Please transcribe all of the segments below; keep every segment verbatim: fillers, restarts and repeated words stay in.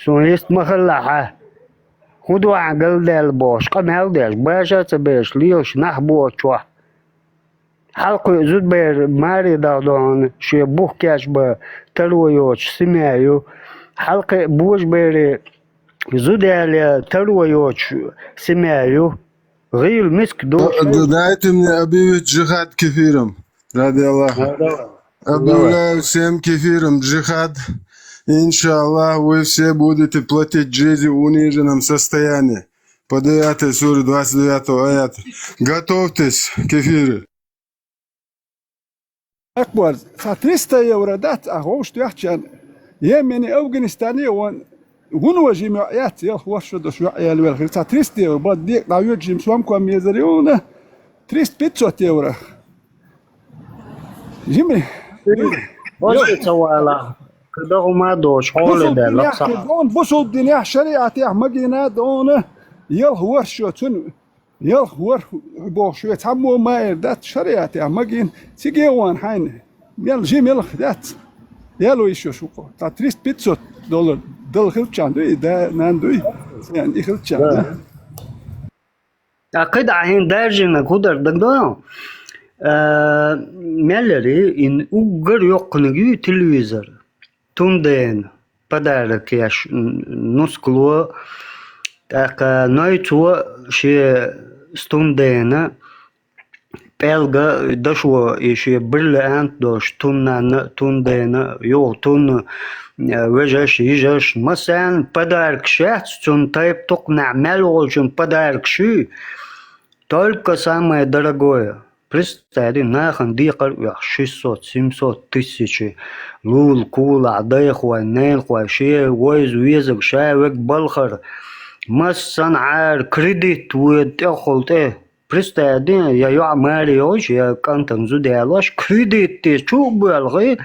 Суна йист ма хилла хьа. ХӀун ду ахьа галдаьлла бохуш, къамел деш, баша а ца беш, лелаш нах боцучохь. Хьалкхуьу зудбер маре дахдоьхна, шен бух кечбан таро йоцуш семья ю. Хьалкхуьу божабере зуда яьлла таро йоцуш семья ю. ГӀийла миска ду. Д-, дайте мне объявить джихад кефиром. Ради Аллаха. Ну, давай. Давай. Объявляю всем кефиром джихад. Иншаллах, вы все будете платить джизью в униженном состоянии. По девятой суре двадцать девятого аята. Готовьтесь, кефиры. Акбар, цхьа триста евро дац, а ховш тоьхчан. Йемене, Афганистане вон, вуно жима йоӀ яц, ялх ворхӀ шо долуш йоӀ яьлла велхира. Цхьа триста евро, бан декъа дӀавоьду жима сомком мезар юна. Триста пятьсот евро. Жимри. Оцу ца вала, кхидӀа хӀума а доцуш, хьоле даьлла, бусулба динехь, шариатехь магийна а дона, ялх ворхӀ шо цунна. Ялх ворхӀ бохуш ве цхьаммо ма эр дац шариатехь магийна, циге а ван хьайна, мел жи мелх дац. Ял ву йиш йолуш ву-кх. Цхьа триста пятьсот доллар дала хилчахьана дуй, и да, нана дуй, царна и хилчахьана. Да. Ткъа кхидӀа хӀинца даржийнарг хӀун дара дагадогӀу? А, мел яра, и уггар йоккханиг ю телевизор. Тун дена подарок еш, н-, нускало, тӀаккха нойцо шен тун дена пӀелга дашо и шен бриллиант долуш тун нанна а, тун дена а, юха тун, э, вежарш, йижарш, массарна подаркаш яц, цунна тайп-тукханехь мел волчун подаркаш ю, только самое дорогое. Представь, нахана декхар а оьхуш, шестьсот, семьсот тысячи, лула, кулахь, дайхой, нелхой, шен вайза везарг, ша верг балхара, массанхьара кредит воьду тӀехула тӀе. Представь, я йоӀ маре йолуш, я кӀантана зуда ялош, кредит де чу а боьлхий,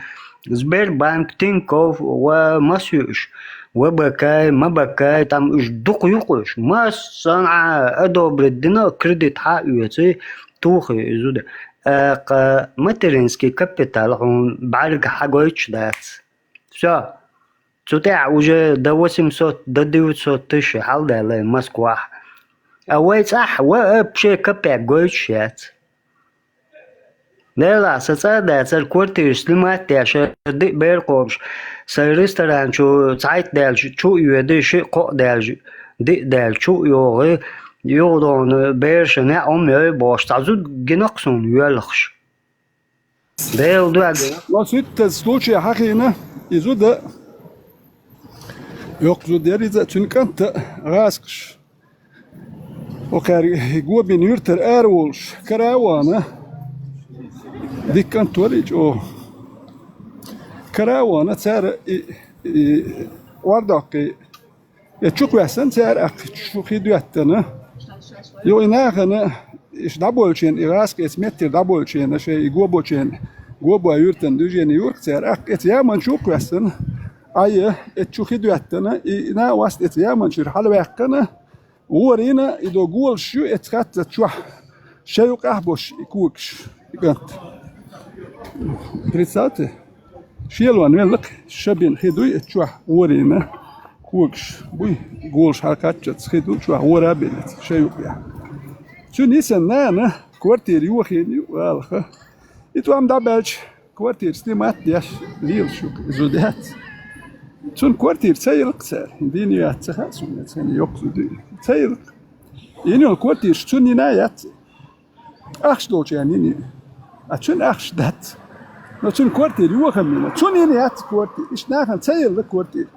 Сбербанк, Тинькофф, ва мас ю уьш, ва бакай, ма бакай, там уьш дукха ю-кх уьш. Массанхьа одобрить дина, кредит хьа а оьций, тухий и зуда. Аккха материнский капитал хьуна бӀаьрга хьагойтуш дац. Всё. Цу тӀехь уже до восемьсот, до девятьсот тысяч хьалдаьлла Москвахь. А вай цӀахь вообще капек гойтуш яц. Делахь, сан цӀа а дацара, квартираш снимать деш, диъ бер кхобуш, сайн ресторан чу цхьайтта даьлча чу а йоьдий, шиъ-кхоъ даьлча, диъ даьлча чу а йогӀий, юхадохна берашна неӀ хӀума йой бохуш, цхьа зуда гина-кх суна йоьлхуш. Делан дуьхьа. Но ситтаза случай хьахийна, и зуда йоккха зуда яра иза, цуьнан кӀант а гӀазкхаш. Окхаьрга Гобин юьртара ара волуш, кара а вахана, дика кӀант вара и чӀогӀа. Кара а вахана, цара и, и, ӀордоккхӀий, я чу кхоьссина цара, аккха чу хи доьттина. Йо, и нахана, иша дӀаболчийна, и гӀазкхи эца меттера дӀаболчийна, шайн и гобочийна, гобой юьртан дуьжене юркъ цара, аккха эца яман чу а кхоьссина, Ӏайя, эца чу хи доьттина, и, и накъост эца яман чуьра хьалаваьккхина, ГӀорийна, и до голаш ю, эцу хатта чохь шайн юкъахь а босуш и когаш, и кӀант. Представьте, шелон велла-кх, шабина хи дуй, эцу чохь гӀорийна когаш буй, голаш хьалакхаччалц хи ду, чохь гӀора а бина эцу шайн юкъахь. Цуьнан йисана нана квартира йохийна ю гӀалаха. И тӀом дӀабаьлча, квартира снимать деш лелаш ю-кх, и зуда яц. Цунна квартира ца елла-кх цара. Дийна яц ца хаьа суна, цхьана йоккха зуда ю. Ца елла-кх. Йина йолу квартираш цунна йина яц. Ахча долчарна йина ю. А цуьнан ахча дац. Но цуьнан квартира йохам йина. Цунна йина яц квартира. Иштта нахана ца елла квартира.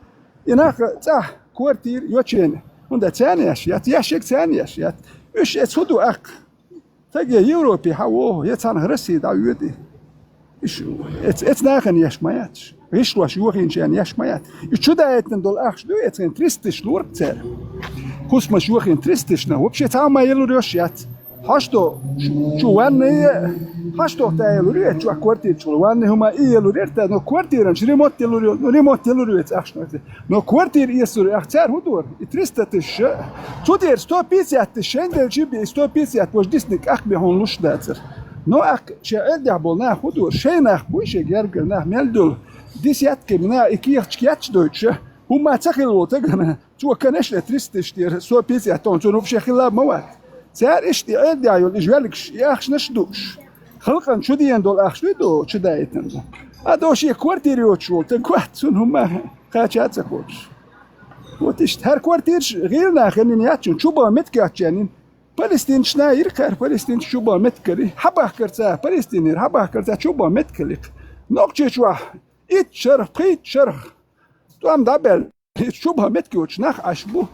И нах цӀахь квартира йочарна. ХӀунда царна еш яц, еш ерг царна еш яц. Уьш эца хӀун ду аккха? Стаге Европе хьан воху, я цхьанхьа Россия дӀавоьду и. Иш, эц-, эца нахана еш ма яц. ГӀишлош йохийначарна еш ма яц. И чу даийтина долу ахча ду, эцхен триста тысяч лору-кх цара. Кхусмаш йохийна триста тысячна, вообще цхьа а ма елур йош яц. Хьашто, шу, шу ванная, хьашто та елур ю, эцу чохь квартира чу, ванная хӀума и елур яра та, но квартиран чу ремонт елур ю, ну, ремонт елур ю эца ахча. Но квартира эцур, ах, цара хӀун дора? И триста тысяч, цу тӀера сто пятьдесят тысяч шайн делчи бе, и сто пятьдесят божа дисник ах бе хьуна луш дацара. Но ах, шен Ӏеддехь болу нах хӀун дора? Шайн нах буй, шен гергара нах мел долу? Десятки нах и кехаташ кечдойтуш, ХӀумма ца хилла волу тагана, цо канаш а тристаш тера, со пиццет тохна, цунна вообще хилла ма вац. Цара иштта и Ӏедал йолу и жоьлгаш, и ахчанаш а дууш, халкъана чу дена долу ахча дуй ду, чу даийтина ду. А до шен квартира йоцуш волу таг вац, цунна хӀумма кхача а ца кхочуш. Вот иштта, хӀара квартираш гӀийла нахана яц шуна, чу бан меттиг яцчарна. Палестинчна йира кхара, палестинчу чу бан меттиг карий. Хьабахкар ца, палестинера хьабахкар ца, чу бан меттиг карий. Нохчийчохь итт шарх, пхийтта шарх тӀом дӀабаьлла. Чу бан меттиг йоцуш нах Ӏаш бу.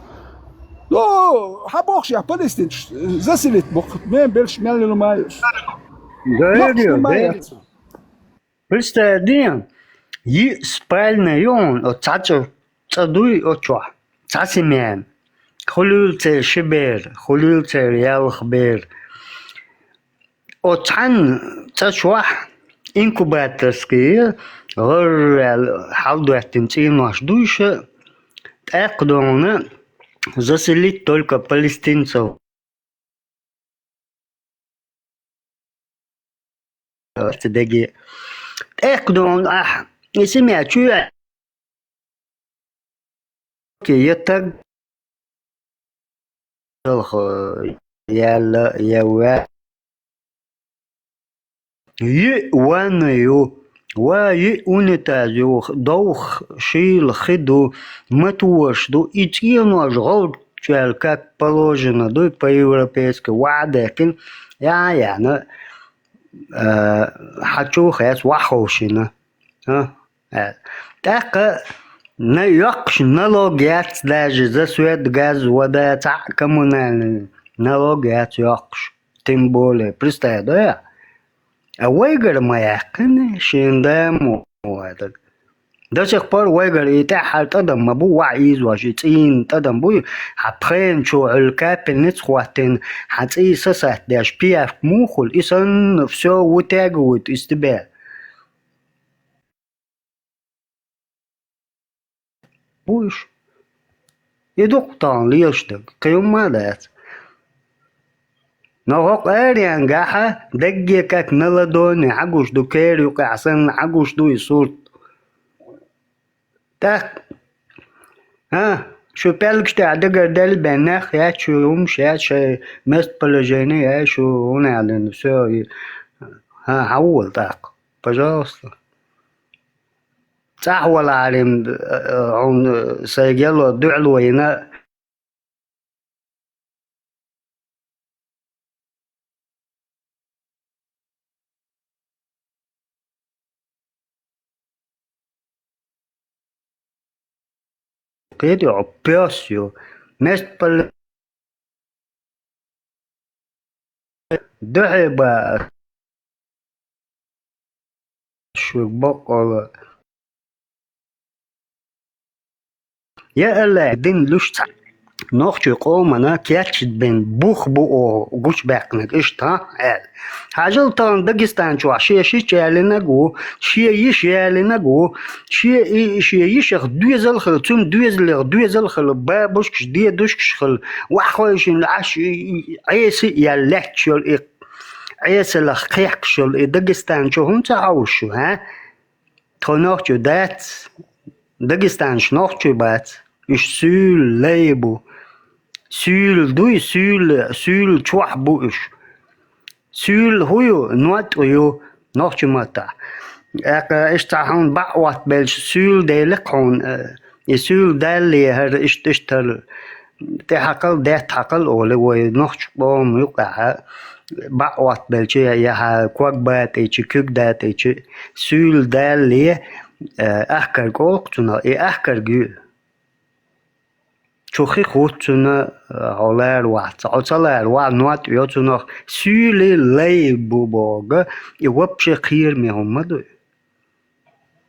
Ну, хьан бохуш яхь палестинчу заселить боккху, мем белш мел лума йош. Да, нохчий ма яц. Представь, ден, йиъ спальня ю хьуна, оцу цхьа цӀа, цӀа дуй оцу чохь, цхьа семьяна. Хуьлийла церан ши бер, хуьлийла церан ялх бер. Оцу цхьана цӀа чохь инкубаторский гӀарра аьлла хьалдоьттина цӀенош дуй ша, тӀаккха дуьйна заселить только палестинцев. Деге. ТӀаккха дуьйна ахь, и семья чу я, я таг, яьлла, я ваьлла. Йиъ ванна ю, ва йиъ унитаз ю, довха шийла хи ду, матош ду, и цӀенош гӀовтта чӀоьлла, как положено ду, по-европейски ваӀ а даьккхина, яа а яьхна, а, хьан чу хецна ваӀ ховшийна. А? Э, тӀаккха на йоккхуш налог яц даже за свет, газ, вода, цхьаъ коммунальный налог яц йоккхуш. Тем более, представь, да? А вайгара ма яьккхина, шен да мо вадаг. До сих пор вайгара и тӀаьххьара тӀадам ма бу, ваӀ ийзош, и цӀийнан тӀадам буй, хьан пхенчо Ӏуьллу капельница хӀоттийна, хьан цӀий са сатдеш, пиявка муха хуьлу, и санна всё вытягивают из тебя. Бу уьш. И ду-кх тахана лелаш дерг, кхин хӀумма а дац. Но хӀокху аренгахьа дагге как на ладони хьан гуш ду, кера юкъахь санна хьан гуш ду и сурт. ТӀаккха, а, шу пӀелгаш тӀехь дагар делла бен нах яц, шу хӀумаш яц, шайн местоположение яц, шу хӀунда аьлла, всё, и, а, хьан ву вала тӀаккха? Пожалуйста. ЦӀахь валахьарий, э, э, хьуна сайга яло дуьхьало йина. Кхетий хьо, пес ю. Местоположение дуьхье баа. Шуьга баккъала. Я Аллах, дин луш цхьа нохчий къомана кечдина бух бу оха гучубаьккхинарг иштта, хӀа, аьлла. Хьажал тахана Дагестан чохь шен шича ялийнарг ву, шен йиша ялийнарг ву, шен и, шен йишах доьзал хила, цуьнан доьзалех доьзал хила, бабушкаш, дедушкаш хила, ваьхойшина Ӏаш, и, и, Ӏеса а яьлла лаьтташ йолу и Ӏесаллах кхехкаш йолу и Дагестан чу хӀунда ца хьовсуш шу, хӀа? Тхо нохчий дац, Дагестанаш нохчий бац, уьш суьйла лай бу. Суьйла дуй, суьйла, суьйла чохь бу уьш. Суьйла хӀун ю? НотӀ ю нохчийн маттахь. ТӀаккха иштта хьуна баӀ оттабелча, суьйла дели-кх хьуна, э, и суьйла далле хӀара иштта, иштта хӀара тӀехьакхал, даьтта хьакхал олу вай нохчийн къоман юкъахь, баӀ оттабелча, я, я хьан ког батӀийча, куьг датӀийча, суьйла далле, э, ахкарг олу-кх цунах, и ахкарг ю. Чу хи хӀутту цунна, э, хьо лара вахь, хьо ца лара вахь, нотӀ йо цунах, суьйли лай бу бохург, и вообще кхераме хӀума ма ду.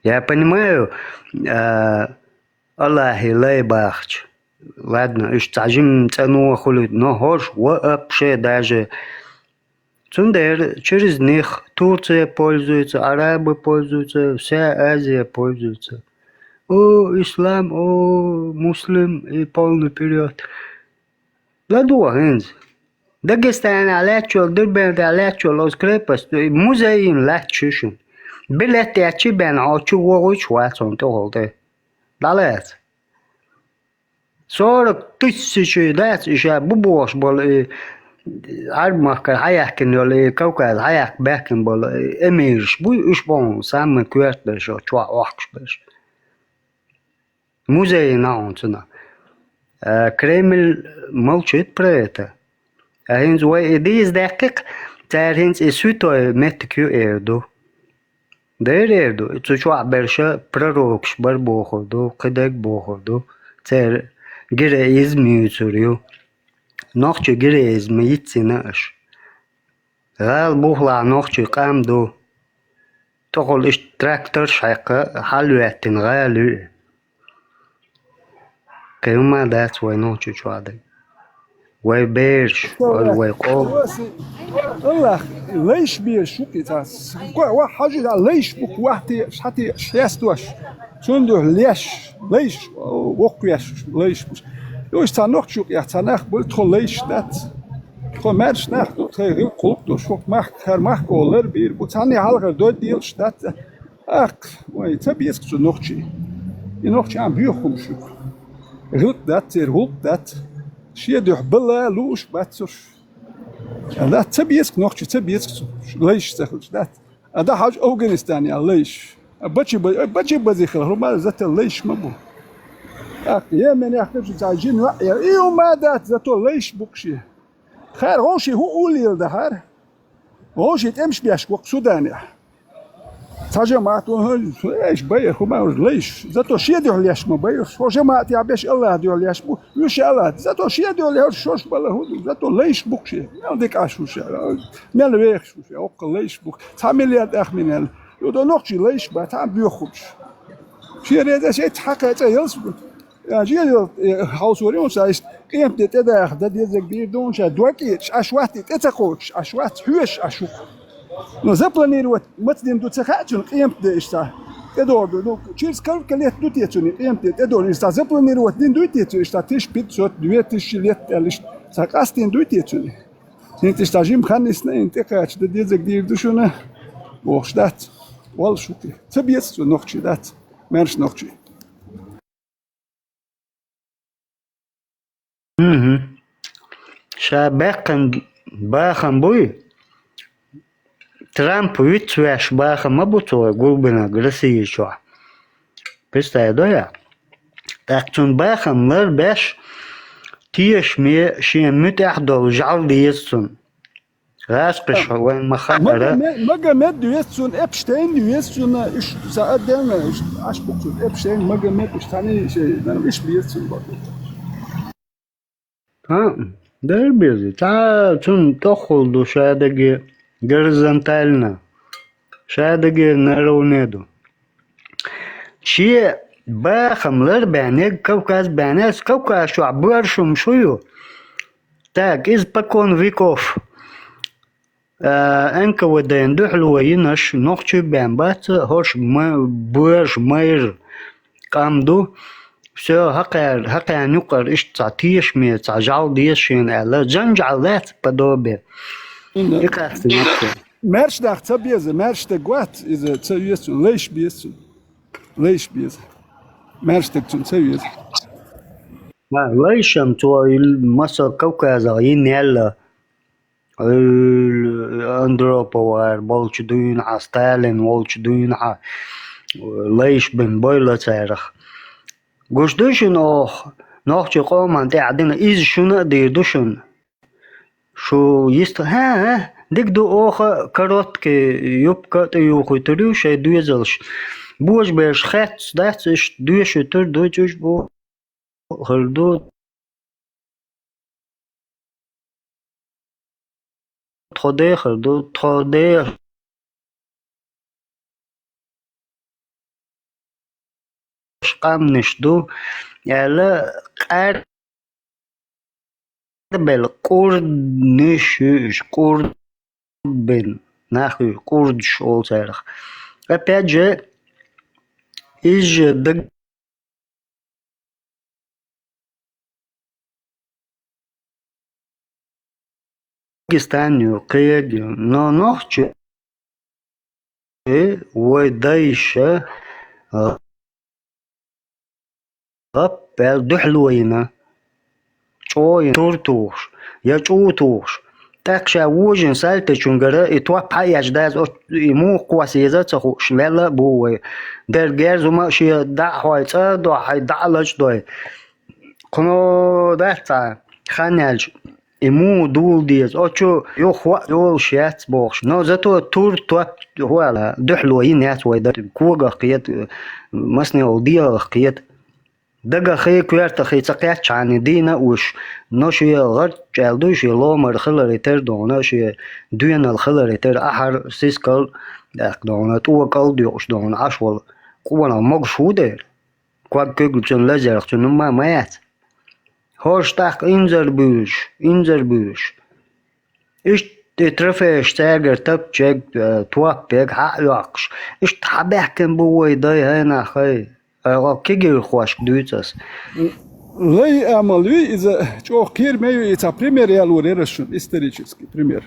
Я понимаю, э, Аллахьи лай бахча. Ладно, уьш цхьа жимма цӀано хуьлуьйту, но хӀорш вообще даже. Цундела через них Турция пользуется, арабы пользуются, вся Азия пользуется. О, ислам, о, муслим и полный вперёд. ЛадогӀа хӀинца. Дагестанехь лаьтташ йолу, Дербентехь лаьтташ йолу оцу крепость, музей йина лаьтташ ю шуна. Билет эцча бен хьо чу вогӀуьйтуш вац хьуна тӀехула тӀе. ДӀалаца. сорок тысячи дац и ша бу бохуш болу и Ӏарб-махкара хьаяьккхина йолу и Кавказ хьаяккха баьхкина болу и эмираш буй, уьш боху самый коьртаберш, чохь охкуш берш. Музей нахьун цунах. А, Кремль молчит про это. А хӀинца вай и дийца даьккхи-кх, цара хӀинца и святой меттиг ю эр ду. Дера эр ду, цу чохь берша пророкаш бар бохур ду, кхидерг бохур ду. Церан героизм юьйцур ю. Нохчийн героизм йицйина аша. ГӀала бухахь нохчийн къам ду. ТӀехула иштта тракторш хьаькхна, хьалаветтина гӀала ю и. Кхин хӀума дац вай нохчийн чохь дерг. Вай бераш, вай, вай къоман. Аллах, лайш бераш шу кхин цхьа. Ва хьажи, лайш бу-кх, вахь теъаш, хьа теъаш, хьестош. Цунна дуьхьа леш, лайш, воккхавеш, лайш бу. Уьш цхьа нохчийн юкъехь цхьа нах бу, тхо лайш дац. Тхо маьрша нах ду, тхайн гӀиллакх-гӀуллакх ду, шух махка, хӀара махка олар бийр бу. Цхьанне хьалхара дойд делаш дац. Ах, вай, ца беза-кх цу нохчийн. И нохчийн боьха хӀумаш ю-кх. ГӀиллакх дац церан, гӀуллакх дац. Шен дуьхьа бала лууш бац уьш. Дац, ца беза-кх нохчийн, ца беза-кх цу лайш ца хилча, дац. А дан хьажа Афганистане а лайш. А бачи ба-, бачи базе хила, хӀума зата лайш ма бу. Ах, Йемен яхкачу цхьа жин ваъ яра. И хӀума дац, зато лайш бу-кх шен. Хьара гӀовши хӀун уллийла дан хьара? ГӀовши тӀемаш беш ву-кх Суданехь. Цхьа жамаӀат ву, хӀун, эш байа хӀума уж лайш. Зато шен дуьхьа леш ма байа. Шо жамаӀатехь беш Аллах дуьхьа леш бу. Уьш Аллах. Зато шен дуьхьа леш шош бала хӀун ду? Зато лайш бу-кх шен. Мел дика Ӏаш ву ша. Мел вехаш ву ша. Оккха лайш бу-кх. Цхьа миллиард ах миллиард. Ю до нохчийн лайш бац, цхьа боьха хӀумаш. Шен реза шайца хьакхача ялс бу. Я, жен йо, э, хьовсур ю ша, иштта къематде тӀедаха дан дезарг дийр ду ша, доккхий, Ӏаш вац и тӀе ца кхочуш, Ӏаш вац, хьоьжуш Ӏаш ву. Но запланировать маца дина ду ца хаьа цунна къематде иштта. ТӀедогӀу ду, ну, через сколько лет ду те цунна къематде тӀедогӀу, иштта запланировать дина дуй те цунна, иштта тысяча пятьсот, две тысячи лет аьлла, иштта цхьа къастийна дуй те цунна. ХӀинца иштта жима хан йисна, хӀинца тӀекхача дан дезарг дийр ду шуна, бохуш дац. Валла шу те. Ца беза цу нохчийн, дац. Маьрша нохчийн. Мгм. Ша баьккхина бахам буй? Трамп вицвеш бахам ма бу цо гулбинарг Россия чохь. Представь, да я? ТӀаккха цунна бахам лар беш, тешаме шен муьтӀахь долу жӀаьла деза цунна. ГӀазкхаша вайн ма хаьара. Магомед, Магомед веза цунна, Эпштейн веза цунна, уьш ца отдельно, уьш Ӏаш бу цунна, Эпштейн, Магомед, уьш цхьаьний шайн, уьш беза цунна бакъ. ХӀаъ, дера беза. Цхьа цунна тӀохула ду шадерриге горизонтально, шадерриге наравне ду. Шен бахам лар баьннарг Кавказ баьннарг, Кавказ чохь боьрша хӀума шу ю? Так, испокон веков, а, Н К В Д-н дуьхьало йинарш нохчий бен бац, хӀорш ма-, боьрша майра къам ду. Всё, хьакхар-, хьакхарна юкъара иштта цхьа тешаме, цхьа жӀаьла деза шена аьлла. Жан-жӀаьла лаьцна подобие. Мгм. И кхаьчна нохчо. Маьрша нах ца беза, маьрша стаг вац, иза ца веза цунна, лайш беза цунна. Лайш беза. Маьрша стаг цунна ца веза. Ха, лайшам цо и масал Кавказах йина яьлла. Андроповар болчу дуьйна хьа, Сталин волчу дуьйна хьа, лайш бен бойла царах. Гуш ду шуна оха, нохчийн къоман тӀехь дина, иза шуна а дийр ду шуна. Шу йист, хӀа, хӀа, дика ду, оха короткий юбка а тӀеюхуьйтур ю шайн доьзалш. Божаберш хеццаш дац, иштта доьшуьйтур ду, чӀуьш бу. хир ду, тхо дехар ду, тхо дехаш къаьмнаш ду, аьлла, къаьрбелла къурднаш ю уьш, къурд бен нах ю, къурдаш олу царах. Опять же, иза же даг-, Дагестан ю, кхерг ю, но нохчо вай дайша, а, гӀап аьлла дуьхьало йина. чӀоагӀа тур тухуш, я чӀу тухуш. ТӀаккха ша вожийна сальточунгара и топ хьаэцна даза, оц-, и муха кхосса еза а ца хууш, лелла а бу вай. Дера герз хӀума а шен дӀа а хьой, цӀа а дохьий, дӀа а лачкъадой. Кхуно дац цхьа хан яьлча, и муха дула деза. Оцу юха хӀоа йолуш яц бохуш. Но зато тур топ хӀоа дуьхьало йина яц вай дан. Когах кхета, масане волу дегӀах кхета. Дагахий, коьртахий ца кхетчхьана дийна а уьш, но шен гӀарчӀ аьлла дуй, шен ломара хиларе тера дохуна, шен доьналла хиларе тера ахьар, сискал, тӀаккха дохуна, тӀокӀал а доькъуш дохуна, Ӏаш волу къонах могуш ву дера. Ког куьглучун лазарх цуьнан ма, ма яц. ХӀорш тӀаккха инзар буьйлуш, инзар буьйлуш. Иштта и трофейш цаьргара тапчаг, э, топ бег хьа а йоккхуш. Иштта хьабаьхкина бу вай дай хӀайнах хай. Э, кегийрхошка дуьйцу ас. Лай амал юй иза, чӀогӀа кхераме юй, и цхьа пример ялор яра шуна, исторический пример.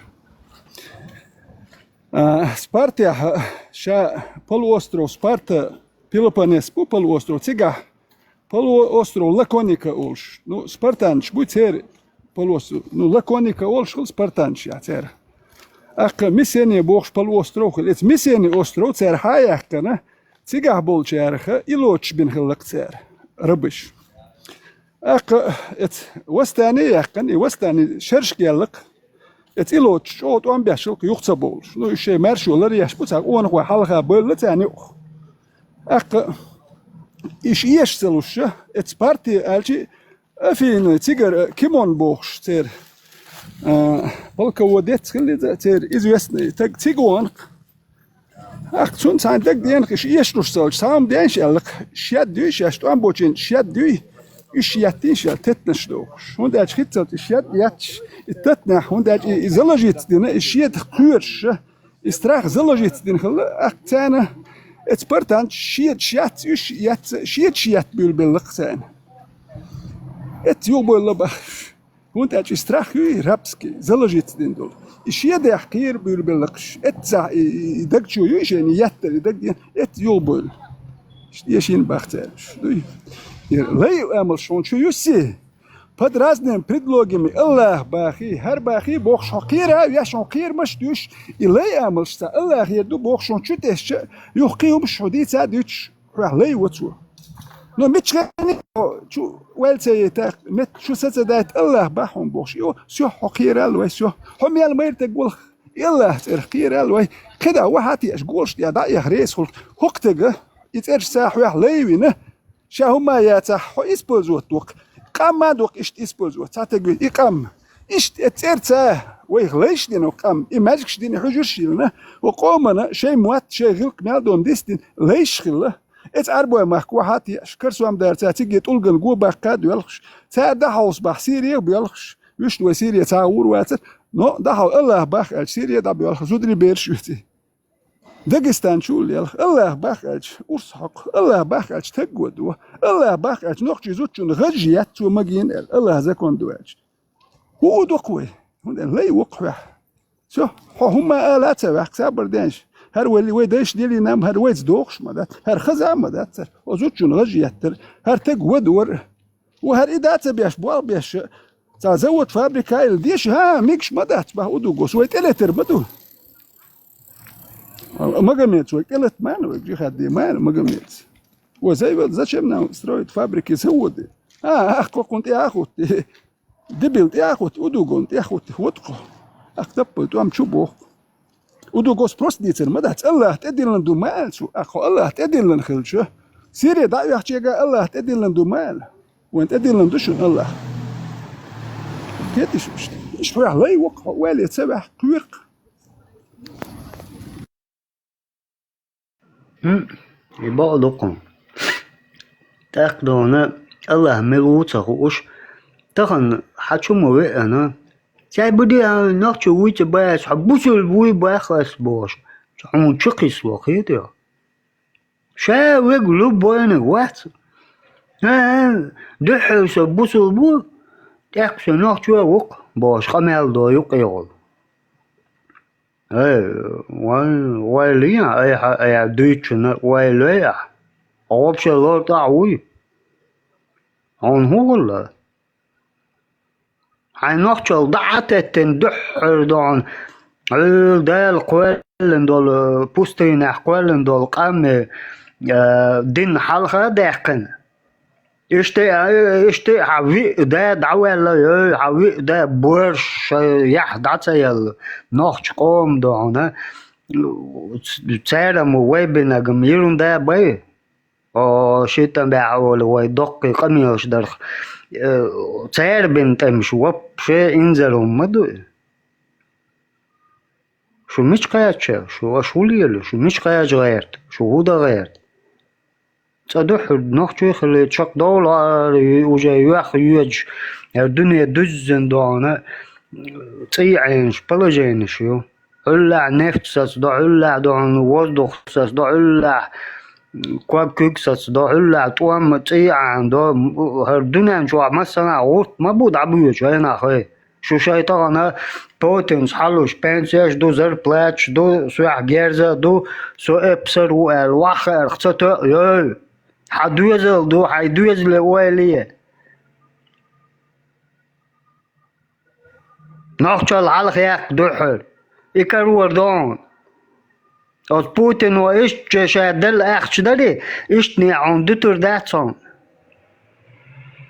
А, Спартехь, ша полуостров Спарта, Пелопоннес бу полуостров, цигахь полуостров Лаконика олуш. Ну, спартанчаш бу церан полуостров. Ну, Лаконика олуш хила спартанчаш яхь церан. ТӀаккха Мисене бохуш полуостров хила. Эца Мисене остров церан хьа а яьккхина, цигахь болчарех и лоцуш бина хилла-кх церан рабаш. ТӀаккха эца восстане а яьккхина, и восстане шерашка яьлла-кх. Эца и лоцуш чӀогӀа тӀом беш хилла-кх юха ца бовлуш. Ну, уьш шайн маьршо ларъеш бу, цхьа къонахой хьалха бевлла царна юкъах. ТӀаккха иша эша ца луш, эца Спарте аьлча, Афины цигара Кимон бохуш церан, а, полководец хилла иза, церан известный стаг цига вахана-кх. ТӀаккха цунна цхьана дагадеана-кх, иша эшалуш ца хилча, цхьа хӀума деш аьлла-кх, шед юй шаьш, тӀом бочийна шед юй, уьш еттийша аьлла, теттанаш дохуш. ХӀунда аьлча хӀинццалц и шед етташ, и теттанехь, хӀунда аьлча и, и заложиться дина, и шеда кхоьруш, и страх заложиться дина хилла, тӀаккха царна эца спартанчаш шедаш етта, уьш етта, шедаш етта буьйлабелла-кх царна. Эца юхабевлла бах. ХӀунда аьлча и страх юй, рабский, заложиться дина долу. И шедехь кхера буьйлабелла-кх уьш. Эццахь и, и, и даг чу юй шайна, и еттар, и даг, эца юхабевлла. Иштта эшийна бах цара уьш. Дуй? И лай амалш хьуна чу юьсси. Под разными предлогами Аллах бахий, хӀара бахий бохуш хьо кхера а веш, хьо кхерамаш а дуьйш, и лай амалш цхьа Аллахера ду бохуш хьуна чу тесча, юха кхин хӀумаш хьо дийца а дуьйцуш, хьоьх лай во цо. Но мичхьа чу ваьлла ца яйта, метта чу са ца дайта, Аллах бах хьуна бохуш, йо, сёх хьо кхера а лой, сёх. Хьо мел майра таг волх, и Аллах цӀерах кхера а лой. КхидӀа вахьа а теаш, голаш тӀе дӀа а эха реза хулх, хӀокху тага, и цӀераш ца хьоьх лай вина, ша хӀумма а яцахь, хьо использовать доккху. Къам ма доккху иштта использовать, цхьа таг вина, и къам. Иштта эца цӀерца вайх лайш дина къам, и маьжгаш дина хьуьжарш а йиллина, ва къомана шайн мотт, шайн гӀиллакх мел дом дистина лайш хилла. Эца Ӏарбой махка вахьа а теаш, карсом дарца циге тӀулган го баккха а доьлхуш, цара дӀахьовса бахь Сире а боьлхуш, вуьшта вай Сире цхьа а гӀур вацара, но дӀахьов Аллах бах аьлча, Сире а дӀабоьлху, зударий бераш а оьций. Дагестан чу а лелха, Аллах бах аьлча, урс хьокху, Аллах бах аьлча, таг вадо, Аллах бах аьлча, нохчий зудчунна гӀаж етта, цо магийна аьлла, Аллах закон ду аьлча. ХӀун а доккху вай? ХӀунда аьлча лай воккху хьоьх. Всё, хьо хӀумма ала а ца ваьккха, сабар денаш. ХӀара вай, вай дайша делийнам, хӀара вайца дохуш ма дац, хӀара хаза а ма дац, хӀара хьо зудчунна гӀаж еттара, хӀара таг вадора. Ва хӀара и да ца беш, болх беш, цхьа завод, фабрика а йилла деш, хӀа, мегаш ма дац, бах, удугос, вай тӀелетар ма ду. Магомедс вай тӀелат ма аьлла, вай джихад де ма аьлла Магомедс. Ва завод, зачем нам строить фабрики, заводы? А, ахь кхокхун тӀе а хӀуттий, дебил тӀе а хӀуттий, удугон тӀе а хӀуттий, хӀотту кхо. Ахь таппал тӀом чу боху. Удугос просто дийцар ма дац, Аллах тӀедиллина ду ма аьлла цо, ахь хьо Аллах тӀедиллина хилча, Сире дӀа а вехчега Аллах тӀедиллина ду ма аьлла. Вайн тӀедиллина ду шуна Аллах. Кхетий шу иштта? Иштта хьоьх лай воккху, хьо ойла ца ваьхьа, кхоьру-кх. ХӀм, и бакъ ду-кх хьуна. ТӀаккха дона Аллах мила ву ца хууш, тахана хьан чу ма веана, цхьа бу де хьан нохчо вуй ца бац, хьо бусулба вуй бах ас бохуш, хьуна чу кхиссало кхетий хьо? Ша вега любойниг вац. А, дуьххьал со бусулба ву, тӀаккха со нохчо а ву-кх бохуш, къамел до юкъегӀула. Ай, вай, вай лийна, ай, хьа, ай, дуьйцучунна вай лой ахь. Хьо вообще лор тӀехь вуй? Хьуна хӀун хилла? Хьайн нохчалла дӀа а теттина дуьххьара догӀна, Ӏуьйла Дала кхоьллина долу, пустынехь кхоьллина долу къам, э, дин хьалха а даьккхина. Иштта а, иштта а хьан виъ да дӀаваьлла, ой, хьан виъ да борш шайн яхь дӀа ца яьлла, нохча къоман догӀна, церан вай бинарг-м йиран да бай. О, ши тӀам баьхьа волу вай доккхий къамелаш дарх, э, цара бина тӀемаш вообще инзаре ма ду. Шу мича кхаьча? Шу аша хӀун лела? Шу мича кхаьча гӀерта? Шу хӀун дан гӀерта? Цкъа дуьххьара нохчий хилийта, чекхдовлар уже йоьхна йоьдуш, хӀара дуьне дуьззина догӀна, цӀий Ӏенаш, положенеш ю. Ӏуьллахь нефть сацадо, Ӏуьллахь догӀна воздух сацадо, Ӏуьллахь ког-куьг сацадо, Ӏуьллахь тӀом цӀий Ӏанадо. ХӀара дуьнен чохь массанхьа гӀурт ма бу дӀабоьдуш, хӀай нах, хӀай. Шу шайн тахана Путинца хьалуш, пенсеш ду, зарплаташ ду, соьх герз а ду, со эпсар ву аьлла, ваха аьлла, ца тоьа, йой. Хьан доьзал ду, хьайн доьзале ойла е. Нохчалла хьалхаяккха дуьххьара. И карор ду хьуна. Оцу Путино иштта ша делла ахча дарий, иштта хьуна дуьтур дац хьуна.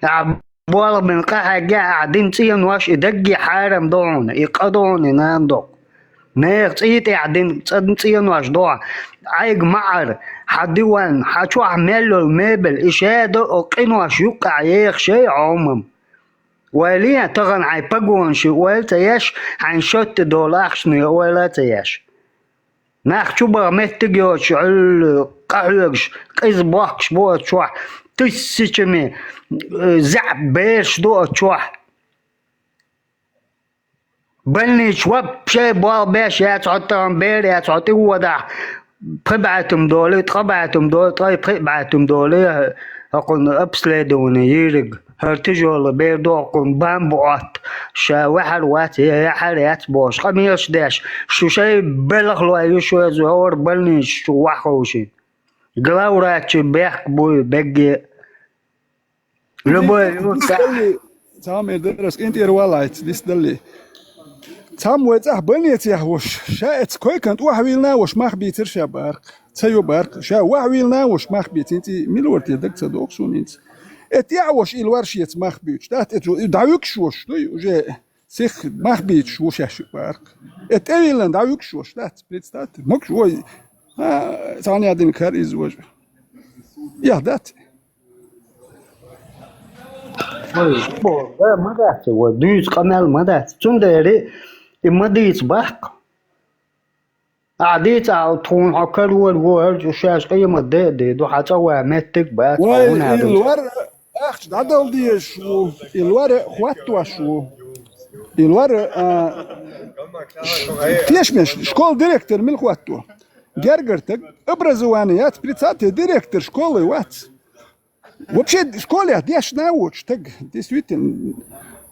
Ахьа болх бина къахьегна, ахьа дина цӀенош и дагге хьарам ду хьуна, и къа ду хьуна, и нана доккху. Нехан цӀий тӀехь дина цӀа-, цӀенош ду хьуна. Ӏайга маӀар, хьан диван, хьан чохь мел йолу мебель, и ша до оцу къинош юккъехь еха шай Ӏомам. Ойла е, тахана хьайн погонаш ойла ца еш, хьайн шоьтта долу ахчане ойла ца еш. Нах чубаха меттиг йоцуш, Ӏуьллу къахьоьгуш, къиза бохкуш бу оцу чохь, тысячами, э, заьӀап бераш ду оцу чохь. Больнича вообще болх беш яц хьо, тахана бер яц хьо, тӀе водахь, пхи бӀаьтум долий, ткъа бӀаьтум долий, ткъе пхи бӀаьтум долий, хӀокхунна обследование йийриг. ХӀара тяжёлый бер ду, хӀокхунна бамба Ӏотта, ша ваьхьар вац, я яхьар яц бохуш, къамелаш деш, шу шайн белхалой ю, шу иза хӀора больнича чу ваха ховшийна. Главврачи бехк буй бегге. Любой юрт. Цхьамма эр дара ас къинтӀера валлахӀи, дис далли. Цхьамма вай цӀахь больницехь волуш, ша эцу койкан тӀе охьавийлина а волуш мах бийцира ша бахарх. Ца йо бахарх. Ша охьавийлина а волуш мах бийцина, цӀий мила вара те даг ца догӀу суна хӀинца. Э, тӀе а волуш и лор шеца мах буьйцуш. ТӀаккха эцу дӀавуьгуш волуш дуй, уже сих мах бийцуш ву шаьш ю бахарх. Э, тӀевийлина дӀавуьгуш волуш дац, представьте. Могуш вой, а, цхьана ядинг хӀара иза важа. Ях дац. Вай, бо, вай, ма дац, вай, дуьйцу къамел ма дац. Цундела и ма дийца баккха. Ахьа дийца, ахьа тхуна хьо карор ву, хӀара чу шаьш къемат де а де ду, хьан цӀа ван меттиг бац, вай, хьуна и аьлла. Лор ахча дӀадала дезаш ву, и лор хоттош ву. И лор, а, тешамеш, школа директор мила хӀотто? Гергара таг, образование яц, прицате директор школы вац. Вообще, школехь дешна а воцуш, таг, действительно,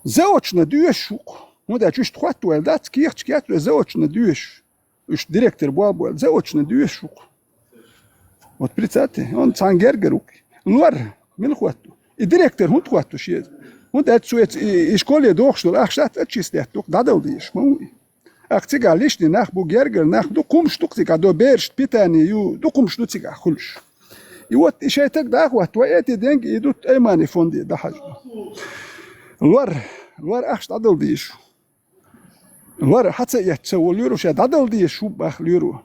заочно доьшуш ву-кх. ХӀунда аьлча уьш тхоттаваьлла дац, кехаташ кечве заочно доьшуш. Уьш директор болх бу аьлла, заочно доьшуш ву-кх. Вот представьте, он цхьана гергара ву-кх. Лор, мила хӀотто? И директор хӀунда хӀотто шен? ХӀунда аьлча цо и, и школе дохуш долу ахча дац, отчислять ду-кх, дӀадала дезаш, ма ву и. Ах, цигахь лишний нах бу, гергара нах ду, кхумаш ду-кх цигахь, до берашна питание ю, ду кхумаш ду цигахь хуьлуш. И вот и шайн таг дӀахӀотта, вай эти деньги идут Аймани фонде дӀахьажа. Лор, лор ахча дӀадала дезаш. Лор хьан ца эцча ца волу лоьро ша дӀадала дезаш ву бах лоьро.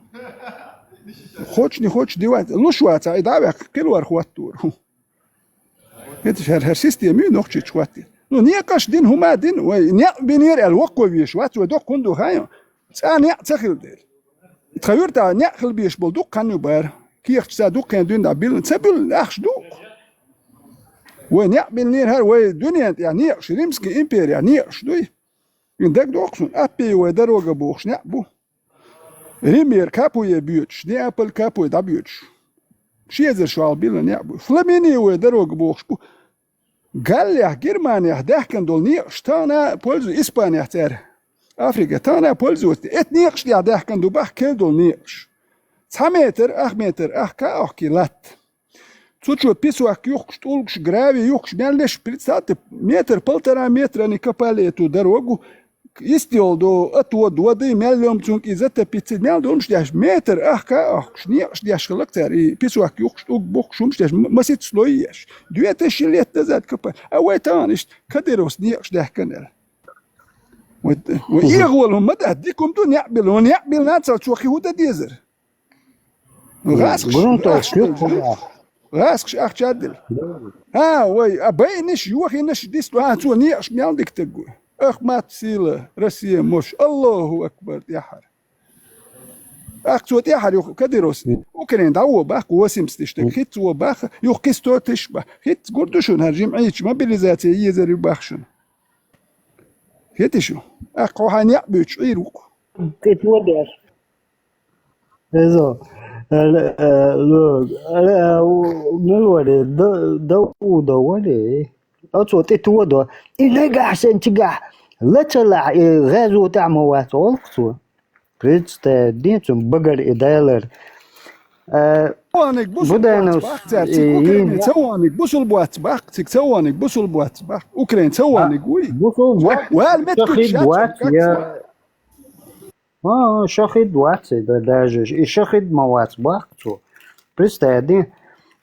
Хочешь, не хочешь, девать. Луш вацахь, и дӀа а ваьккха, кхин лор хӀоттор. ХӀинца хӀара, хӀара система ю нохчийчу хӀоттийна. Ну, некъаш дина, хӀума дина, вай некъ бинера аьлла воккхо везаш вац, вай доккха хӀунда ду хаьий? Цкъа некъ ца хилла дела. Тхан юьртахь некъ хила безаш болу дуккха хан ю бара. Кехаташ цхьа дуккха хенахь дуьйна дӀа биллина. Ца биллина, ахча ду-кх. Вай некъ биллинера хӀара, вай дуьненна тӀехь некъаш, Римский империя некъаш дуй. Ин дагадогӀу суна, Аппиевая дорога бохуш некъ бу. Римера Капуе боьдуш, Неаполь Капуе дӀабоьдуш. Ши эзар шо хьалха биллина некъ бу. Фламиниевая дорога бохуш бу. Галлехь, Германехь даьхкина долу некъаш тахана а пользу-, Испанехь цара. Африка тахана а пользуется. Эт некъаш тӀехь даьхкина ду бах кел долу некъаш. Цхьа метр, ах метр, ах ка, ах ки латта. Цу чу песок юхкуш, тӀулгаш, гравий юхкуш, мел леш, представьте, метр, полтора метра они копали эту дорогу. Истёл до, а то до, да и мел лём цунки затопиться, мел домш дяш, метр, ах, ка, ах, куш, некъш дяш хилак цар, и песок юхкуш, тӀулг бухкуш, умш дяш, м-, масит слой еш. Две тысячи лет назад копали. А вай тахан ишт, кадировс некъш дяхкан эл. Вай, вай, иагӀвал хӀума да, дикум ду, некъбил, вай некъбил нацал цохи хӀу да дезар. ГӀазкхаш, грунтов гӀазкхаш, кюк хӀума. ГӀазкхаш ахча дил. А, вай, а байниш, юхиниш дис, а, цо некъш мел дик тагу. Ах, мат сила, Россия мош. Аллаху акбар, тӀехьар. Ах, цо тӀехьар юх, кадировс. Украин дӀа во бах, восемьдесят тыщ таг, хиц во бах, юх кис сто тыщ бах. Хиц гурдушун, хар жимӀичи мобилизация езари бахшун. Хетишу? Ах, хьо хьан некъ буьйцу Ӏийр ву-кх. ТӀе тодеш. Эзо. Э, э, ло, э, у, мила варе, да, да, у, да варе. Оцо тӀе тодо. И нагахь шен чигахь лачалахь, и гӀезо тӀехь ма вац, олу цо. Представь, дин цун багар и далар. Э, Цаваниг бусул Буданов боц бах, цар, цига и Украине ин- цаваниг бусул боц бах, цига цаваниг бусул боц бах. Украин цаваниг вуй. Бусул боц. Вал мет шахид куча боц, цо, я. А, шахид боц, да, даже. И шахид ма вац бах цо. Представь, дин.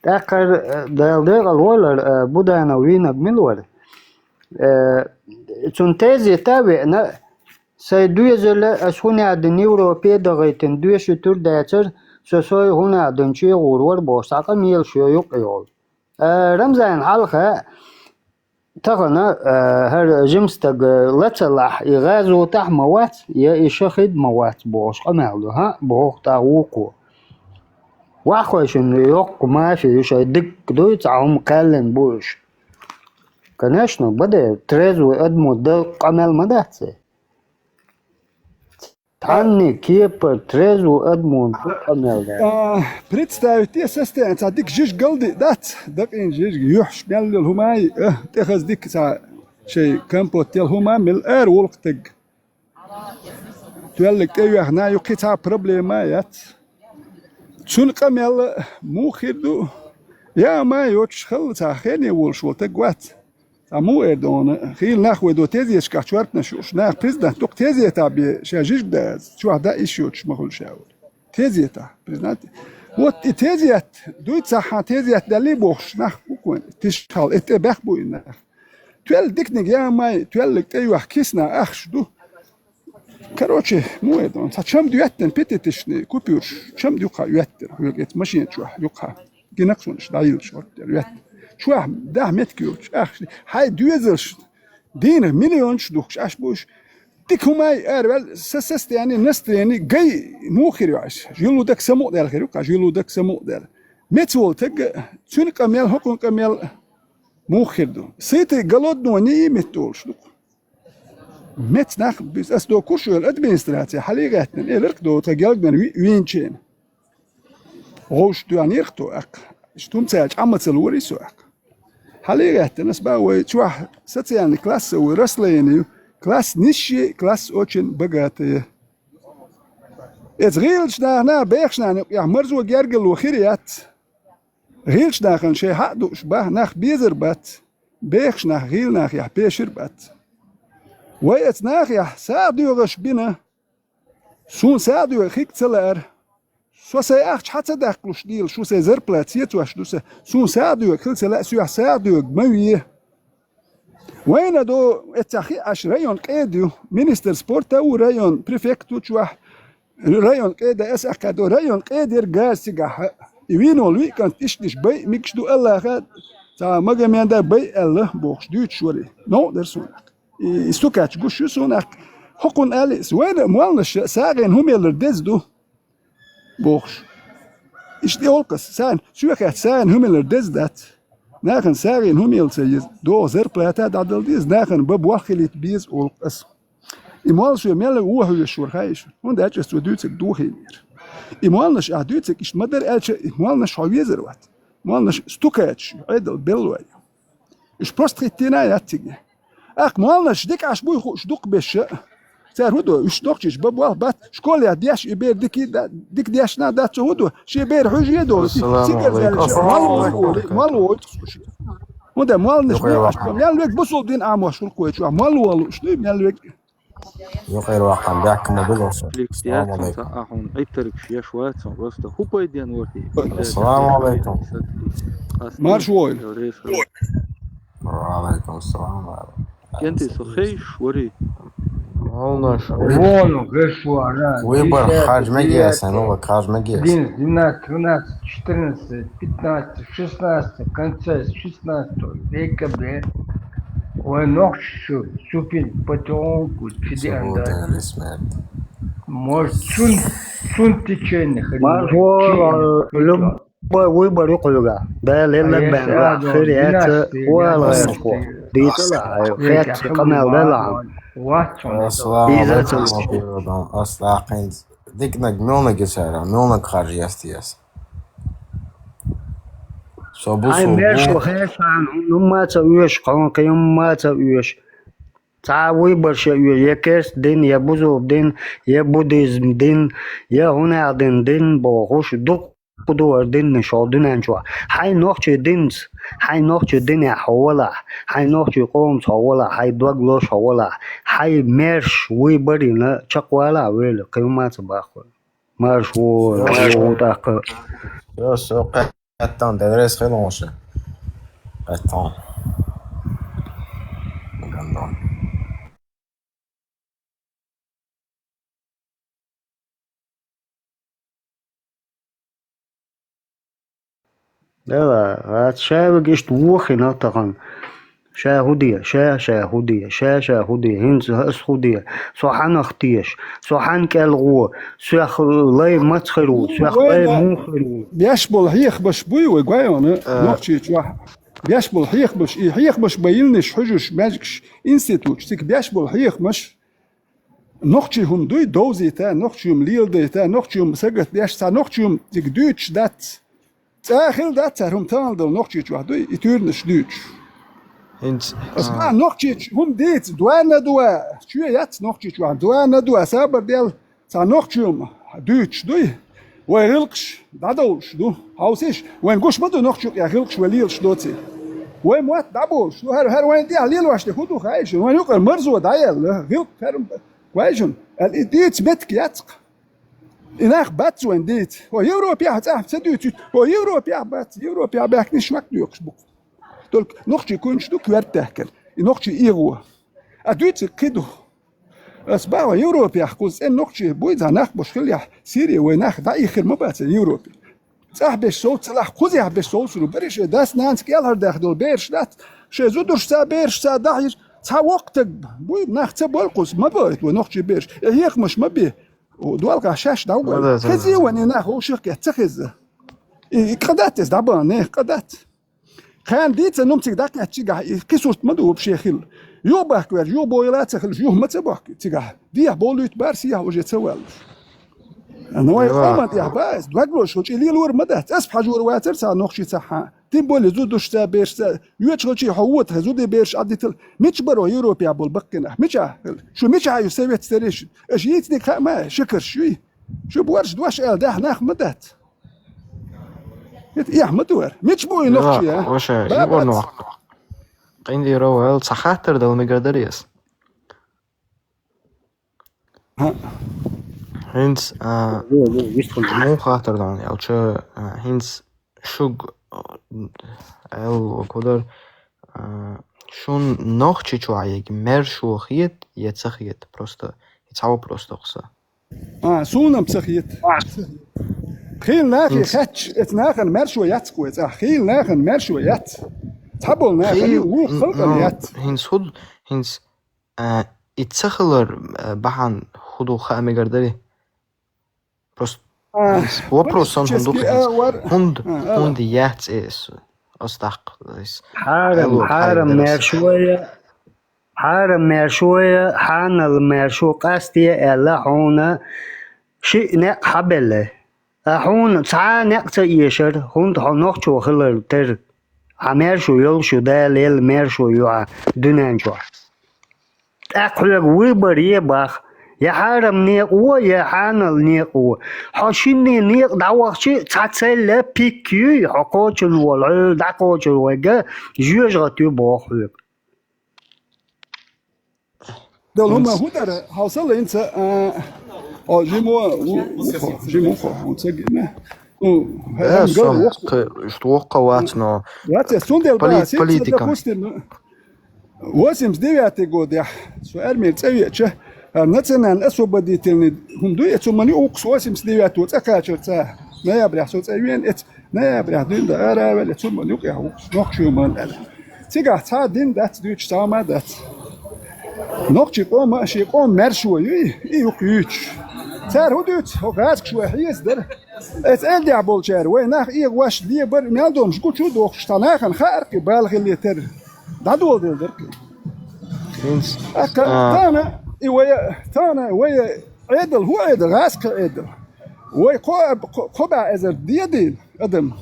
ТӀаккха, э, Дала декъал валар, э, Буданов вийнаг мила вара. Э, цун тезета веана, Сайн доьзал ас хӀун аьлла дина Европе а дахийтина, доьшуьйтур дацара, со сой хӀун аьлла дина чӀегӀур вара бохуш, цхьа къамелаш йо юкъа йолу. А, Рамзан хьалха тахана, а, хӀара жима стаг лацалахь, и гӀазотахь а ма вац, я и шахид а ма вац бохуш къамел ду, хӀаъ, боху тӀаккха вукхо. Ваьххой шуна йоккха мафи ю, шайн дикка дуй, цхьа хӀума кхаьллина бу уьш. Конечно, баде, трезвый адамо дан къамел ма дац и. Цхьанне кепара, трезвый адамо дан къамел дац. А, представить те состояние, цхьа дика жижиг галди дац, дакъийна жижиг, юьхьаш мел йолу хӀума а, тӀехаза дика цхьа шайн компот йолу хӀума а мел ара волу-кх таг. Тоьллиг тӀе а йоьхна, юккъе цхьа а проблема а яц. Цуьнан къамел муха хир ду? Я ма йоцуш хала цхьа хене волуш волу таг вац. Цхьа муха эр ду хьуна, хийла нах вай ду тезеташкахь чорпанаш юуш, нах признать ду-кх тезетахь бен ша жижиг дац, чохь дан йиш йоцуш ма хуьлу ша вара. Тезетахь признать. Вот и тезет дуй цхьа хьан тезет даьллий бохуш нах бу-кх вайн, тиша хьал, и тӀе баьхна бу и нах. Тоьлла диканиг я ма, тоьллиг тӀе а йоьхна кисана ахча ду. Короче, муха эр ду хьуна, цхьа чамда йоьттина пятитысячный купюраш, чамда юккъе йоьттира, хьоьга эца машина чохь юккъе. Гина-кх суна иштта дӀайиллаш хӀорттера йоьттина. Чохь дахьа меттиг йоцуш, ахча, хьайн доьзалш дийнахь миллионаш духкуш Ӏаш бу уьш. Дика хӀума а араваьлла, сан состояние, настроение гай муха хир ю Ӏаш? Жуьллу дакка самукъадаьлла хир ю-кх, жуьллу дакка самукъадаьлла. Меца волу таг, цуьнан къамел, хӀокхуьнан къамел муха хир ду? Сытый, голодный, не имет олуш ду-кх. Меца нах, ас до курш вела администраци, хьале а гӀаьттина, элира-кх до тхан гелгнара ви-, вийначийн. ГӀовш доьгӀнера-кх тхо аккха. Иштта хӀума ца аьлча, Ӏама ца лорий со аккха. Хьале а гӀаьттина, ас бан вай чохь социальный класс а ву, расслоение ю, класс низший, класс очень богатый. Эца гӀийлачу нахана, бехаш нахана юкъехь марзо гергарло хир яц. ГӀийлачу нахана шайн хьаъ дууш бац, нах безар бац. Бехаш нах гӀийла нахехь пешар бац. Вай эца нахехь сагӀа доьгӀуш бина, суна сагӀа доьгӀу хиг ца лаьара. Со сайн ахча хьа ца даккхалуш дийлахь, шу сайн зарплата сецош ду сан, суна сагӀа доьгӀу хила ца лаьа, соьгахь сагӀа доьгӀу ма ве. Вайна до, эццахь хиъаш район къеда ю, министр спорта а ву район, префект ву чохь, район къеда, аса аьхка до, район къедера газа цигахь. И вийна волу виъ кӀант иштта иштта бай а мегаш ду Аллаха, цхьа Магомеда бай аьлла, бохуш дуьйцуш вара. Новкъа дара суна. И, и стукач гуш ю суна аккха. ХӀокхунна аьлла иза, вайна молланаша сагӀина хӀума ялар деза ду, бохуш. Иштта и олкъас, сайна, соьхаьчча сайна хӀума ялар деза дац. Нахана сагӀина хӀума яла ца еза, догӀу зарплата а дӀадала деза, нахана бан болх хилийта беза олкъас. И моллаша мел вон хьоьжуш вара хаийша, хӀунда аьлча аса цо дуьйцург дохийнера. И молланаш ахь дуьйцург иштта ма дара аьлча, и молланаш хьо везар вац. Молланаш стукачаш ю, Ӏедал беллой ю. Уьш просто хӀиттийна а яц цига. Аккха молланаш дика Ӏаш буй хууш дукхахберш а, Цара хӀун ду? Уьш нохчийчу бан болх бац. Школе деш и бер дика да-, дика дешна дац, цо хӀун ду? Шен бер хьуьжа а долу, цигара заьлла, мало войта, мало войта цо шен. ХӀунда мел неш Юкъера вахана. Мел вега бусул дин Ӏамош хӀуллакх вай чохь. Мало валуш дуй, мел вега. Юкъера вахана, бехк ма билла. Салам алейкум. Ахьун, Ӏиттаргаш еш вац, просто хӀун пайден варти? Салам алейкум. Марш войла. Ва алейкум салам. Кенти со хейш вари? Молнаш. Вон, гешвара. Выбор хаж мегиаса, ну, хаж мегиаса. Один, двенадцать, тринадцать, четырнадцать, пятнадцать, шестнадцать, конца шестнадцатого века, бе. Ой, нохчу, супин, потёнку, чидианда. Может, сун, сун течение, хрен. Марш войла, люб- Бой выбор ю кхуьга. Дала лелларг бен хир яц, вала яц. Дийцала хьайо, хетта къамел дала хьан. Ассаламу алейкум, Ас даккхинца. Дикнаг мелнаг ю цара, мелнаг харж ясти яс. Со бу Ай, со мер бу. Шу хешан, хӀумма ца оьш, кхонкхи хӀумма ца оьш. Цхьа выбор ша оьш, я керст дин, я бузуб дин, я буддизм дин, я хӀунах дин дин бохуш, дукха Кху ду вара динна шо дуьнен чохь. Хьайн нохчий динца, хьайн нохчий динехь хьо валахь, хьайн нохчий къомца хьо валахь, хьайн дог лош хьо валахь, хьайн мерш вуй барина чекхвалахь вели, кхин ма ца баккху. Марш ву, марш ву тӀаккха. Йо, со кхеттан, дегрес хилон ша. Кхеттан. Гандон. Дела, ша вегишта вохина тахана. Ша хӀу де, ша, ша хӀу де, ша, ша хӀу де, хӀинца ас хӀу де. Со хьанах теша, со хьан кӀел гӀо, соьх лай маца хир ву, соьх лай муха хир ву. Беш болу хьехамаш буй вай гойона, нохчий чохь. Беш болу хьехамаш, и хьехамаш бан йиллинарш хьуьжуш, маьжгаш, институташ, цига беш болу хьехамаш, нохчий хӀума дуй, довзийта, нохчий хӀума леладайта, нохчий хӀума сагатдеш, цхьа нохчий хӀума цига дуьйцуш дац. ЦӀа а хилла дац цара хӀума тахана долу нохчий чохь дуй, и туьйранаш дуьйцуш. ХӀинца, Аса а, нохчий чу хӀума дийца, дуьйна дуа, чоь яц нохчий чохь, дуьйна дуа, сабар дел. Цхьа нохчий хӀума дуьйцуш дуй, вай гӀиллакхаш дӀадовлуш ду. Хьовсийша, вайн гуш ма ду нохчий юкъа гӀиллакхаш вай лелаш доций. Вай мотт дӀаболуш ду, хӀара, хӀара вайн тӀехь лелош де хӀун ду хаийша, вайн юкъара марзо дӀаяьлла, гӀиллакх хӀара гойшина, аьлла, и дийца меттиг яц-кх. И нах бац вайн дийца. Хьо Европехь цӀахь ца дуьйцуьйту, хьо Европехь бац, Европехь баьхкинарш шмак доькхуш бу-кх. Только нохчий куьйнаш ду коьрта даьхкина, и нохчий эгӀо. А дуьйцург кхин ду. Ас боху, Европехь кхуза цӀена нохчий буй, цхьа нах болуш хиллехь, Сири вай нах дӀаиххира ма бац Европе. ЦӀахь берш совцалахь, кхузахь берш совцур бу. Берриш а дас-нанас кӀелхьардаьхна долу бераш дац. Шайн зударшца, берашца дахьийча, цхьа воккха стаг буй, нах ца болу кхуза, ма бойту вай нохчий бераш. И хьехамаш ма бе. Долахь шаьш дӀавахана. Хезий вайн и нах вовшах а ца хеза. И, и къа дац иза дӀабахана, нехан къа дац. Кхана дийца нум цига дӀакхаьчча цигахь, и кхин сурт ма ду ву шен хилла. Юха бахка ваьлча, юха бохийла а ца хилча, юха ма ца бохку цигахь. Дехьа бовлуьйту бара сехьа уже ца ваьллуш. Ну, вай къоман тӀехь баьхна, дог лош хилча, и лелор ма дац. Ас хьажор вацара цхьа нохчий цхьа хьан. Тем более зударшца, берашца, йоьчу хилчий хьо вотахь, зударий бераш Ӏадитал. Мича баро Европехь болу баккхинах? Мичахь? Шу мичахь ю совет старейшин? Аша йийциниг хаа ма, шекарш юй. Шу борш дош аьлла дахьа нах ма дац. ХӀета эхь ма ду вара. Мича бу и нохчий, а? Ваша, юкъарна ваккха. Къиндийров аьлла, цхьа хаттар дала мегар дарий ас? ХӀинца, а, муха хаттар дан аьлча, а, хӀинца шуг, а, аьлла, кудар, а, шун нохчи чохь ерг мершо хета я ца хета? Просто и цхьа вопрос доккху сан. А, суна-м ца хета. Хила нахе хаьттича, эца нахана маьршо яц-кх вай цӀахь. Хила нахана маьршо яц. Цхьаболу нахана, вукху халкъана яц. ХӀинца хӀуд-, хӀинца, а, и ца хилар, а, бахьана хӀун ду хаа мегар дарий? Просто вопрос сан хӀун ду хӀинца? ХӀунда, хӀунда яц эс, ас даккха, эс. Хьарам, хьарам маьршо я, Хьарам маьршо я, хьанал маьршо къасте аьлла хьуна шиъ некъ хьабелла. Ткъа хьуна цхьа а некъ ца эшара, хӀунда хьо нохчо хилар тера. Хьан маьршо йолуш ю, Дала елла маьршо ю хьан дуьнен чохь. ТӀаккха хьоьга выбор е бах, Я хьарам некъа во, я хьанал некъа во. Хьо шинне некъа дӀавахча, цхьа цаьлла пик юй, хьо кхочун волу, хьоьга дӀакхочур вайга, жоьжахати боху хьоьга. Дала хӀума хӀун дара? Хьовсал инца, а, о, жимо, у, у, хо, жимо, хо, хьуна ца гина. Ну, Э, хӀам гал сом, вокху. Кхы, иштта воккха вац, но Вац, я, цундела поли-, ба, сица, политика. Допустим, восемьдесят девятый годехь, со армейра цӀа веача, а, национально-освободительный хӀума дуй, эцу ман юкъ восемьдесят девятого цӀа кхачар ца. Ноябрехь со цӀа веана, эц ноябрехь дуьйна ара а ваьлла, эцу ман юкъехь вукху, нохчий ман аьлла. Цигахь цхьа дин дац дуьйцуш, цхьа ма дац. Нохчий къома, шен къома маьршо юй, и юкъ юьйцуш. Цара хӀун дуьйцу, хӀо гӀазкаш вай хьеза дара. Эца элдехь болчара, вай нах эгӀа ваш лебар, мел домаш гучу а дохуш, цхьа нахана хаьара кхин бала хилла терра. ДӀадоладелла дара кхин. ХӀинца, Аьлла, а, тахана, и вай, тахана, вай Ӏедал, хӀун Ӏедал, гӀазкхи Ӏедал. Вай кхо, кхо, кхо бӀе эзар дедийла адам.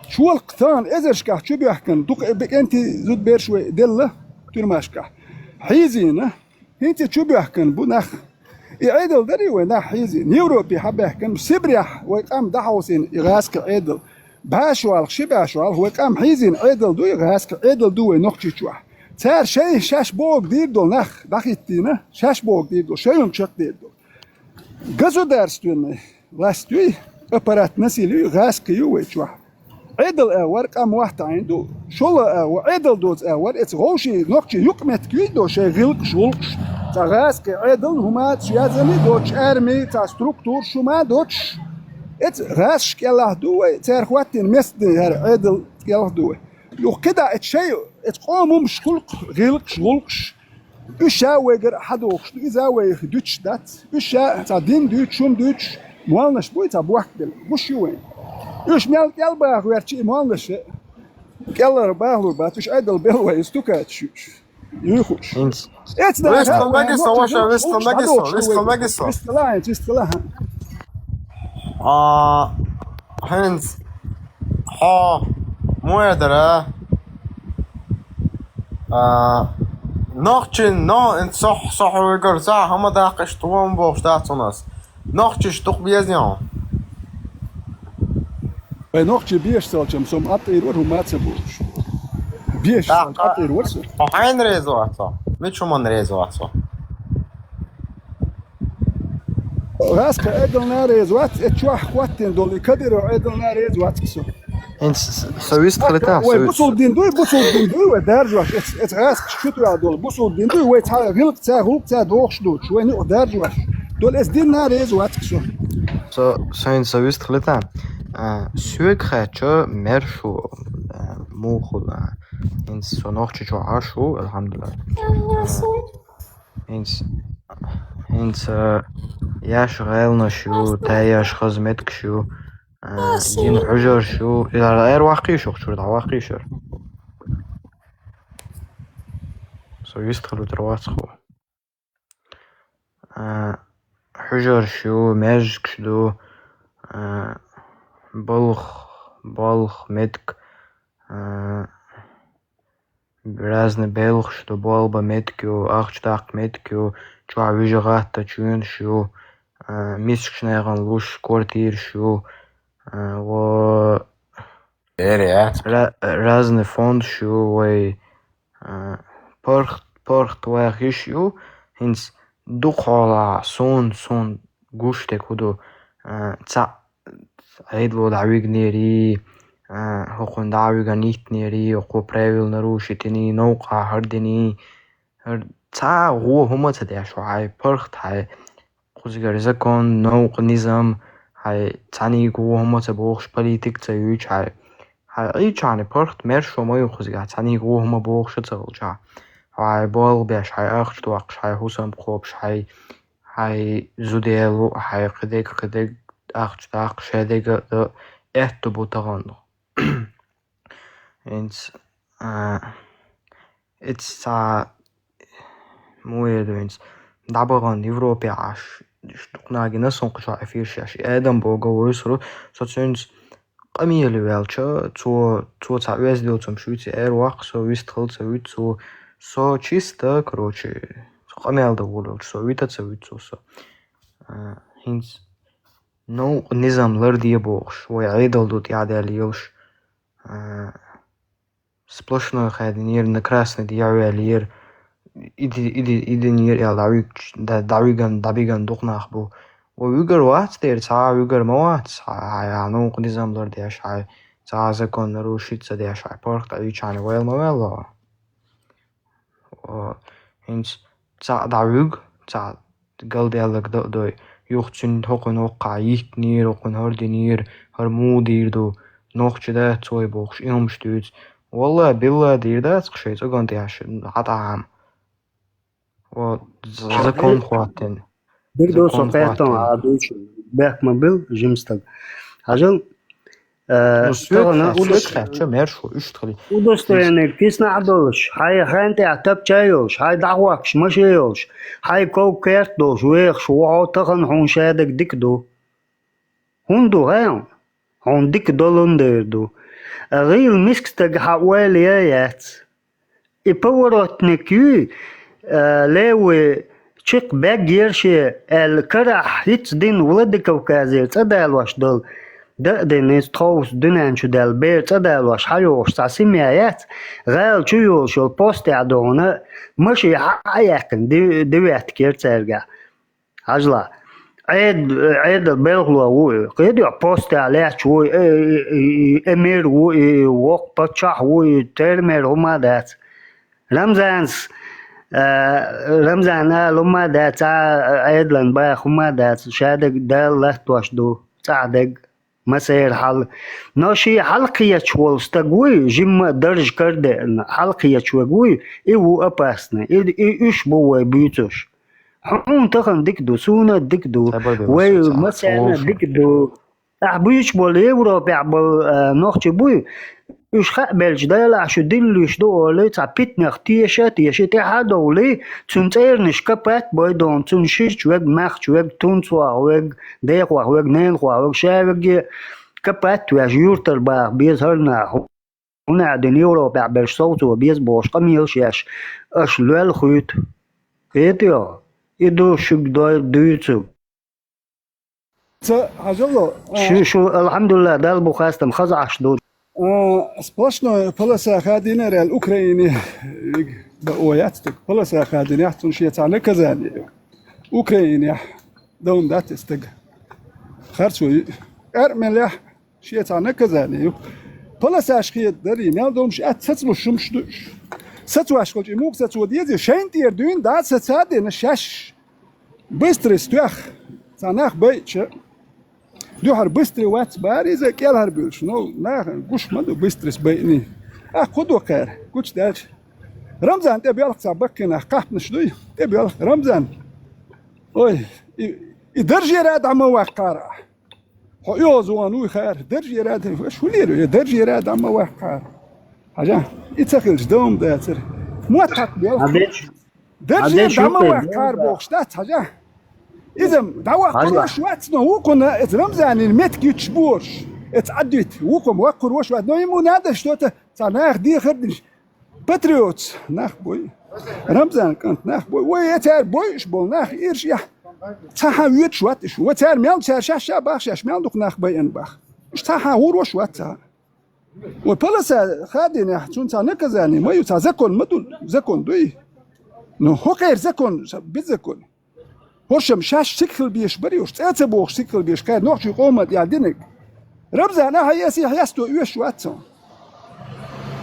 Чолакх тахана эзаршкахь чубоьхкина, дукха бекӀентий зудбераш вай делла, туьрмашкахь. Хьийзийна, хӀинца чубоьхкина бу нах. И Ӏедал дарий вай нах хьийзийна? Европе хьабаьхкина, Сибрехь вай къам дӀахьовсийна, и гӀазкхи Ӏедал. БӀаьш валах, ши бӀаьш валах, вай къам хьийзийна Ӏедал ду, и гӀазкхи Ӏедал ду вай Нохчийчохь. Цара шай шаьш богу дийр долу нах дӀахӀиттийна, шаьш богу дийр долу, шайна чекхдийр долу. Государственный власть юй, аппарат насилия юй, гӀазкхи ю вай чохь. Ӏедал а вара къам вахтахьийна ду, шолгӀа а ва, Ӏедал доцу а вара, эца гӀовший нохчий юкъаметтиг юй до шайн гӀилкъаш, гӀуллакхаш, цхьа гӀазкхи Ӏедал хӀума а связанный доцуш, арми, цхьа структура шума а доцуш, эца гӀазкхаш кӀелахь ду вай, цара хӀоттийна местный хӀара Ӏедал кӀелахь ду вай. Юха кхидӀа эца шай, эца къомамаш гӀуллакх, гӀилкъаш, гӀуллакхаш, уьш ша вайгара хьадохуш ду, иза вайх дуьтуш дац. Уьш ша цхьа дин дуьйцуш, хӀума дуьйцуш, молланаш буй цхьа бохк белла. Гуш ю вайн. Уьш мел кӀел баха верча и молланаш, кӀеллара бахалур бац, уьш Ӏедал белла вай, стукачаш ю уьш. Юй хууш. ХӀинца. Эца нах Вистхила вайн мегиса, нохчий ваша, гӀуллакхаш вистхила мегиса, дӀадохуш ду вистхила вай. Мегиса. Вистхила хьан, вистхила хьан. А, хӀинца. Хьо, муэдара. А, нохчий, но, ин сох, сох вигар, за, хӀама даккхаш, тхуам бохуш дац у нас. Нохчийш дукха беза ян. Вай нохчий беш цалчам, сом атӀийр вар, хӀума ца бохуш. Беш цалчам атӀийр вар со. Хьо хьайна реза вац со? Мича хӀуманна реза вац со? ГӀазкхи Ӏедална реза вац, э, чохь хӀоттийна долу и Кадыров Ӏедална реза вац со. ХӀинца с-, со вистхила тан, Вай со вист- бусулба дин дуй, бусулба дин дуй, вай даржош, эц, эц гӀазкхаш чу тоьхна долу бусулба дин дуй, вай цхьа гӀилкъ ца, гӀуллакх ца дохуш доцуш, вай юкъа даржош. Долу эц динна реза вац со. Со, со хӀинца со вистхила тан. А, соьга хаьттича, мер шу, а, муха хула. ХӀинца со Нохчийчохь Ӏаш ву, алхьамдулиллахӀ. ХӀинца, хӀинца, э, еш гӀелнаш ю, тӀе еш хаза меттигаш ю, э, дин хьуьжарш ю. Иза эр ваккхийша, чуьра дӀаваккхийша. Со вистхила тӀера вац хьо. Э, хьуьжарш ю, маьждигаш ду, э, балха, балха меттиг, э, разный белхаш ду, болба меттиг ю, ахча даккха меттиг ю, чохь вижа гӀатта чуьнаш ю, а, мискачу нахана луш квартираш ю, а, во Эре яц. Ра-, разный фондаш ю, вай, а, паргӀат, паргӀат ваха йиш ю, хӀинца дукха хьолахь суна, суна гуш дерг хӀун ду, а, цхьаъ Ӏедало дӀавигнери, а, хӀокхунна дӀа а виган йиттинери, хӀокхо правила нарушить йини, новкъа хьардини. ХӀара цхьа а гӀо хӀума ца деш, хьайн паргӀат, хьайн кхузгара закон, новкъа низам, хьайн цхьаьннега гӀо хӀума ца бохуш, политика ца юьйцуш, хьайн, хьайн Ӏийчахьана паргӀат, мер шо ма ю кхузгахь, цхьаьннега гӀо хӀума бохуш а ца хилчахь. Хьайн болх беш, хьайн ахча доккхуш, хьайн хӀусам кхобуш, хьайн, хьайн зуда яло, хьайн кхидерг, кхидерг ахча даккха, шадерг а дан, аьтту бу тахана. ХӀинца, а, эццахь муха ду хӀинца дӀабахана Европе Ӏаш, дукха нагина сан кху чохь эфирш еш. И Адам боху вуьйцуру, со цуьнца къамеле ваьлча, цо, цо цхьа оьзда йолчу шуьйца эр ваккха, со вистхила ца вуьту, цо, со чисто, короче, со къамел дан волавелча со вита ца вуьту со. А, хӀинца новкъа низам ларде бохуш, вай Ӏедал ду тӀаьхьадаьлла йолуш, а, сплошной хаьдинера, на красный дехьаваьллера, и ди-, и ди-, и динера аьлла дӀавуьгуш, дӀа-, дӀавиган, дӀабиган дукха нах бу. Вай вуьгар вац дера, цхьа а вуьгар ма вац, хьай, хьай, хьай новкъа низам лардеш, хьай цхьа а закон нарушить ца деш, хьай паргӀат Ӏийча хьайна вайл ма ваьлла. О, хӀинца цхьаъ дӀавуьгу, цхьаъ галдаьлларг дан а дой, юха цуьнан хӀокхуьнан воккхахь йиттинера, хӀокхуьнан хӀара динера, хӀара муха дийр ду, нохчи дац вай бохуш, и хӀумаш дуьйцу. Валла, билла дийр дац-кх шайн цӀоган тӀехь ш-, хьан тӀаьхьа. О, з-, закон хӀоттийна. Дерг до со Закон къаьттон хӀоттийна. А дуьйцу. Бехк ма бил, жима стаг. Хьажал, э, Ну, соьга тахана хаьттича, удос-, соьга хаьттича, мер шу, иштта хили. Удостоверение киснахь долуш, хьайн хен тӀехь тапча йолуш, хьайн дӀахӀоттуш машен йолуш, хьайн ков-керт долуш вехаш ву хьо, тахана хьуна шадерг дика ду. ХӀунда ду хьайна? Хьуна дика долун дер ду. А гӀийла миска стаг хьан ойла ян яц. И поворотник юй, а, левый чекх беггера шен, аьлла, карахь хӀинца дина Владикавказера цӀа далош долу, дан а дина, иза тховса дуьнен чу даьлла бер цӀа далош хьан йогӀуш цхьа семья яц, гӀала чу йолуш йолу постехь догӀуна, машен хьан а яьккхина, ди-, девяткера цаьргахь. Хьажал, Ӏед-, Ӏедал белхало ву и, кхетий, постехь лаьтташ ву и, э, э, э, эмир ву и, воккха паччахь ву и, термер хӀума а дац. Рамзанс, э, Рамзан ала хӀума а дац, цхьа а Ӏедалан баха хӀума а дац, шадерг Дала латтош ду, цӀахь дерг. Масера хьал. Но шен хьалакхеташ волу стаг вуй, жимма а даржа карадеана, хьалакхеташ верг вуй, и ву опасный. И, и уьш бу вай буьйцуш. Хьуна тахана дика ду, суна а дика ду. Ца бара бен Вай массо а массарна а цхьа дика ду. Ахь буьйцуш болу Европехь болу, а, нохчий буй, уьш хаа белча, Дала ахь шу дилла луьйш ду олий, цхьа питанех теша а теший, тӀаьхьа а довлий, цуьнан цӀернаш капат а бой дона, цуьнан ширча вег, маьхча вег, тунцваха вег, дехваха вег, ненахваха вег, ша веге капат а веш, юьртара баха беза хӀара нах. ХӀунда аьлла дина Европехь берш совцо беза бохуш къамелаш еш, аша лоьл хуьйту. Кхетий, и ду шуьга дой дуьйцург. Ца хьажало. Шу, шу, алхьамдулиллах, Далла бу хастам, хаза Ӏаш ду. А, сплошной полоса хадийнера аьлла Украине, да, о, яц стаг, полоса хадийнехь, цунна шен цхьа наказание ю. Украинехь, даун дац и стаг. Харцо ю. Армелехь, шен цхьа наказание ю. Полосаш хеда дарий, мел долуш атта сацлуш хӀумаш ду уьш. Сацваш хилча, и муха сацо дезий, шайна тӀера дуьйна, да, саца а дина, шаьш. Быстрый стоьх, цхьа нах байча, дуьхьара быстрый вац бара иза, кӀелхьара буьлуш. Ну, нахана гуш ма ду быстрый байъний. Ахь кху ду кхара, гучудаьлча. Рамзан тӀе боьлху цхьа баккхий нах, кхаьпнаш дуй, тӀе боьлху Рамзан. Ой, и, и даржера дӀа ма ваккхара. Хьо оьгӀазвахана вуй хара, даржера дӀа, аша хӀун лерой, даржера дӀа ма ваккхара. Хьажа, и ца хилча, дама дацара. Мотт хьакха боьлху. Хьан бечу? Даржера дӀа ма ваккхара бохуш дац, хьажа. Иза дӀаваккхур ваша вац, но вукхунна эца Рамзанин меттиг юьтуш бохуш. Эца Ӏадвита, вукхунна ваккхур ваша вац, но ему надо что-то, цхьа нах дехар динаш. Патриотс нах бой. Рамзан кӀант нах бой. Вай я цара бойуш болу нах ирш я. Цхьа хьан вуьтуш вац иш. Вай цара мел цара шаьш ша бах, шаьш мел дукха нах байъан бах. Иш цхьа хьан вур ваша вац цхьа. Вай полоса хадийнехь, цунна цхьа наказание ма ю, цхьа закон ма ду, закон дуй. Ну, хӀокхера закон, беззаконие. ХӀоршам шаьш сикхил беш барий уьш, цӀе а ца бохуш сикхил беш, кхаьр нохчий къоман тӀехь динарг. Рамзан ахьа эсий хьесто оьшуш вац цо.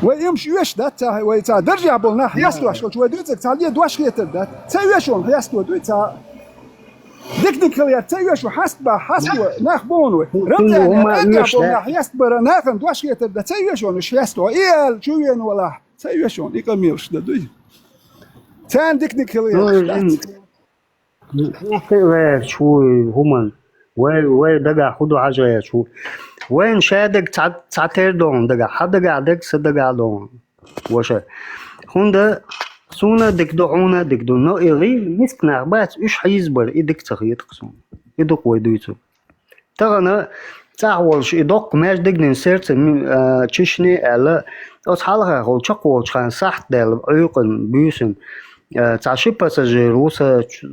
Вай имаш оьшуш дац цхьа, вай цхьа даржехь болу нах хьестош хилча, вай дуьйцург цхьа ле дош хетар дац. Ца оьшуш хьесто дуй цхьа. Дикниг хила яц, ца оьшуш хьаст бах, хьасто нах боху вай. Рамзан ахьа болу нах хьест бара, нахана дош хетар дац, ца оьшуш уьш хьесто. И аьлла, чу вена валахь, ца оьшуш и къамелаш дан дуй. Царна дикниг хила яц. Ахь кхин а гӀерташ ву хӀуманна. Вай, вай дагахь хӀун ду хьажа гӀерташ ву. Вайна шадерг цхьа, цхьа тера догӀун дагахь. Хьан дагахь дерг, сан дагахь догӀун. Ваша. ХӀунда суна а дика ду, хьуна а дика ду. Но и гӀийла миска нах бац, уьш хьийзабар, и дика ца хета-кх суна. И ду-кх вай дуьйцург. Тахана цӀахь волуш и доккха маьждигнин сердце, м, а, Чечне аьлла, оцу хьалха волу чекхволчу хана сахьт даьлла, Ӏуьйкъана, буьйсана. Э, цхьа ши пассажир ву са ч-,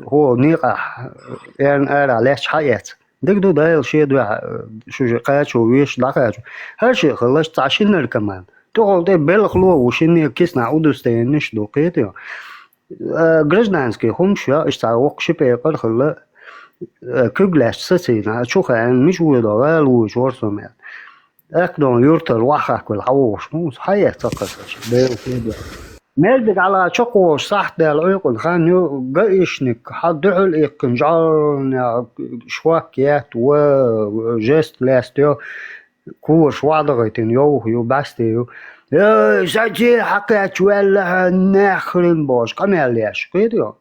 хӀо, некъахь, эрна арахь лаьтташ хьаэц. Дика ду, Дала шен дуьхьа, э, шу же кхачо, вешаш дӀакхачо. ХӀара шиъ хилла цхьа ши наркоман. ТӀехула тӀе белхало ву, шинне киснахь удостоверенеш ду, кхетий хьо. Э, гражданский хӀумаш ю, иштта цхьа воккха ши пекъар хилла, э, куьг лаьцна сацийна, чу хаьна, мича воьду, гӀала вуйчу ворхӀ сом аьлла. Эккадон юьртара охьахахкавелла хьавогӀуш, ну, хьаэц ца кхасаш, Дела кхедо. Мел дика хьала чекхволуш сахьт даьлла Ӏуьйкъана хан ю, гаишник, хьан дуьхьал иккхина, жӀарна швак етта, ва, жест лаьцна йо, кораш вахьадахийтина йовха ю, бӀаьсте ю. Эй, саце хьакхаьчча ваьлла хьан нахрин бохуш, къамел еш, кхетий хьо?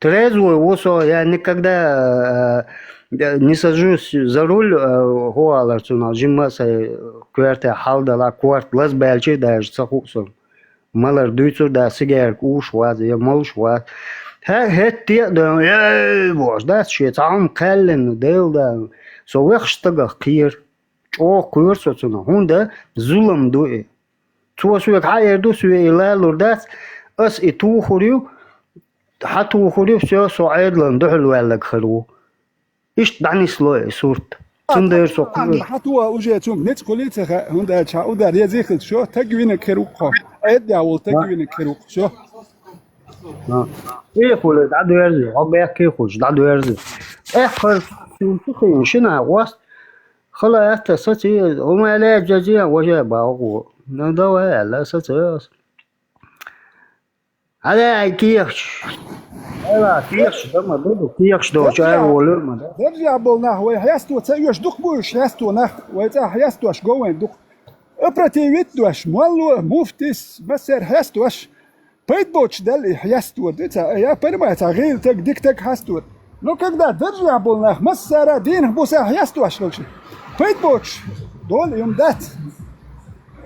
Трезвый ву со, я никогда, э, не сажусь за руль, э, хӀу алар цунах, жимма а сайн коьртехь хьаладала, корта лазбаьлча а даже ца хуу со. Малар дуьйцур дац, сигарка уьш вац, я молуш вац. ХӀе-, хӀетте а дан, эй, бохуш, дац шен цхьа хӀума кхаьллина, Дела дан. Со вехаш стагах кхера, чӀогӀа кхоьру со цунах, хӀунда зулам ду и. Цо соьга хьаэр ду, соь и лалур дац, ас и тухур ю, хьан тухур ю, всё, со Ӏедалан дуьхьал ваьлларг хир ву. Иштта дӀанисло и сурт. Цундела со кхоьру. Хьан туа уже цунга ницкъ хуьлий ца хаьа, хӀунда аьлча хьан удар езий хилча, шо таг винарг хир ву-кх хьо. Ӏедалехь волу таг винарг хир ву-кх, шо. Эхула дӀадоьрзи, хьо бехке хуьлуш дӀадоьрзи. Эххар цуьнан цу хин шина гӀост, хала атта саций, хӀума лаьжжазе, важе баху. Ну, давай, аьлла, саций ас. Хьадай кехаш. Айла, кехаш, дан ма ду, кехаш долчу ара волуьра ма ду. Даржехь болу нах вай хьесто ца оьшу дукха бу уьш, хьесто нах, вай цӀа хьестош го вайн дукха. Опротивить дош, молло, муфтис, массара хьестош. Пайда боцуш даьлла и хьестор ду ца, я парма ца гӀийла таг, дика таг хьестор. Но когда даржехь болу нах массара дийнах буса хьестош хилча, пайда боцуш долу юм дац.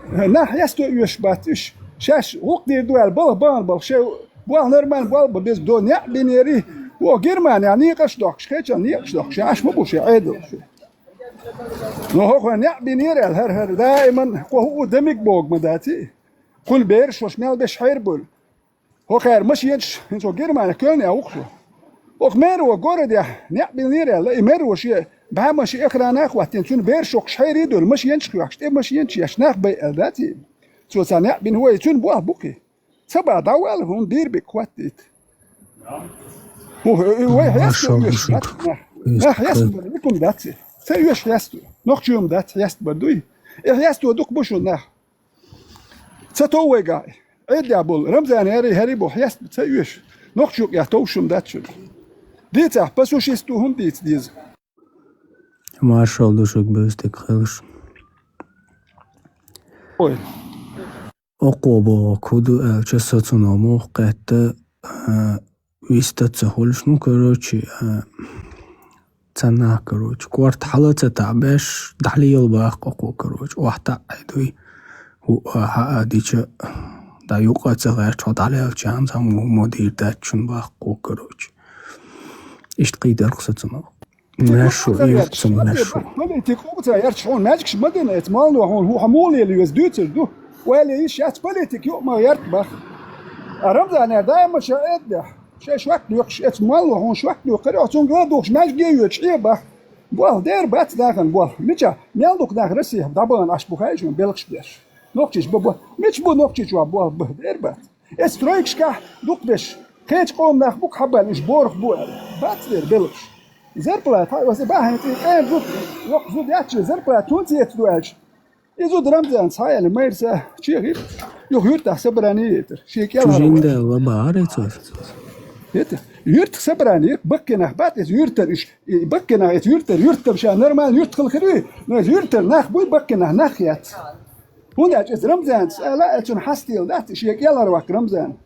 Нах хьесто оьшуш бац уьш. Шаьш гӀукъ дийр ду аьлла, балха бахана балха, шайн болх нормально болх бан беза до неӀ бинера, оха Германехь некъаш дохкуш, кхечан некъаш дохкуш, Ӏаш ма бу шен Ӏедал шен. Но хӀокхо неӀ бинера аьлла, хӀара-хӀара даиман кхо хӀуъу дамиг богу ма дац и. Кхуьнан бераш ваша мел беш хьера буьлу. ХӀокхара машенаш, хӀинца хӀо Германехь Кёльне а ву-кх шо. ХӀокху мэро городехь неӀ бинера аьлла, и мэро шен бӀаьмаши охрана а хӀоттийна, цуьнан бераш хӀокхуш хьерий а дуьлу, машенаш а кхоьхкуш, тӀе машенаш а еш, нах бай аьлла дац и. Цо цхьа неӀ бина хӀой, цуьнан болх бу-кх и. Ца бан дӀавала хӀума бийр биг хӀоттийта. ХӀу, хӀу, вай хьеста оьшу бац нах. Нах хьеста бар дика хӀума дац и. Ца оьшу хьеста. Нохчий хӀума дац, хьеста бар дуй. И хьеста дукха бу шун нах. Ца тов вайгахь. Ӏедалехь болу Рамзан хӀерий, хӀерий бу хьеста ца оьшу. Нохчий юкъехь товш хӀума дац шуна. Дийцахь, по существу хӀума дийца деза. Маршалла ду шуьга, бевза дика хуьлуш. Ой. Окхо боху, хӀун ду аьлча, со цунах муха кхетта, а, виста ца хуьлуш, ну, короче, а, цхьа нах, короче, корта хьала ца таӀбеш, дӀалела баккха окхо, короче, охьатаӀа дуй. ХӀуъа хьаа дича, дӀа юкъа ца гӀерташ, хьо дӀалелча, цхьаммо хӀумма дийр дац шуна баккха, короче. Иштта кхийдара-кх со цунах. Маьршо, юьртаца маьршо. Политик укхаза ярча хьуна маьжгаш ма дина, эца молло хьуна хӀу хьан муха лела веза дуьйцур ду. Вале йиш яц политик юкъа ма ярта бах. А Рамзанера даима ша эддехь, шайн шок доькхуш, эца молло хьуна шок доькхура, хьо цунга ладугӀуш маьжге а йоьдуш Ӏе бах. Болх дер бац нахана болх. Мича, мел дукха нах Россехь дӀабахана Ӏаш бу хаьий шуна белхаш беш. Нохчийчу бан бо. Мича бу Нохчийчохь болх бан? Дер бац. Эс стройкашкахь дукхаберш, кхечу къоман нах бу-кх хьабаьлла, уьш борах бу аьлла. Бац дера белхаш. Зарплата, хьан оьсу бахьана цӀе, э, зуда, йоккха зуда яц шен, зарплата хӀунда ца эцна ду аьлча, и зуда Рамзана схьа а аьлла, майрса чехира, юха юьртахь собрание яйтира. Шен кӀелхьарван. Чужин да лаба арецо. ХӀета, юьртах собрание йира, баккхий нах бац, иза юьртара уьш, и баккхий нах, иза юьртара, юьртара ша нормально юьртахула хир ю, но иза юьртара нах буй, баккхий нах, нах яц. ХӀунда аьлча иза Рамзанца ала, аьлла, цуьнан хьастийла дац, шен кӀелхьарваккха Рамзан.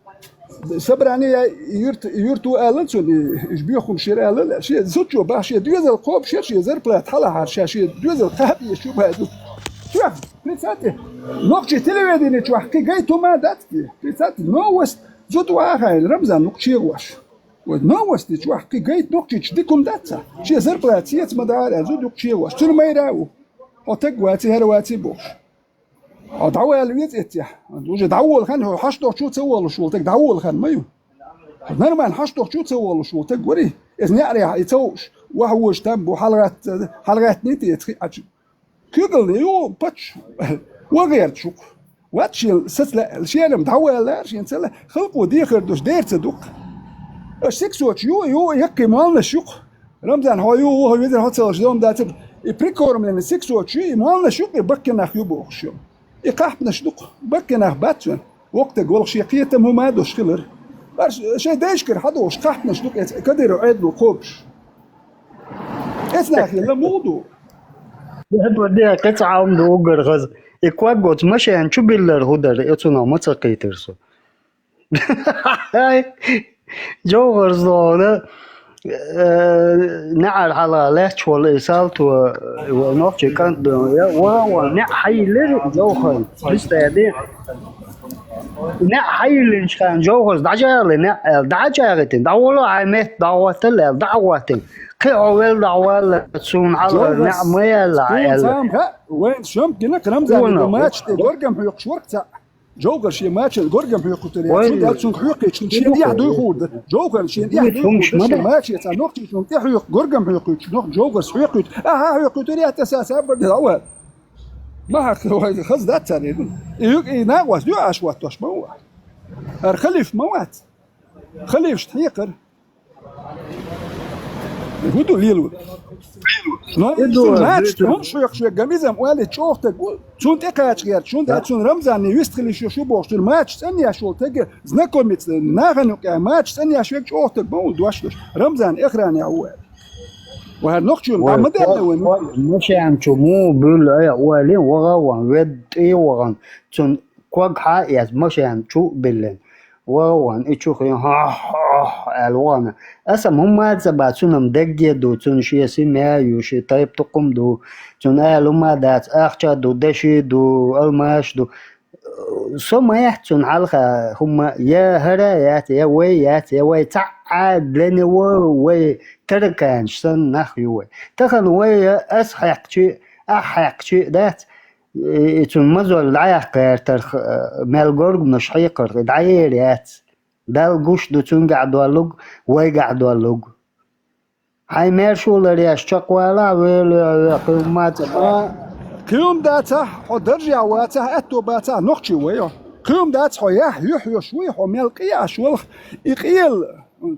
Собрание яй, юьрт-, юьрто аьлла цунна, и, уьш боьха хӀума шира аьлла, шен зудчо бах, шен доьзал кхобуш яра, шен зарплата хьалахьара, ша шен доьзал кхаба еза шу бай зуда. Чохь, представьте, нохчий телевидени чохь кхин гайта хӀума дац те? Представьте, новость, зуда ваха хайна, Рамзан нукъ чегӀош. Вот новости чохь кхин гайта нохчийчу дика хӀума дац цхьа? Шен зарплата сеца ма дара, зуда юкъ чегӀош. Цуьнан майра а ву. Хьо таг ваций, хӀара ваций бохуш. Хьо дӀавала веза эццехь. Уже дӀавола хан, хьо хьаш дохчу ца волуш волу таг дӀавола хан ма ю. Нормально хьаш дохчу ца волуш волу таг вари. Эс неӀарехь и ца вууш, ваха вожа там бу, хьалагӀатта, хьалагӀаттаний те эца хи Ӏачу. Куьйгалла ю пач, ван гӀерташ ву-кх. Вац шен саца лаьа, шена-м дӀаваллара, шена ца лаьа, халкъо дехар долуш дера ца ду-кх. Аша сиксочу ю, ю, яккхий молланаш ю-кх. Рамзан, хьо ю, ву, хьо везар, хьо ца лаш, дом дацар. И прикормленный сиксочу ю, и молланаш ю-кх, и баккхий нах ю бохуш ю. И кхахьпанаш ду-кх, баккхий нах бац вайн. Воккхатаг валха шен кхетам хӀума а долуш хилар. Аш шайн дайшкара хьадогӀуш кхахьпанаш ду-кх эца Кадыров Ӏедало кхобуш. Эцнахе ла муха ду? Де, кхин цхьа хӀума ду уггар хаза. И ког оцу машен чу биллар хӀун дара, оцунах ма ца кхийтира со. Жовхар злогӀана, э, неӀар хьалха лаьтташ волу и салто, э, нохчий кӀант ду. Я, вара ван неӀ хьайиллира Жовхар. Хьистади. НеӀ хьайиллинчу хана Жовхарс дӀачӀагӀали неӀ аьлла, дӀа а чӀагӀийтина, дӀаволо хьайн метта дӀахӀоттал аьлла, дӀа а хӀоттийна. Кхин хьо велла дӀавалла, суна хьалха неӀ ма яьлла аьлла. Цхьамма хаьа, вайн шамп гина Рамзан ду мача тӀе горгам хьоькхуш вара цхьаъ. Жовхар шен мачал горгам хьоькхуьйтур яц, цуьнга аьлла цуьнга хьоькхуьйтуш, шен тӀехь дуй хуур ду. Жовхар шен тӀехь дуй хуур ду, шен маче цхьа нохчичунна тӀе хьоькху, горгам хьоькхуьйтуш, нохча Жовхарс хьоькхуьйту. Аха, хьоькхуьйтур яц аса сабар де хьо. Ма хьакха, вай хаза дац царна. И юк, и накъост ю аш ваттош ма ву. ХӀара халиф ма вац. Халифашна хьекхар. ХӀун ду лело? Но и ду, цунна мача тӀе хӀума шоьхуш вегга, иза-м оьллий чӀогӀа таг ву, цунна тӀе кхача гӀерта, шун да цунна Рамзанна вист хила йиш ю бохуш, цунна мача цӀанъеш волу таг, знакомиться, нахана юкъехь мача цӀанъеш вегга чӀогӀа таг ма ву дош долуш. Рамзан эхранехь ву аьлла. Ва хӀара нохчо ма даьлла вайн. Машен чу муха буьллу ай, оьллий, ваха а ван, ведда тӀе а вахана, цунна ког хьа а эцна, машен чу а биллина. Ваха а ван, и чу хин, хьох, хьох, аьлла вахана. Аса-м хӀумма а ца бац, цунна-м дегге а ду, цунна шен семья а ю, шен тайп-тукхам а ду, цунна ала хӀумма а дац, ахча а ду, деши а ду, алмаш а ду. Со ма яц цунна хьалха хӀумма, я хӀара а яц, я вай яц, я вай цхьаъ а для него вай тараканаш санна нах ю вай. Тахана вай аса хьаькхчи, ахь хьаькхчи а дац, и, и цунна мазалла дӀаяккха гӀертарх, э, мел горгамаш хьекхарх, и дӀаер яц. Далла гуш ду цуьнгахь доллуг, вайгахь доллуг. Хьайн маьршо ларъеш чекхвалахь, вела, вела, кхин хӀумма а ца боху. Кхин хӀума дацахь, хьо даржехь вацахь, аьтто бацахь, нохчи вай хьо. Кхин хӀума дац, хьо яхь юьхь йолуш вуй, хьо мел къе Ӏаш валахь, и къел,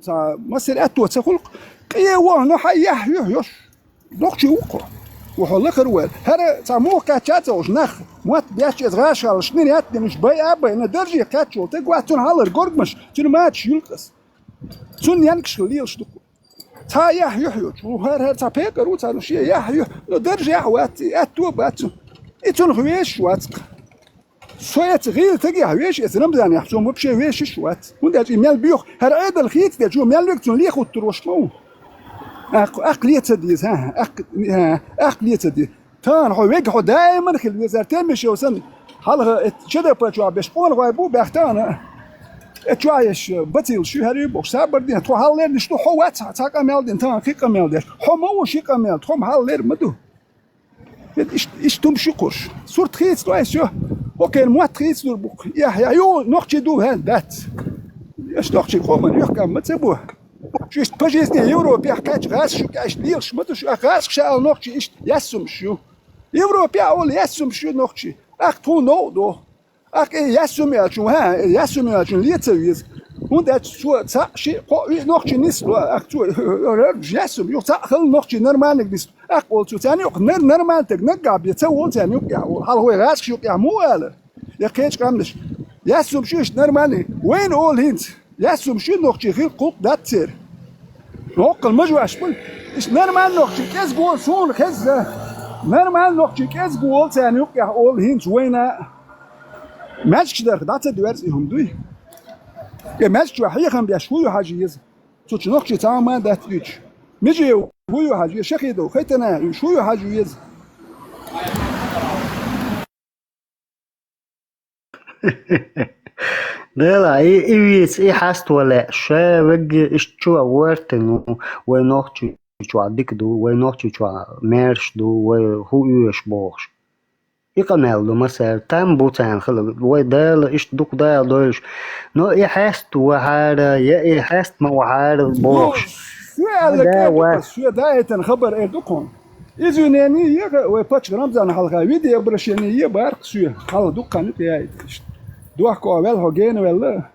цхьа массаьрга аьтто ца хуьлу-кх, къе вахана хьан яхь юьхь йолуш. Нохчи ву-кх хьо. Ва хьо лакхара ваьлла. ХӀара цхьа муха кхаьчча а ца хууш нах, мотт беш иза гӀашаллаш нир яттина уьш байа а байна, дарже кхаьчча волу таг вац, цунна хьалара горгамаш, цуьнан мачаш юьлкъас. Цунна яьнгаш хила лелаш ду-кх. Цхьа яхь юьхь йоцуш ву, хӀара, хӀара цхьа пекъар ву цхьа, ну, шен яхь юьхь, ну, даржехь вац, и аьтто а бац цунна. И цунах вешаш вац-кх. Со эца гӀийла тагехь вешаш, эца Рамзанехь цо вообще вешаш вац. ХӀунда аьлча и мел боьху, хӀара Ӏедал хийцаделча, мел верг цунна лехуттур ваш ма ву. Акх, акх леца деза, хӀа, акх, хӀа, акх леца деза. Тахана хьо вега хьо даиман хила везара, Темишев санна, хьалха эт ЧДП чохь беш къонахой бу баьхна тахана. Эт чохь еш бацилла ши хӀара ю бохуш, сабар дина, тхо хьаллернаш ду, хьо вац цхьа къамел дина, тахана кхин къамел деш. Хьо ма ву ши къамел, тхо-м хьаллер ма ду. Иштта, иштта хӀума ши кхуш. Сурт хийцадой ас ю. Окей, мотт хийцадур бу-кх. Яхь, яхь, ю, нохчи ду, хӀа, дац. Аш нохчи къоман юьхкам ма ца бу. Шу иштта по жизни Европехь кхаьчча гӀазкхаш ю, иштта лелаш ма ду шу. Ах, гӀазкхаша ала нохчи иштта яьссумаш ю. Европехь а олу яьссумаш ю нохчи. Ах, тхуна новкъа доху. Ах, э, яьссум аьллачун, хӀа, яьссум аьллачун ле ца веза. ХӀунда аьлча цо цхьаъ, шиъ, кхоъ, виъ нохчи нисдо. Ах, цо, э, раргаш яьссум ю, цхьаъ хала нохчи нормальниг нисдо. Ах, олу цо, царна юкъа нар-, нормальный таг наггахь бен ца волу царна юкъехь, олу. Хьалха вай гӀазкхаш юкъехь муха алара? Я кхечу къаьмнаш. Яьссумаш ю иштта нормальный. Вайна олу хӀинца. Яьссумаш ю нохчий хила кхулкх дац церан. Воккхалла ма жоьш бу. Иштта нормальный нохчий кӀезиг волу суна хезна. Нормальный нохчий кӀезиг волу царна юкъехь олу хӀинца вайна. Маьждигаш дарх дӀа ца доьрзу и хӀума дуй. И маьждигаш чохь хьехам беш хӀун ю хьажа еза? Цу чу нохчий цхьа а ма дац дуьйцуш. Межиев хӀун ю хьажа еза? Шахидов, Хайтанаев, уьш хӀун ю хьажа еза? Дела, и, и вийца, и хьаставан лаьа, ша вегге иштта чу а гӀортина, ну, вай нохчий чохь дика ду, вай нохчий чохь маьрша ду, вай хӀу оьшу бохуш. къамел ду массара, там бу царна хила, вай Дала, иштта дукха Дала дойлуш. Но и хьаста вахьара, я и хьаста ма вахьара бохуш. Соьга аьлла, да, кхетий, ва. Соьга даийтина хабар эр ду кхунна. Извинение е, вай паччахь Рамзан хьалха видеообращение е бара-кх соьга. Хьалха дукха хан юкъа яйта иштта. Дохко ваьлла хьо гена ваьлла.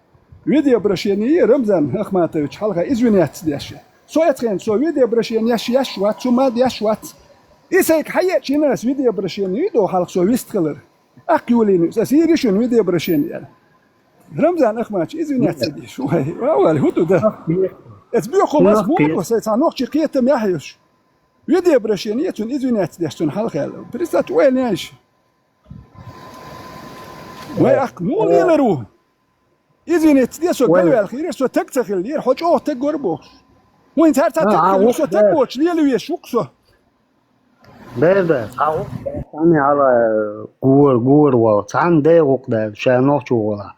Видеообращение е Рамзан Ахматович хьалха извиняться деш. Со эцхен, со видеообращение еш, еш вац, цу ма деш вац. И сайга хьаечина ас видеообращение до хьалха со вист хилар. Акх юлийна, ас йийри шуна видеообращение аьлла. Рамзан Ахматович, извиняться деш. Вай, вай, вай, хӀу ду да? Эц боьху мас муха, сай цхьа нохчи кхетам яхьеш. Видеообращение цунна извиняться деш цунна хьалха аьлла. Представьте, вай неш. Вай, акх, муха лелар ву? Извиняться де, со галваьлла хийра, со таг ца хилла лера, хьо чӀогӀа таг вара бохуш. Вайн цара ца таг хилла, со таг воцуш лела веш ву-кх со. Бер, бер, цхьа гӀуллакх дац, цхьанне хьала, э, гора, гора вала, цхьанна де гӀуллакх дац, ша нохчо вала.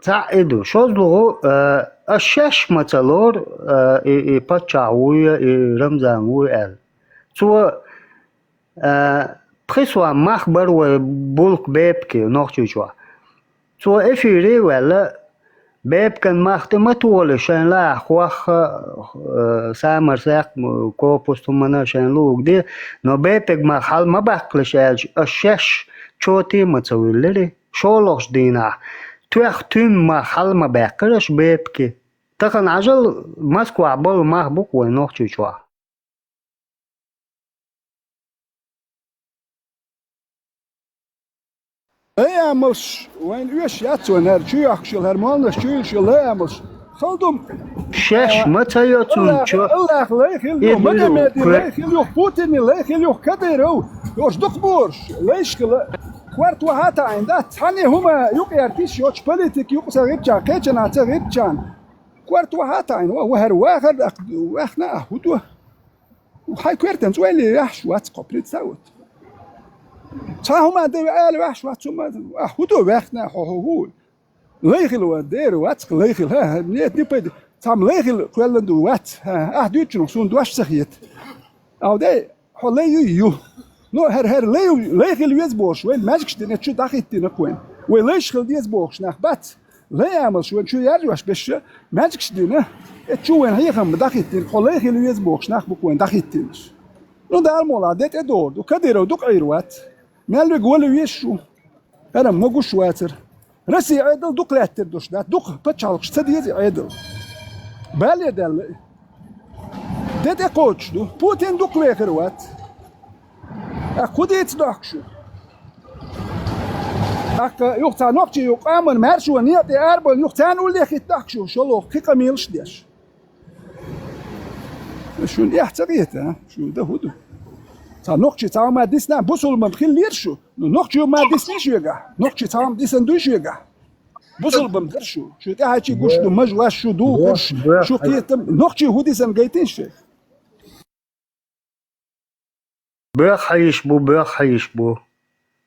Цхьаъ и ду, шозлагӀа, э, аш шаьш ма ца лору, э, и, и паччахь вуй, и Рамзан вуй аьлла. Цо, э, пхи сом мах бара вай Булка Бепке Нохчийчохь. Цо эфире а ваьлла, Бепкан мах тӀе ма тохалаш, шайн лаахь хох а, э, самар саккха, м, копуст хӀуманна шайн луург де, но Бепег мах хьал ма баккхалаш аьлча, аш шаьш чоте а ма ца виллира. ШолгӀачу дийнахь тоьхна туьма мах хьал ма баьккхира аш Бепке. Тахана Ӏажал Москвахь болу мах бу-кх вайн Нохчийчохь. Лай амалш вайна оьшуш яц вайн хӀара, чу йохкуш йолу хӀара молланаш, чу йолуш йолу лай амалш. Хала ду-м, шаьш а, ма ца йо цунна чо. Аллах, Аллах лай хила юха, Магомеди лай хила юха, Путини лай хила юха, Кадыров, йош дукха борш, лайш хила. Корта вахьа а таӀийна дац, цхьанне хӀума юкъа яьртиш йоцуш, политика юкъа ца гӀиртича, кхечанхьа ца гӀиртича. Корта вахьа а таӀийна, ва, ва хӀара вахар а ваьхна а хӀу ду? Хьайн коьртанца ойла е ваьхьаш вац кхо, представь вот. Цхьа хӀума де ала ваьхьаш вац хӀума, а хӀу ду ваьхна хьо, хьо хӀу? Лай хила ван дера вац-кх, лай хила, хӀа, хӀа, нет, не пойду. Цхьамма лай хила кхоьллан ду вац, хӀа, ахь дуьйцучунах суна дош ца хета. Алдай, хьо лай ю, ю. Ну, хӀара, хӀара лай, лай хила веза бохуш, вайн маьжгаш дина чу дӀахӀиттина-кх вайн. Вай лайш хила деза бохуш нах бац. Лай амалш вайн чу яржош беша, маьжгаш дина, э, чу вайн хьехам дӀахӀиттина, хьо лай хила веза бохуш нах бу-кх вайн дӀахӀиттинаш. Ну, Дала мукъ лахь, де тӀедогӀур ду, Кадыров дукха Ӏийр вац. Мел вега вала везаш ву. ХӀара-м могуш вацара. Россия Ӏедал дукха лаьттар долуш дац, дукха пачхьалкхаш ца деза и Ӏедал. Бале даьлла и. Де тӀекхочуш ду. Путин дукха вехар вац. ТӀаккха хӀун дийца дохку шу? ТӀаккха юха цхьа нохчий юха къаман маьршо некъа тӀе арабан юха царна уллехь хӀитта дохку шу, шолгӀа кхин къамелаш а деш. Шуна эхь ца гӀета, а? Шу дан хӀу ду? Цхьа нохчий цхьа хӀума дисна, бусулба хилла лера шу. Ну, нохчий хӀума дисна шуьгахь. Нохчий цхьа хӀума дисан дуй шуьгахь. Бусулба дара шу. Шу тӀаьхьачий гуш ду, маж ваш шу ду, хурш, шу кхетам. Нохчий хӀу дисан гайтина шуьга? Боьха хьайиш бу, боьха хьайиш бу.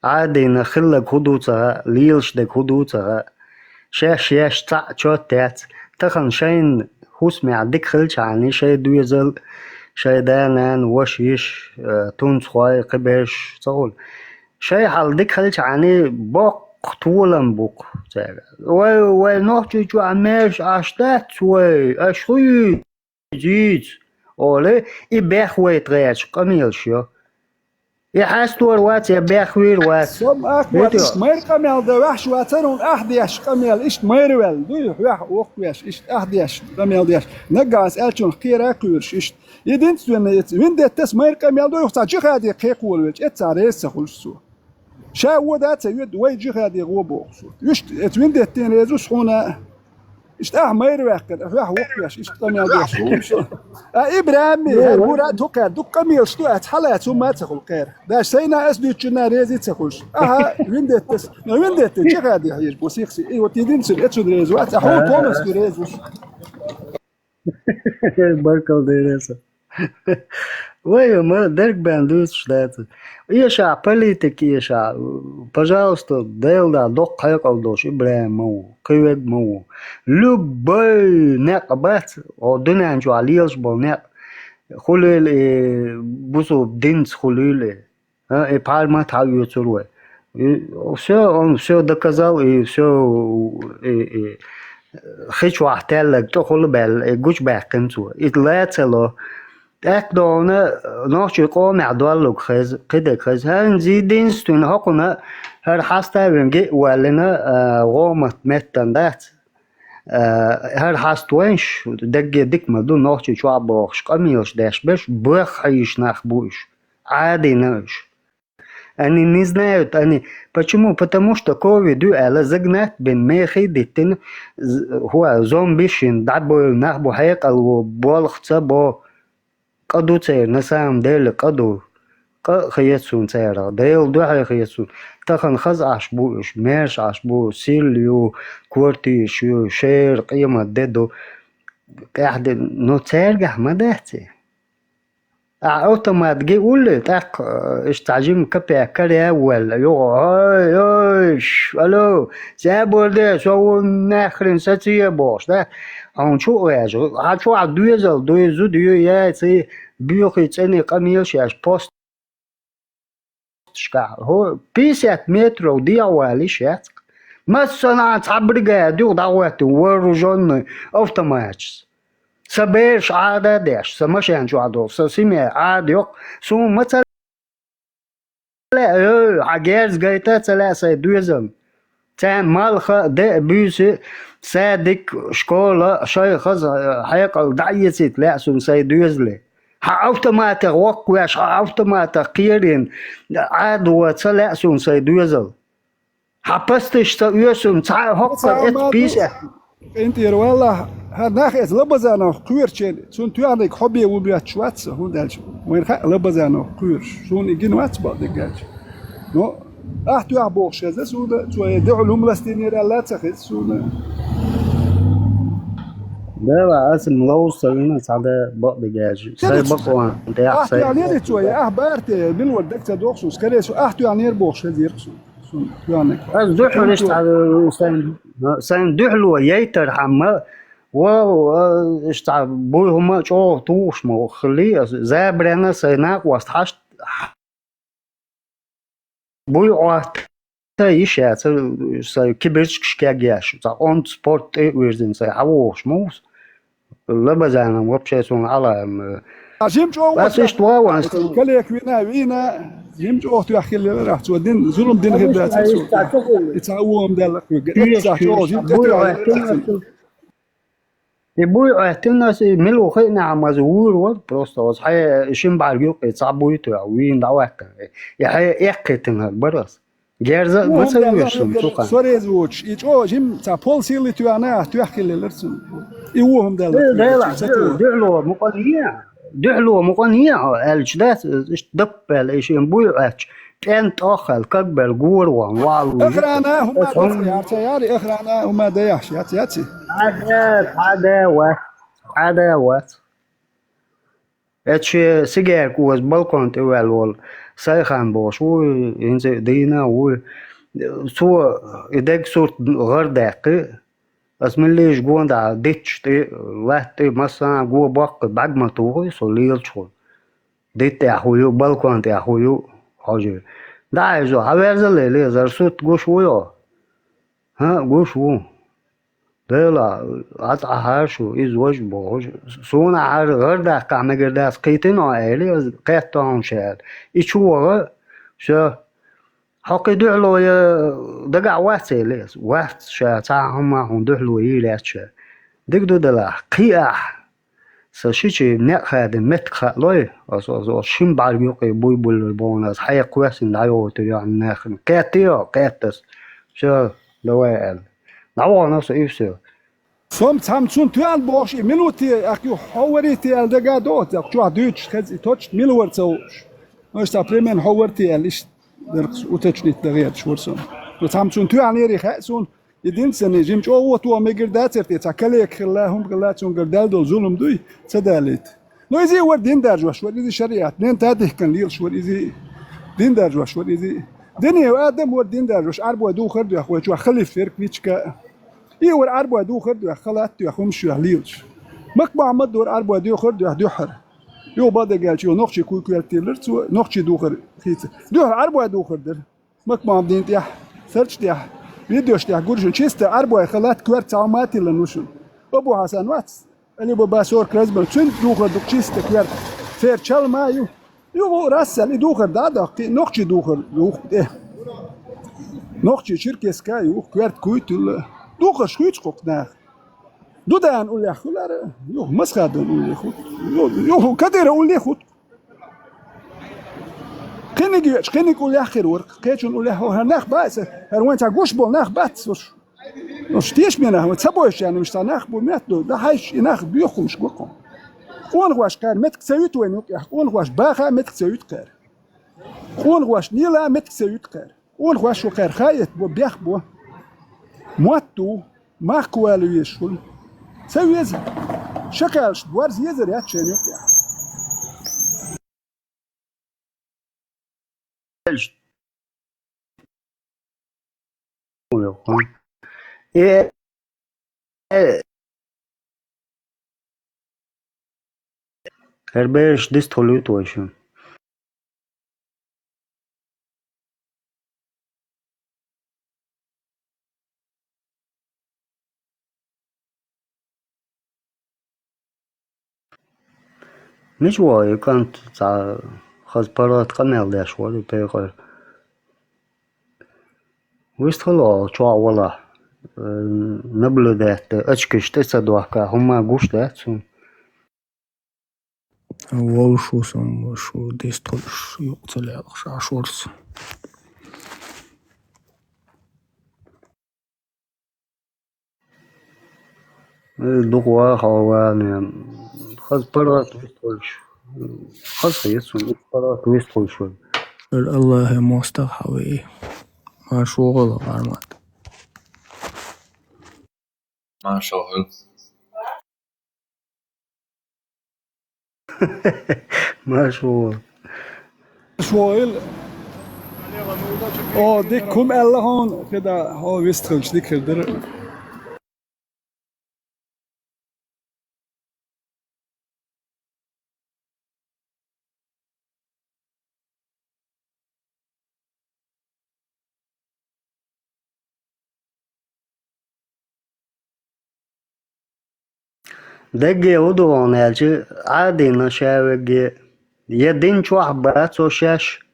Ӏадийна хиллаг хӀу ду ца хаьа, лелаш дерг хӀу ду ца хаьа. Шаьш еш цхьаъ чот яц. Тахана шайна хӀусамехь дика хилчхьана, шайн доьзал, шайн да-нана, ваша, йиша, э, тунцхой, кхиберш, ца хуьлу. Шайн хьал дика хилчхьана, боккха толам бу-кх цаьрга. Вай, вай Нохчийчохь маьрша Ӏаш дац вай, аша хӀу йийца, йийца, олий, и бехвайта гӀерташ къамелаш йо. И хьастор вац, я бехвийр вац. Со-м ахь вац, иштта майра къамел дан ваьхьаш вацара, хӀунда ахь деш къамел, иштта майра ваьлла дуй, хьоьхьа воккхавеш, иштта ахь деш къамел деш. Наггахь ас аьллачунах кхера а кхоьруш, иштта. Единственное, эца вендеттас майра къамел ду, юха цхьа джихаде кхайкхаволавелча, эццахь реза ца хуьлуш цо. Ша вон дац а, вай джихаде гӀо боху цо. Иштта, эца вендеттина реза ву хьуна. Иштта ахь майра ваьккхина, хьоьхьа воккхавеш, иштта къамел деш. А ИбрахӀимми, хӀара Мурад, хӀу кхаьра, дукха къамелаш ду, ас хьалаца хӀумма а ца хуьлу кхаьра. Даже сайна ас дуьйцучунна реза а ца хуьлуш. Аха, вендеттас, но вендетта джихаде хьежа бу сихси. И вот единственное, эцунна реза вац, а хьо полностью реза ву. Баркалла, Дерриса. Вай, ма дерг бен дуьйцуш дац. Эша, политика эша, пожалуйста, Делан дуьхьа доккха хьекъал долуш ИбрахӀим ма ву, кхин верг ма ву. Любой некъ бац, хӀо дуьнен чохь лелаш болу некъ, хуьлийла и бусулба динца хуьлийла и. А, и пхьармат хьаоьцур вай. И всё, он всё доказал, и всё, и, и хи чохь теллаг тӀе хула баьлла, и гучубаьккхина цо. И лацало. ТӀаккха догӀуна нохчий къомехь доллуг хеза, кхидерг хеза. ХӀара единственный хӀокхуна, хӀара хьаставина гиъ ваьллина, а, гӀомат меттан дац. А, хӀара хьаста вайнаш, дегге дика ма ду, нохчий чохь бохуш, къамелаш деш берш, боьха хьийзаш нах бу уьш. Ӏадийна уьш. Они не знают, они... Почему? Потому что ковид ю аьлла, загнать бина, мехий диттина, з-, хӀо, зомбиш йина, дӀабевлла нах бу, хьекъал ву, болх ца бо, къа ду церан, на самом деле къа ду. Къа а хета суна царах, Делан дуьхьа хета суна. Тахана хаза Ӏаш бу уьш, маьрша Ӏаш бу, сирла ю, квартираш ю, шера къемат де ду. ТӀаьхьа де, ну, цаьргахь ма дац и. Ахьа автомат гиъ уллий, тӀаккха, э, иштта цхьа жима капек каре а ваьлла, юха: «Ой, ой, ш-, алло, сабур де, со ву нахрин сацае», — бохуш, да? Хьуна чу а ваьжа, хьан чохь доьзал дуй, зуда ю, яйций, боьхий, цӀений къамелаш еш, пост ташкахь, хӀо, пятьдесят метров дехьавала йиш яц-кх. Массанхьа цхьа бригада юха дӀахӀоьттина, вооружённый, автоматчис. Сан бераш Ӏада а деш, сан машен чохь долу, сан семья Ӏада йоккху, суна ма ца лаьа, ой, хьан герз гайта а ца лаьа сайн доьзална. Царна малх а, де а, буьйса а, садик, школа, шайх хаза хьекъал дӀаэцийта лаьа суна сайн доьзале. Хьан автоматах воккхавеш, хьан автоматах кхерийна Ӏадо ца лаьа суна сайн доьзал. Хьан пасташ ца оьсу суна цхьа а хӀоккхара эцу пийсех. КъинтӀера валлахь, хӀара нах эца Лабазанов кхоьручеран, цунна тоьхнарг хьо бен ву моьттуш вац сан, хӀунда аьлча вайна хаьа Лабазанов кхоьруш. Суна и гина вац бакъдерг аьлча. Но ахь тоьхна бохуш хеза суна, цо э дуьхьал хӀума ластийнера аьлла а ца хеза суна. Дела, аса-м ловза ца вина, цхьа де бакъдерг аьлча. Сайн бакъонан тӀехь... Ахь сайн тоьхнера цо, я ахь бара те, мила вара дага ца догӀу суна, скорее всего, ахь тоьхнера бохуш хезира суна. Суна тоьхнарг. Аса дуьхьал иштта, э, сайн, сайн дуьхьало яйтархьама, вау, э, иштта буй хӀума чӀогӀа тухуш ма хилли, аса забаренна сайн накъост хьашт, буй Ӏотта йиш яцара, сайн кибирчкаш кегъеш, цхьа онда спорт тӀе а вирзина, сайн хьан вохуш ма ву со. Лабазанов вообще суна Ӏалам. А жим чӀогӀа... Ас иштта ван ван. Калек вина, вина, жим чӀогӀа тоьхна хилла лелара, цо дин, зулам дина хир дац цо. И цхьа вон даьлла кхуьга. Эццахь чӀогӀа жим тӀе тоьхна. И буй Ӏоьттина аса, и мила ву хиъна хьан маза вуьйр вара, просто оцу хьайн шин бӀаьрг юккъе цхьа буй тоьхна, вийна дӀаваьккхина. И хьайн эккхийтина бара аса. Герза а ма ца вуьйш суна цу хана. Сорез воцуш, и чӀо жим цхьа полсилы тоьхна, ахь тоьхна хилла лелара цунна. И вон хӀума даьлла. Дуьхьало, дуьхьало мукъане а, дуьхьало мукъане а аьлча дац, иштта даппа аьлла, и шен буй Ӏоьттуш, тӀен тӀоххал, кагбел гора ван, валлахӀи. Охрана хӀума дац, яр ца яри, охрана хӀума даяхьаш яц, яци. Хьада, хьада вац, хьада вац. Эцу шен сигарка оза балкон тӀе ваьлла волу Сайхан бохуш ву, хӀинца а дийна а ву. Цо и дег сурт гӀар даьккхи, ас миллийша гон дахьа дитташ тӀе, латта тӀе, массарна а гон боккхи, бӀаьг ма туху со лелачхула. Дитта тӀехь хӀу ю, балкон тӀехь хӀу ю, хьожий. ДӀахьежо, хьан верзале лезара сурт гуш ву йо? ХӀаъ, гуш ву. Дела, Ӏа цӀахьара шу, иза важа бохуш. Суна хьара гӀар даккхахь мегар дац, кхийтина хьо аьлла, иза кхетта хьуна ша аьлла. И чу ваха, всё. Хьо кхин дуьхьало я дагахь вац аьлла иза. Вац ша, цхьа а хӀума хьуна дуьхьало йийр яц ша. Дика ду делахь, кхиахь. Сан шичи некъ хадина меттиг хаалой, аса, аса, аса шин бӀаьрг юккъе буй буллур бохуна, аса хьекхоьссина дӀайохуьйтур яхна нахана. Кхетти йо, кхеттас. Всё, давай аьлла. ДӀавахана со и всё. Со-м цхьамма цунна тоьхна бохуш, и мила ву те, ахь юха хьо варий те аьлла дага а догӀу, цхьа чохь дуьйцуш хеза и точно мила вара ца хууш. Ош цхьа примерно хьо вара те аьлла, иштта дерг уточнить дан гӀерташ вара со. Но цхьамма цунна тоьхнера и хаьа суна, единственный, жима чӀогӀа вотто мегар дацара те, цхьа калека хилла, хӀума хилла, цуьнгара даьлла долу зулам дуй, ца далийта. Но иза а вара дин даржош вара, иза шариат, нен тадихкан лелаш вара иза, дин даржош вара иза. Дине адам вара дин даржош, Ӏарбой духар а доьху, вай чохь халиф верг вичка. И вара Ӏарбой духар а доьху, халат а доьху, хӀумаш а йоьху лелаш. Макка Мухьаммад вара Ӏарбой духар а доьху дуьххьара. Юха бакъдерг аьлча, юха нохчий куй коьртийлира цо, нохчий духар хийца. Дуьххьара Ӏарбой духар дара. Макмам дин тӀехь, сарч тӀехь, видеош тӀехь гур шуна, чисто Ӏарбой халат коьрта цхьа хӀума а тиллина ву шуна. Абу Хьасан вац, Али Баба сорок раз бан, цуьнан духар ду чисто коьрта. Церан чалма а ю. Юха рассал, и духар дӀа а доккхий, нохчий духар юха тӀе. Нохчий черкеска а юха, коьрта куй а туьлла. Духарш хуьйцу кхукх нах. Дудаевн уллехь хуьлара, юха Масхадовн уллехь хӀутту. Ю-, юха Кадыровн уллехь хӀутту. Кхиниг йоьчу, кхиниг уллехь хир вара, кхечун уллехь хӀара нах бац, хӀара вайн цхьа гуш болу нах бац уьш. Уьш тешаме нах, вайн ца бойшучарна уьш цхьа нах бу, метта ду, дан хьаьжча и нах боьха хӀумаш го кху. Къонахош кхара меттиг ца юьту вайна юкъехь, къонахош баха а меттиг ца юьту кхара. Къонахош лела а меттиг ца юьту кхара. Къонахош ву кхара хаийта бо, бех бо. Мотт ву, махка вала везаш хуьлу. Ца веза, шакалаш борз езар яц шайна юкъехь. Э, э, хӀара бераш дистхуьлуьйту вай шуна. Мича вогӀу и кӀант, цхьа хаза паргӀат къамел деш вара и пекъар. Вистхила оха чохь валахь, э, наблюдать дан, очкаш тӀе ца дохка, хӀумма гуш дац цунна. Вовшашца шу дистхуьлуш юкъа ца лелаш Ӏаш вара со. Э, дукха ваха хьо ван, хаза паргӀат вистхуьлуш. Хаза хета суна, паргӀат вистхуьлуш вара. Аллахьа мостагӀа хьан ве. Марша вогӀийла, Армат. Марша вогӀийла. Марша вогӀийла. Марша вогӀийла. О, дика хӀума аьлла хьуна, кхидӀа хьо вистхуьлуш дика хир дара. Дагге хӀун ду хьуна аьлча, Ӏадийна ша вегге, я дин чохь бац цо шаьш,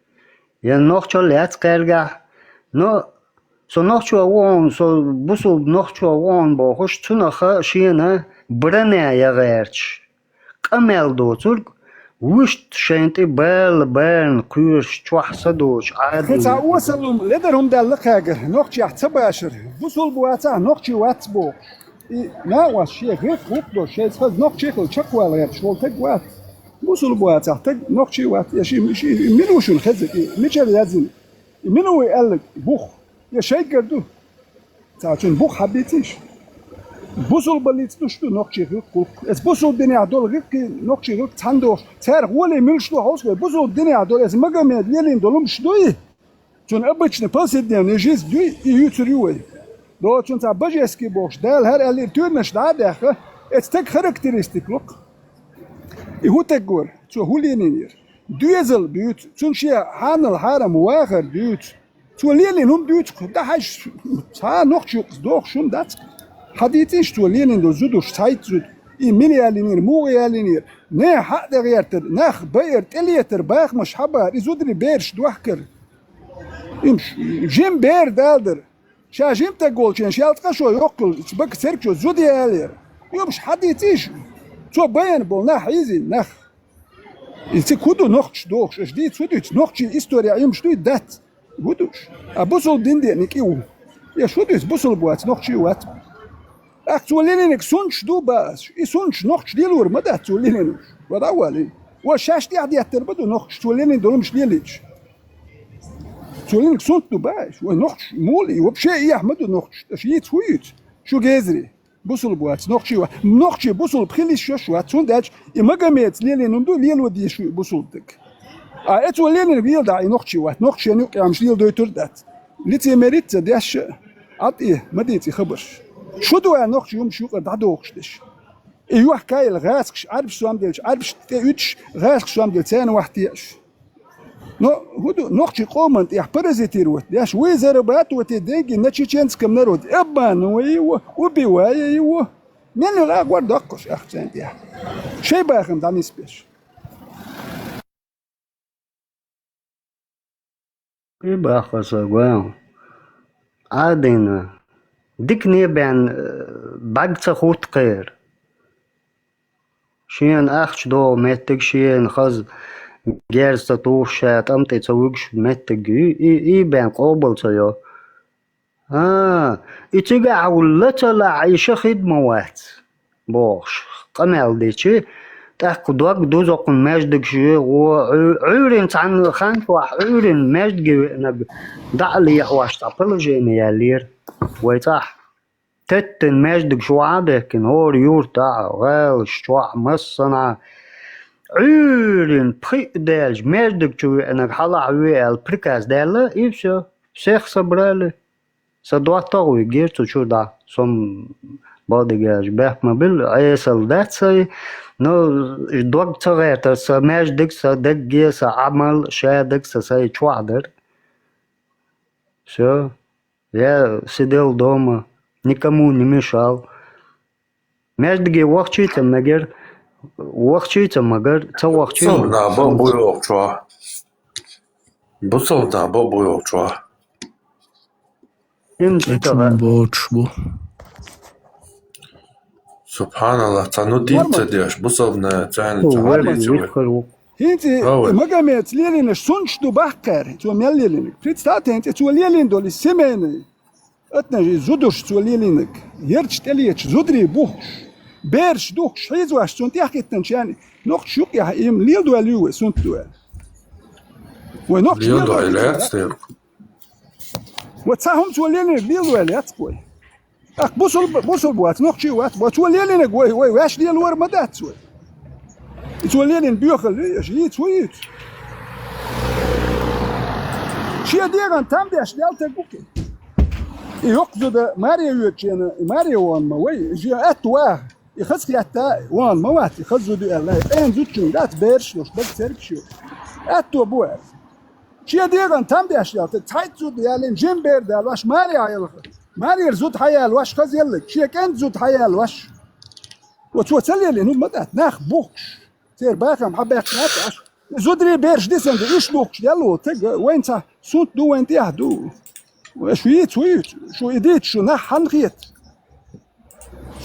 я нохчалла яц кхаьргахь, но со нохчо ву хьуна, со бусулба нохчо ву хьуна бохуш, цунах шена бранех ян гӀерташ. Къамел доцург, вуьшта шайна тӀе бала барна кхоьруш чохь са доцуш Ӏадийна. Кхин цхьа осаллум ледар хӀума даьлла кхаьгара, нохчех ца башар, бусулба вацахь, нохчи вац бохуш. И накъост шен гӀирс гӀуллакх долуш, шайца хаза нохчи хила чекхвала гӀерташ волу стаг вац. Бусулба вацахь стаг нохчи вац. Я ши, ши, мила ву шуна хеза, и мичара яздина? И мила ву аьлларг бух? Я шайгара ду? Цхьа цуьнан бух хьан бийцийша? Бусулба лиц душ ду нохчий гӀиллакх гӀуллакх. Эс бусулба динехь долу гӀиллакхий нохчий гӀиллакх цхьаьна дохуш. Цаьрга гӀоле муьлш ду хьовсхой? Бусулба динехь долу, эс Магомед лелийна долу муьлш дуй? Цуьнан обычный повседневный жизнь дуй, и юьйцур ю вай. Доцун цхьа божеский бохуш, Дала хӀара аьллера, туьйранаш дӀа а даьхна, эс стаг характеристик локх. И хӀун стаг вара? Цо хӀун лелийнера? Доьзал буьйцу, цунна шен хьанал хьарам вахар дуьйцу. Цо лелийна хӀума дуьйцу-кх, дан хьаьжча, цхьа а нохчо юкъа дохуш хӀума дац. Хьан дийцийша цо лелийна долу зудуш, цхьайтта зуда? И мила ялийнера, муха ялийнера? Нехан хьаъ тӀе гӀертар, нах байар, тӀелетар, бахамаш хьабар, и зударий бераш дохкар. Имаш, жима бер далдар. Ша жима стаг волчу шен ялцкъа шо йоккхула, бага цергачо зуда ялера. Имаш хьан дийцийша? Цо байина болу нах хьийзийна нах. И цига хӀун ду нохчаш дохуш, аша дийца хӀун дуьйцу? Нохчийн история имаш дуй, дац? ХӀун ду уьш? А бусулба дин деъниг и ву. Я шу дуьйцу, бусулба вац, нохчий вац? ТӀаккха цо лелийнарг суннаташ ду бан ас. И суннаташ нохчаша лелор ма дац цо лелийнарг. Ва дӀа а валийна. Ва шаьш тӀехь деттар ма ду нохчаша, цо лелийна долу хӀумаш лелийча. Цо лелийнарг суннат ду бан ас. Вай нохчаш мула и, вообще эхь ма ду нохчаш. Аша йийца хӀун юьйцу? Шу гезаре. Бусулба вац, нохчий вац. Нохчий бусулба хила йиш йолуш вац. Цундела и Магомедаца лелийна хӀума ду, лело дезаш ву и бусулба стаг. А э цо лелийнарг леладахь, и нохчий вац. Нохчий шен юкъамаш леладойтур а дац. Лицемерить а ца деш, Ӏад и, ма дийца и хабарш. Шу ду аьлла нохчий хӀумаш юкъара дӀадохуш дерш? И юьхькаяла гӀазкхаш, Ӏарбаш сом делча, Ӏарбашна тӀе уьдуш, гӀазкхаш сом делча, царна вахтеаш. Но хӀу ду, нохчий къоман тӀехь паразитировать деш, вы зарабатываете деньги на чеченском народе. Обманывая его, убивая его. Мел йола агӀор доккхуш ахчан тӀехь. Шай бахам дӀанисбеш. И бахаса гван. Ӏадина. Дикне бен, э, бӀаг ца хутт кхер. Шен ахча догӀу меттиг шен хаза герз ца тухуш, ша тӀам тӀе ца вуьгуш меттиг и, и, и бен къобал ца йо. А, и цигахь вулла ца лахь, и шахид ма вац, бохуш, къамел дичи, тӀаккха дог дузокхун маьждигаш вегӀо, Ӏуь-, Ӏуьйрин цхьана хан чохь, Ӏуьйрин маьждиге веанарг дӀа а лехьош цхьа положение яьллера вай цӀахь. Теттина маьждигаш вахьа а дехкина, хӀора юртахь, гӀалаш чохь, массанхьа. Ӏуьйрин пхиъ даьлча, маьждиг чу веанарг хьалахь ве аьлла приказ даьлла, и всё, всех собрали. Сан доттагӀа вигира цу чуьра дӀа, со-м бакъдерг аьлча, бехк ма билла, Ӏесалла дац сайн, но дог ца гӀертара, сан маьждиг, сан дегге, сан Ӏамал, шадерг, сан сайн чохь дара. Всё. Я сидел дома, никому не мешал. Маьждиге вахчий ца мегар, вахчий ца магар, ца вахчий. Бусалба нах бакъ бу йохучохь. Бусалба нах бакъ бу йохучохь. Им Цхьаьчун тага боцуш бу. Субханаллах, ца ну дийца ца деш, бусалба нах царна ца Вай хьадийца вай. Виххар ву. ХӀинца Ой. Магомец лелийнаш сунч ду баккхар, цо мел лелийнарг. Представьте, хӀинца цо лелийна долу и семейный. Атнажи зудуш цо лелийнарг. Ярча тӀелеча зударий бухуш. Бераш духуш, хьийзош цунна тӀехкхиттанчарна, нохчаш юкъехь, им леладойла ю вай, сунт ду аьлла. Вай нохчаш Леладой леладойла лаьцна. Вай цхьа хӀума цо лелийнарг леладойла яц вай. Ах, бусалба, бусалба вац, нохчий вац, вай цо лелийнарг вай, вай ваьш лелавар ма дац вай. И цо лелийна боьхалла ю, аша йийца хӀу йийца? Шен дегӀан там деш лелтаг ву кхин. И йоккха зуда маре йоьдучу хенахь, и маре вон ма вай, и шен атта ваха, и хаза хетта вон ма вац, и хаза зуда ю аьлла, и къена зудчуьнга дац бераш а луш, даг цергаш а ю. Атто бу аьлла. Шен дегӀан там деш лелтаг, цхьайтта зуда ялийна, жима бер далош, маре хьаялха. Марера зуда хьаялош, хаза еллаг, шен кӀентан зуда хьаялош. Оцо ца лелийна хӀума ма дац, нах бухкуш. Церан бахам хьабаьккхина ца Ӏаш. Зударий бераш дисина ду, иштта духкуш делла волу таг, вайна цхьа сунт ду, вайна тӀехь ду. Шу йийца, хӀу йийца? Шу и дийца шу нах хьанна хета?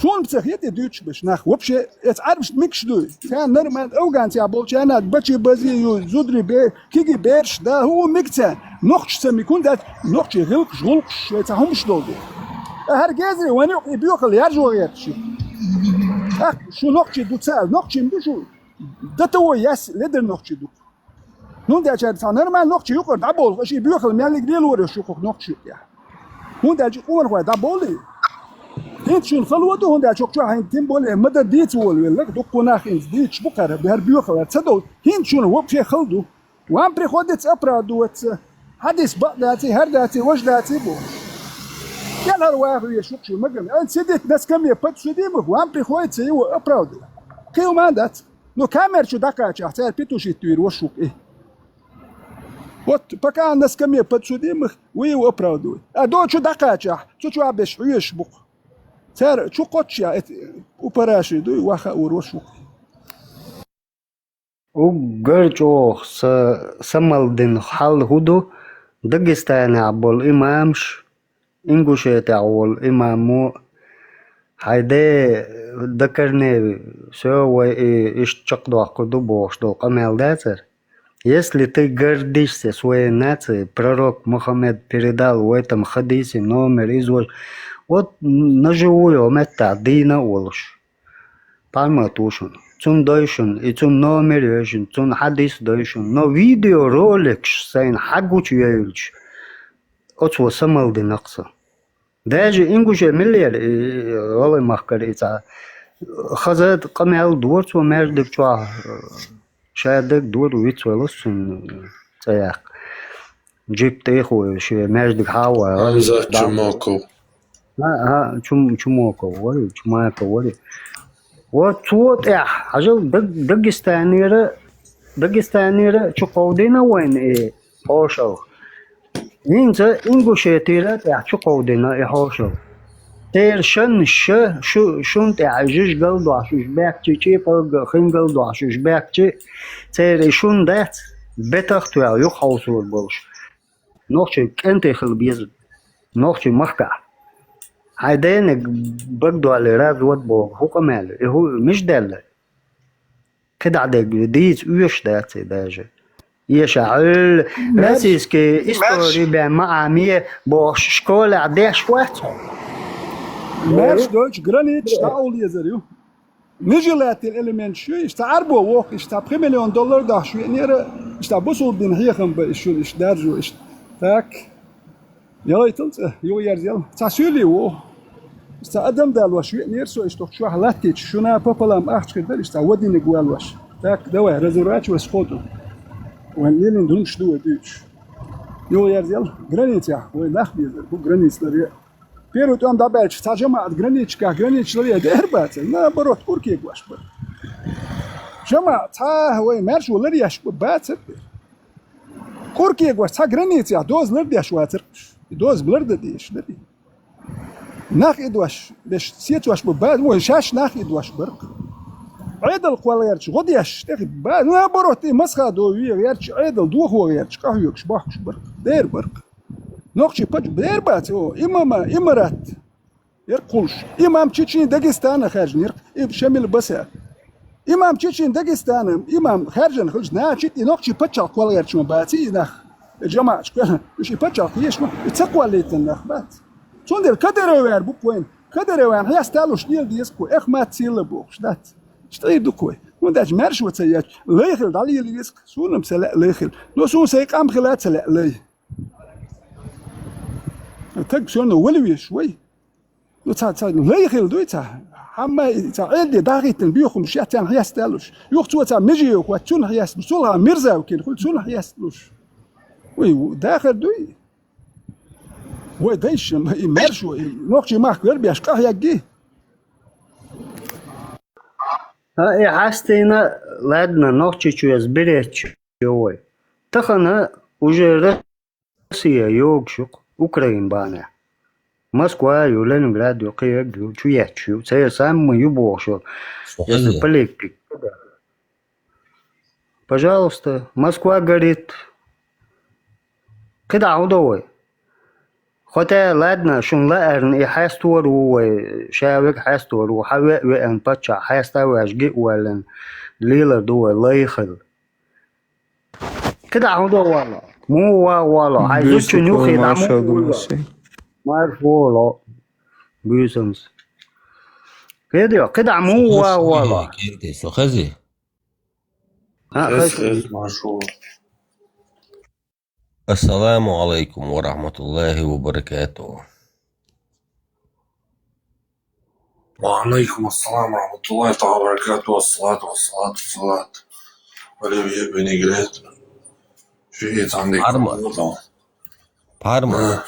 Суна ца хета и дуьйцуш берш нах. Вообще, эца Ӏарбашна мегаш дуй? Царна нормально, афганцехь болчарна бачи бази ю, зударий бе-, киги бераш да, хӀу мега царна? Нохчаш ца мега хӀунда дац? Нохчий гӀиллакхаш, гӀуллакхаш, шайн цхьа хӀумаш долу ду. Ткъа хӀара гезарий вайна юкъа и боьхалла яржо гӀерташ ю. ТӀаккха шу нохчий ду ца аьлла, нохчий ма ду шу. До того яьсса ледара нохчий ду. ХӀунда аьлча цхьа нормально нохчий юкъара дӀаболу, аша и боьхалла меллиг лелораш ю кху нохчий юкъехь. ХӀунда аьлча къонахой дӀаболий? ХӀинца шуна хало ду, хӀунда аьлча хӀокху чохь хӀинца тем более ма дан дийца волавелларг, дуккха нах хӀинца дийцаш бу кхара, хӀара боьхалла ца долу. ХӀинца шуна вообще хала ду. Вам приходится оправдываться. Хьадис бакъ даций, хӀара даций, важа даций бу. КӀелхьара ваха везаш ву-кх шу, Магомед. Сидите на скамье подсудимых, вам приходится его оправдывать. Кхин хӀума дац. Ну, камера чу дӀакхачахь, цара петушить вийр ваша ву-кх и. Вот пока на скамье подсудимых, вы его оправдываете. А до чу дӀакхачахь, цу чу а беш хьоьжуш бу-кх. Цара чу кхоччехь, эт-, упараши дуй, ваха а вур ваша ву-кх. Уггар чӀогӀа са-, самалдина хьал хӀу ду, Дагестанехь болу имамаш, Ингушетехь волу имамо, хьайн де дакарне, всё, вай и иштта чекхдоккхур ду бохуш долу къамел дацара? Если ты гордишься своей нацией, пророк Мухаммед передал в этом хадисе номер из ваш-, вот наживую меттахь дийна а волуш. Пхьарма а ту шуна. Цунна дойшуна, и цунна номер йойшуна, цунна хьадис дойшуна. Но видеороликаш сайна хьагучу йойлуш, оцо самалдина-кх со. Даже ингуше миллера, и, и, гӀалгӀай махкара и цхьа хаза къамел дора цо маьждиг чохь, ша даг дора, вицвелла цунна цӀа яккха. Джип тӀе а ховш, шен маьждиг хьа а ваьлла. Хьамзат Чумаков. ХӀа, хӀа, Чум-, Чумаков вари, Чумаков вари. Вот цо тӀехь, хьажал, Даг-, Дагестанера Дагестанера чукховдийна вайна и хьошалгӀа. ХӀинца Ингушетера тӀехь чукховдийна и хьошалгӀа. Церан шанаш, шу, шун тӀехь жижигал дохьуш уьш баьхкачи, чӀепалг хингал дохьуш уьш баьхкачи, церан и шун дац, бетах а тоьхна юхахьовсор болуш. Нохчий кӀентий хила беза нохчий махкахь. Хьайн денег багдоллий развод боху, хӀу къамел, и хӀу миш даьлла? КхидӀа дерг дийца оьшуш дац и даже. Эша хьуьлла, российский истори бен ма Ӏаме бохуш школехь деш вац хьо. Маьрша дойтуш границаш дӀа а уллезар ю. Нижи лаьттара элементаш ю, иштта Ӏарбо воху, иштта пхи миллион доллар дахьаш веанера, иштта бусулба дин хьехам бан иштта шуна иштта даржо иштта. Так. Ялайтал цӀа, юха ерзаял. Цхьа суьйлий ву. Цхьа адам далош веанера со, иштта чохь латтийча, шуна пополам ахча хир дара, иштта вадиниг валош. Так, давай, разворачивайся, ходу. Вайн лелин дунаш ду вай дуьйцуш. Юха ерзаял, границехь, вай нах безар, хӀу граница ларе. Первый тӀом дӀабаьлча, цхьа жамаӀат границашкахь, границаш ларе дер бацара, наоборот, кӀур кегош бара. ЖамаӀат, цхьа вай маьршо ларъеш бу, бацара. КӀур кегош цхьа границехь доза лардеш вацара уьш. И доза лардан дезаш дара. Нах идош, беш сецош бу, ба, вай шаьш нах идош бара. Ӏедал кхолла гӀерташ, гӀо деш, тӀехь, ба, наоборот, и масха до ве гӀерташ, Ӏедал дохо гӀерташ, къахьоьгуш, бохкуш бара. Дер бара. Нохчий паччахь, дер бац, о, имама, имарат. Яр кхулш. Имам Чечни Дагестана хаьржинера, и Шамил Баса. Имам Чечни Дагестана, имам хаьржина хилча, наха чит и нохчий паччахь кхолла гӀерташ ма баций и нах. И жамаӀаташ кхоьллина, уьш и паччахь кхоьллина, и ца кхоллийтина нах бац. Цундела Кадыров вер бу-кх вайна. Кадыровна хьесталуш лела деза-кх вай, эх, мац сийла бохуш дац. Иштта и ду-кх вай. ХӀунда аьлча маьршо ца етташ, лайхила дӀалела веза-кх, суна-м ца лаьа лайхила. Но суна сайн къам хила ца лаьа лай. Таг всё равно вала везаш вай. Ну, цхьа, цхьа лай хила дуй цхьа. Хьамма и цхьа Ӏедале дӀахӀиттина боьхамаш яц царна хьесталуш. Юха цо цхьа меже йохуш вац, цунна хьесталуш. Цул хьан Мирза-Кин хуьлу, цунна хьесталуш. Вай, дахар дуй? Вай дайша, и маьршо, и нохчий махка вербеш къахьегги? А, и хьастийна, ладно, Нохчийчоьнца беречча вай. Тахана уже Россия йогуш ю-кх, Украин бахьанехь. Москва ю, Ленинград ю, кхин ерг ю, чу етташ ю. Церан самма ю бохуш йолу. Если политика. Пожалуйста, Москва горит. КхидӀа хӀун до вай? Хотя, ладно, шуна лаарна и хьестор ву вай, ша верг хьестор ву, хьан веа веана паччахь хьеста а ваьш, гиъ а воьллина, лелар ду вай, лай хила. КхидӀа хӀун до вало? Муха ван вало? Хьайн зудчун юххе дӀа муха вало? Марш воло. Буьйсанца. КхидӀа, кхидӀа муха ван вало? Со хези? А, хези, хези, марш воло. Ассаламу алайкум ва рахматуллахи ва баракатуху. Ва алайкум ассалам ва рахматуллахи тааля ва баракатуху. Ассалату вассалату вассалату ала набиййина винегрет. Шиъ цхьаьнниг Парма. Парма. А.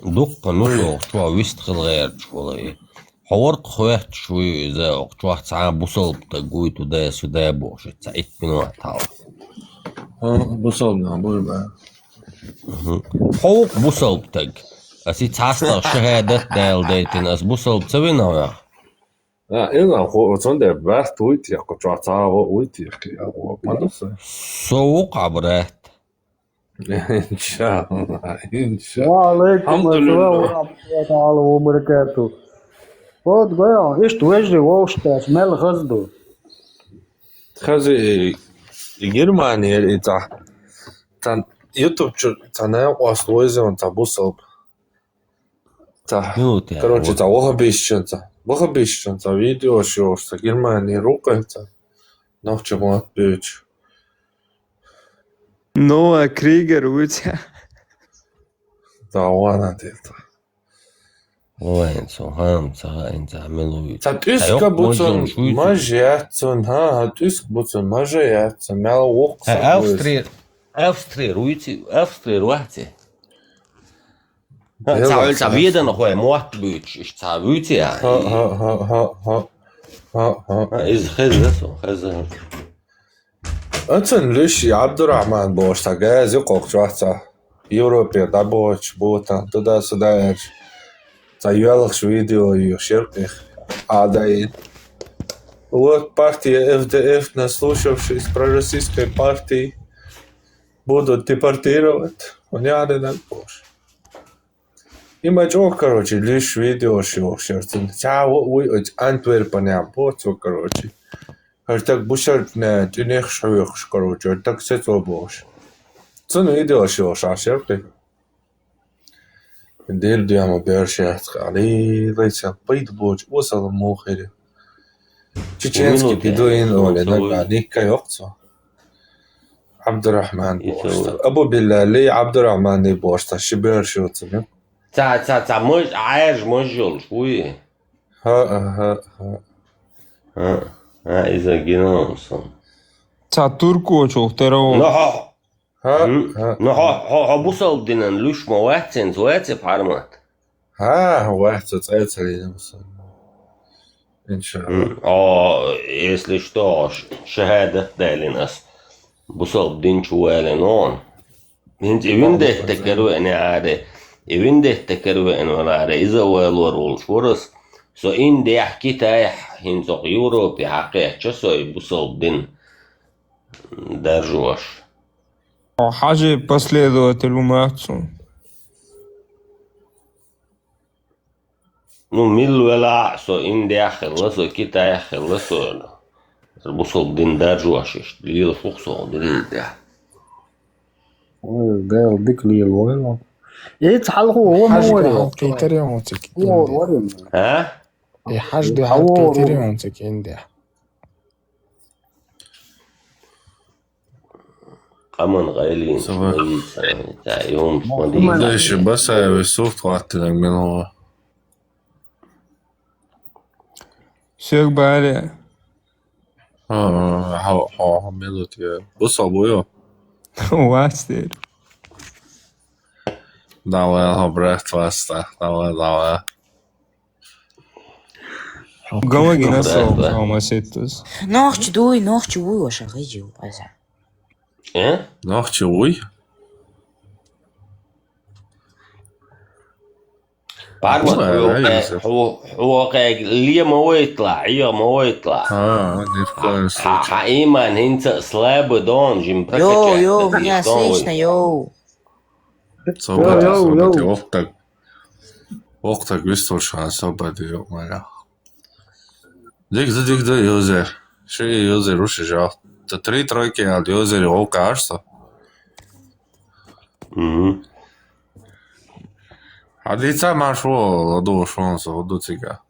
Дуккха нух йогӀу чохь вист хила гӀерташ волу и. Хьо варх хоьттуш вуй иза, оха чохь цхьа бусалба стаг вуй, туда-сюда бохуш, цхьа итт минот хьалха. А, бусалба нах буй, ба. Мгм. Хьо ву-кх бусалба стаг. Ас и цхьастагӀа шахӀадат дала дайтина, ас бусалба ца вина хьох? А, и нах, хӀу, цундела барт вуй техьа, кху чохь цхьа а гӀо вуй техьа, я гӀо, ма ду сан. Со ву-кх хьан брат. Иншалла, иншалла. Ва алайкум ассалам ва рахматуллахи тааля ва баракатуху. Вот, гой, иштта вежарий вовшахтаьрца мел хаза ду. Хаза и, и Германера и цхьа, цхьа ютуб чу цхьа наькъост вайза ван цхьа бусалба. Цхьа, минута, короче, вот. Цхьа ваххабистчун цхьа, ваххабистчун цхьа видеош йохуш, цхьа Германера ву-кх цхьа нохчийн мотт буьйцуш. Ноа Кригер вуй цхьа. Да, вана тета. Вайн со хам ца хаин ца милуй. Цхьа тӀуьска буцун мажа яц цун, хӀа, хӀа, тӀуьска буцун мажа яц цун, мел воккха. Австри, Австри вуй ци, Австри вац ци. Ха, ца хьуьлла ца веданхой мотт буьйцуш, иштта ца вуьйцу яхь? Ха, ха, ха. Ха, иза хеза со, хеза. Оцун луьш Ӏабдурахьман бохуш цхьа газа кхокхуш вац цхьа Европе дӀабохуш бутан, туда-сюда аьлча. Цхьа йоьлхуш видео ю шеркъих Ӏадайин. Вот партия Ф Д Ф, наслушавшись пророссийской партии, будут депортировать. Унянина бохуш. Има чӀогӀа, короче, луьш видеош йохуш яра цуьнан. Цхьа а вуй оцу Антверпенехь боху цо, короче. ХӀара стаг бусалбанийн тӀе нехаш хьоькхуш, короче, хӀара стаг сецо бохуш. Цуьнан видеош йохуш Ӏаш яра кхин. Дердема берш яц кхин. Лелайца пайда боцу осала мухири. Чеченский бедуин олий, нагахь никка йоккху цо. Ӏабдурахьман бохуш. Абу Билали, Ӏабдурахьмани бохуш, цхьа ши берш ю цуьнан. Ца, ца, ца, мож, Ӏаьржа мож йолуш вуй? ХӀа, хӀа, хӀа. ХӀа, хӀа, иза гина сан. Ца туркочух тера ву. Ну, хьо, хӀа, хӀа. Ну, хьо, хьо, хьо бусалба динан луьш ма вац цуьнца, вац и пхьармат? ХӀа, вац цо цӀе ца лийна бусалба. Иншалла. О, если что, ш-, шахадат далина ас. Бусалба дин чу валина он. ХӀинца и виндетта кара веана аре, и виндетта кара веана вара аре, иза валор волуш вара ас. Со Индехь, Китайхь, хӀинца окху Европе хьакхечча со и бусалба дин даржош. Хьажи последователь ву мац цунна. Ну, милла велахь а, со Индехь хилла, со Китайхь хилла, со бусалба дин даржош иштта лелаш ву-кх со динан тӀехь. Ой, Дела дика лелавойла. Эца хьалха вон Хьажи варе. Хьалкхийтаре хьуна цига Индехь. А? Э, хьажи хьалкхийтаре хьуна цига Индехь. Къаман гӀайлин Сава. Ца, юнус ма дийца. Дайши Басаеви сурт хӀоттинарг мила ву? Сёг баре. А, а, хьо, хьо, хьо мила ву те? Бусалба ву ю? Вац дера. Давай, хьо брат вац та. Давай, давай. Гамагина со, да? Со ма сеттас. Нохчи дуй, нохчи вуй ваша гыжи ваза. Э? Нохчи вуй? Парма, ну, хьо, ай, хьо, хьо, хьо, ле ма вайтла, Ӏе ма вайтла. А, ни в коем случае. Хьан иман хӀинца слабый дон, жим прокачать. Йоу, йоу, меня слышно, йоу. Йоу, йоу, йоу. Собаде, собаде, вокху так. Вокху так вистхуьлуш хьан собаде, йоу, маьллех. Диг ду, диг ду, юзер. Ши юзер, уьш жал. Та три тройки ял юзер, вокху аш со. Мгм. Хьан дийца марш ву, ладугӀуш вон со, ву ду цига.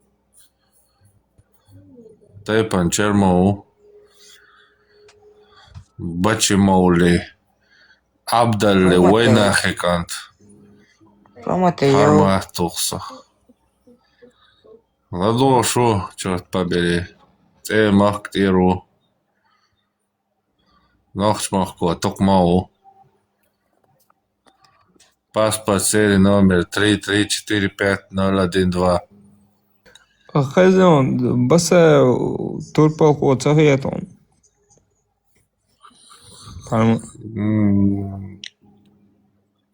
Тайпан Чермов. Бачимовли. Абдалли, Хьурмат вайнахи кӀант. Хьурмат йо. Хьурмат тухса. ЛадогӀуш ву, чёрт побери. ЦӀе махка тӀера ву. Нохчмахко тукхам а ву. Паспорт серия номер три три четыре пять ноль один два. Хаза он, баса турпалхо ца хетон. Там М,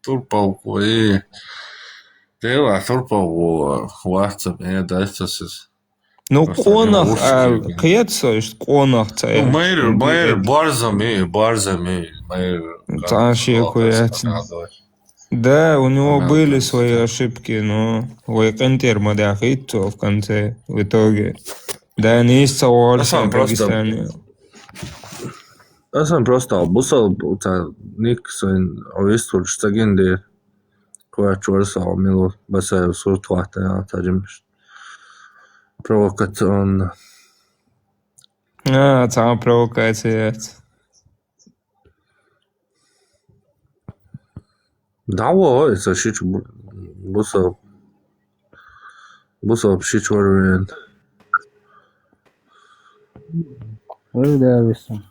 турпалхо, э. Дела турпалхо вац, э, дайца сис. Ну, просто къонах, не а, лучше, кхета со, иштта къонах ца Ну, э. Майр, майр, барзами, барзами, майр. Цхьа шеко яц. Да, у него были свои ошибки, но вай къинтӀера ма даьхийта цо в конце, в итоге. Да, нийса ца волуш Асан просто Дагестане. Асан просто бусал ца ник сайн вистхуьлуш ца гина дера. Кхоьч вара со мила Басаев сурт хӀоттина, тажимаш. Провокационно. А, цхьа провокация яц. ДӀаваха иза шича бу-, бусал-, бусалба шича вара вен. Ой, да, виса.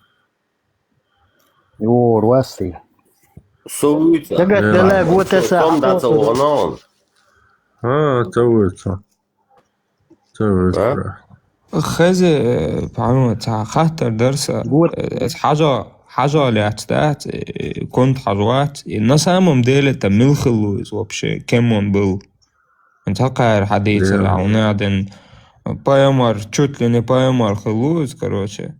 Йор, васти. Со вуьйца. Дагат Э. Далла, вот это. Сом даца вогӀун. А, ца вуьйца. Ца вуьйца. А? Хезе, э, по-моему, ца хаттар дарса. Вот. Э, хьажа, хьажа лаьцна дац, э, конта хьажа вац. И на самом деле-то мила хилла ву иза вообще, кем он был. Ца кхайра хьадийцар, а, у Наьден пайхамар, чуть ли не пайхамар хилла ву иза, короче.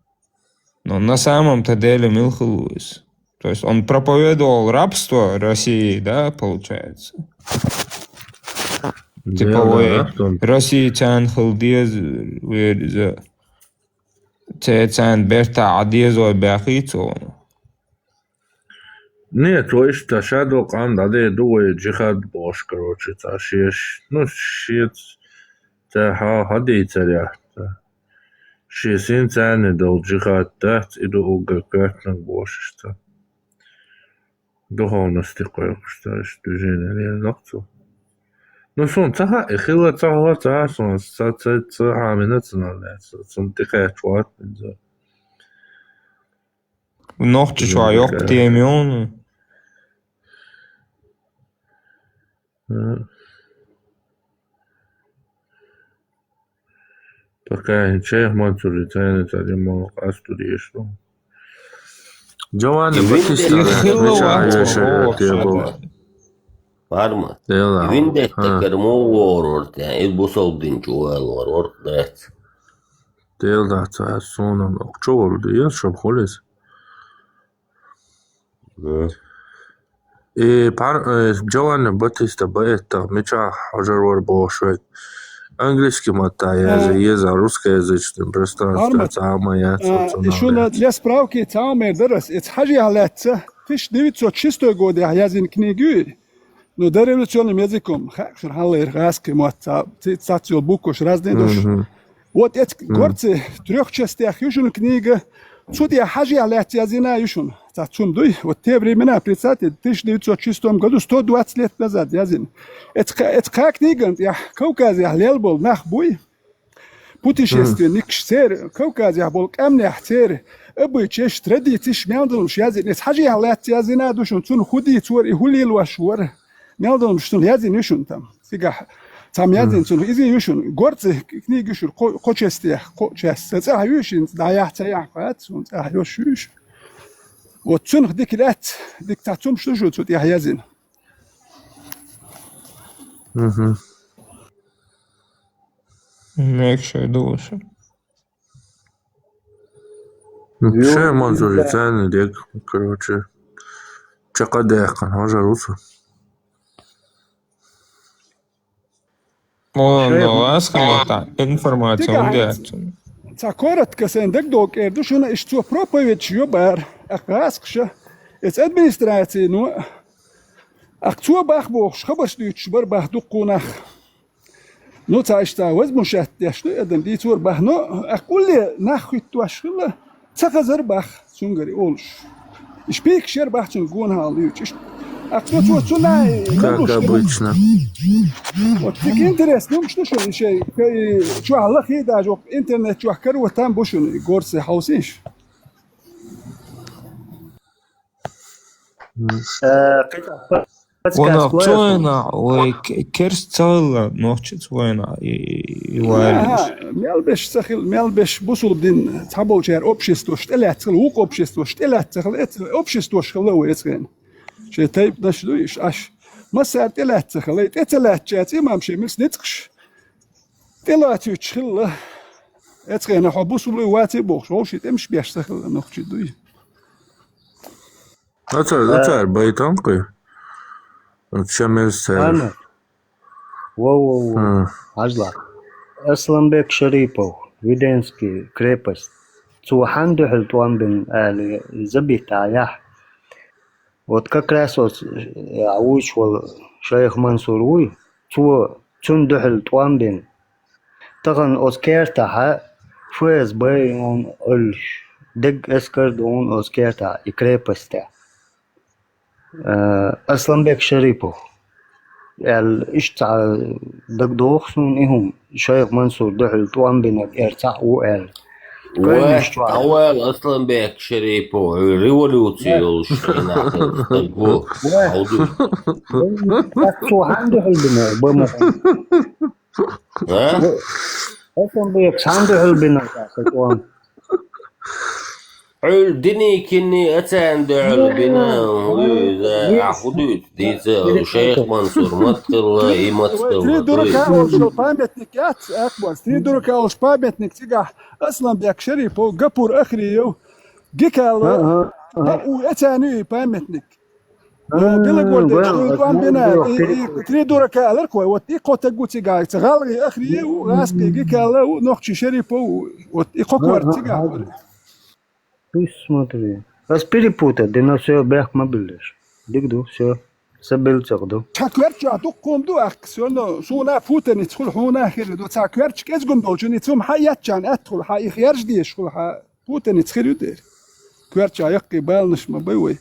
Но на самом-то деле мила хилла ву иза. То есть он проповедовал рабство России, да, получается? Типа, да, вай, да, что он Россия царна хила деза вер иза. Цецан бертта а дезой бяхийца вон. Нет, то есть та шадо къам дӀадер ду вай джихад бохуш, короче, ца шеш. Ну, шец ца хьа-, хьадийцар яхь ца. Шен син царни долу джихад дац, и ду уггар коьртаниг бохуш иштта. Духовности кхойкхуш ца, иштта движение леллакх цо. Ну, сон ца хаьа, и хилла ца хилла ца хаьа, сон ца, ца, ца хьамина ца наллаьца, сон тӀекхаьчча вац бинза. Нохчи чуьра йоккха тема ю. М. Пока шайх Мансур цайна цари мо къастур еш ду. Джованни Батиста винде хилла мича вац, еш вац, тебу. Парма. Дела. Винде текер мо ворор те, и бусалдин чуэл ворор дац. Дела дац, а сонам окчо вор, дия, шаб холес. Да. И пар-, э, Джованни Батиста Баэтта мичахь хьожар вара бохуш вай. Английский матта яза, еза, русскоязычный пространство, Армат, цхьа а ма яц, а, цунах и шуна яц. Для справки, цхьа а ма дара ас, эца хьажехь лаьцна, тысяча девятьсот шестой годехь язйина книга ю и. Ну, дореволюционным языком, ха, шуна хьаллера гӀаскхи мотт, ца-, ца-, цац йолу букваш разные дош. Мгм. Вот эцк горцы трёх частях ю шуна книга, цу тӀехь хьажехь лаьцна язйина ю шуна. Цац хӀума дуй, вот те времена, представьте, тысяча девятьсот шестом году, сто двадцать лет назад язйина. Эцк-, эцкха книган тӀехь Кавказехь лел болу нах буй, путешественникаш, церан Кавказехь болу къаьмнехь церан обычаеш, традицеш, мел долуш язйина. Эца хьажехь лаьцна язйина ду шуна, цунна хӀун дийца вара и хӀун лелош вара. Мел долуш цунна язйина ю шуна там. Цигахь цхьамма язйина цунна, иза ю шуна. Горца книга ю шуна, кхо, кхо частех, кхо часть. Сан цӀахь ю шуна, дӀаяхьа ца яхьа хац, суна цӀахь йолуш ю шу. Вот цунах дика лаьцна, дика цхьа цумаш ду шу цу тӀехь язйина. Мгм. Мегаш ду шу. Ну, ше Мансури царна дег, короче, чакхдаьккхина хьожар ву со. О, шен ну, ас хӀума тӀе информация. Дика хӀунда яц? Цхьа коротко сайн дагадогӀу кӀера ду шуна, иштта цо проповедь йо бара, тӀаккха гӀаскхаша. Эца администраци, ну, тӀаккха цо бах бохуш, хабарш дуьйцуш бара бах дуккха нах. Ну, цхьа иштта возмущать деш ду, адам дийцор бах, но, тӀаккха улле нах хӀуьттуш хилла, ца хазар бах, цуьнгара олуш. И шпикаш яр бах цуьнга гонахьа луьйчу. Иш-, тӀаккха цо, цо цунна, как обычно. Вот дика интересно, ну, что, что, и шей, и чохь лахий даже, вот интернет чохь каро там бу шуна, и горцы хьовсийша. Э, кхин цхьа подсказка лоьрху. Вайна, вай к-, керс ца хилла, нохчица вайна, и, и, и вайна. Аха, мел беш ца хилла, мел беш бусулба дин цхьаболчара обществош тӀелаьцна хилла, вукху обществош тӀелаьцна хилла, эц-, обществош хилла вай эцхена. Шайн тайпанаш ду иш, аш. Массара тӀелаьцна хилла, и тӀе ца лаьцча, цӀе имам шен мис ницкъаш. ТӀелоцуьйтуш хилла. Эцхена хьо бусулба ваций бохуш, вовшийн тӀемаш беш ца хилла нохчий дуй. Ацар, ацар байтам кхуьй. Шамез цаьрга. Ана. Во, во, во. Хьажла. Асланбек Шарипов, Веденский крепость. Цо хьан дуьхьал тӀом бина аьлла, забита яхь. Вот как раз оцу, э, вуьйцуш волу шайх Мансур вуй, цо цунна дуьхьал тӀом бина. Тахана оцу кертахь ФСБ юн Ӏуьллуш, дегга эскар ду оцу кертахь и крепостехь. Э, Асланбек Шарипов аьлла, иштта цхьа дагадогӀу суна и хӀума, шайх Мансур дуьхьал тӀом бинарг эрцахь а ву аьлла. Вай, къайнаш чохь. Вай, Асланбек Шарипов, хьо революци йолуш хенахь стаг ву. Вай. Хьо ду. Вай, цо хьан дуьхьал бина, бама? А? Асланбек, хьан дуьхьал бина, сан тӀом? Ӏуьллу Деникинни а царна дуьхьал бина, иза, ахь хӀун дуьйцу, дийца, шайх Мансур маца хилла, и маца хилла, Три дурака олуш йолу памятник яц, Акбарс. Три дурака олуш памятник цигахь Асламбек Шарипов, Гапур Ахриев, Гикалов, а, а, а. Бакъ ву, эцарна ю и памятник. А, Белагордехь вау, чуьра тӀом бина, и, и, Три дурака аларх вай, вот и кхо таг ву цигахь, ца гӀалгӀай Ахриев ву, гӀазкхий Гикалов ву, нохчий Шарипов ву, вот и кхо корта цигахь. Ты смотри. Ас перепутать дина, всё, бехк ма биллаш. Дика ду, всё. Са белла цӀакъ ду. Цхьа коьртачохь дуккха хӀума ду ахка, всё равно суна а путаница хуьлу, хьуна а хир ду. Цхьа коьртачу кӀезиг хӀума долчу, и цу хьан еттачарна атта хуьлу, хьан и хержа дезаш хуьлу, хьан путаница хир ю дера. Коьртачохь яккхий баланаш ма бай вай.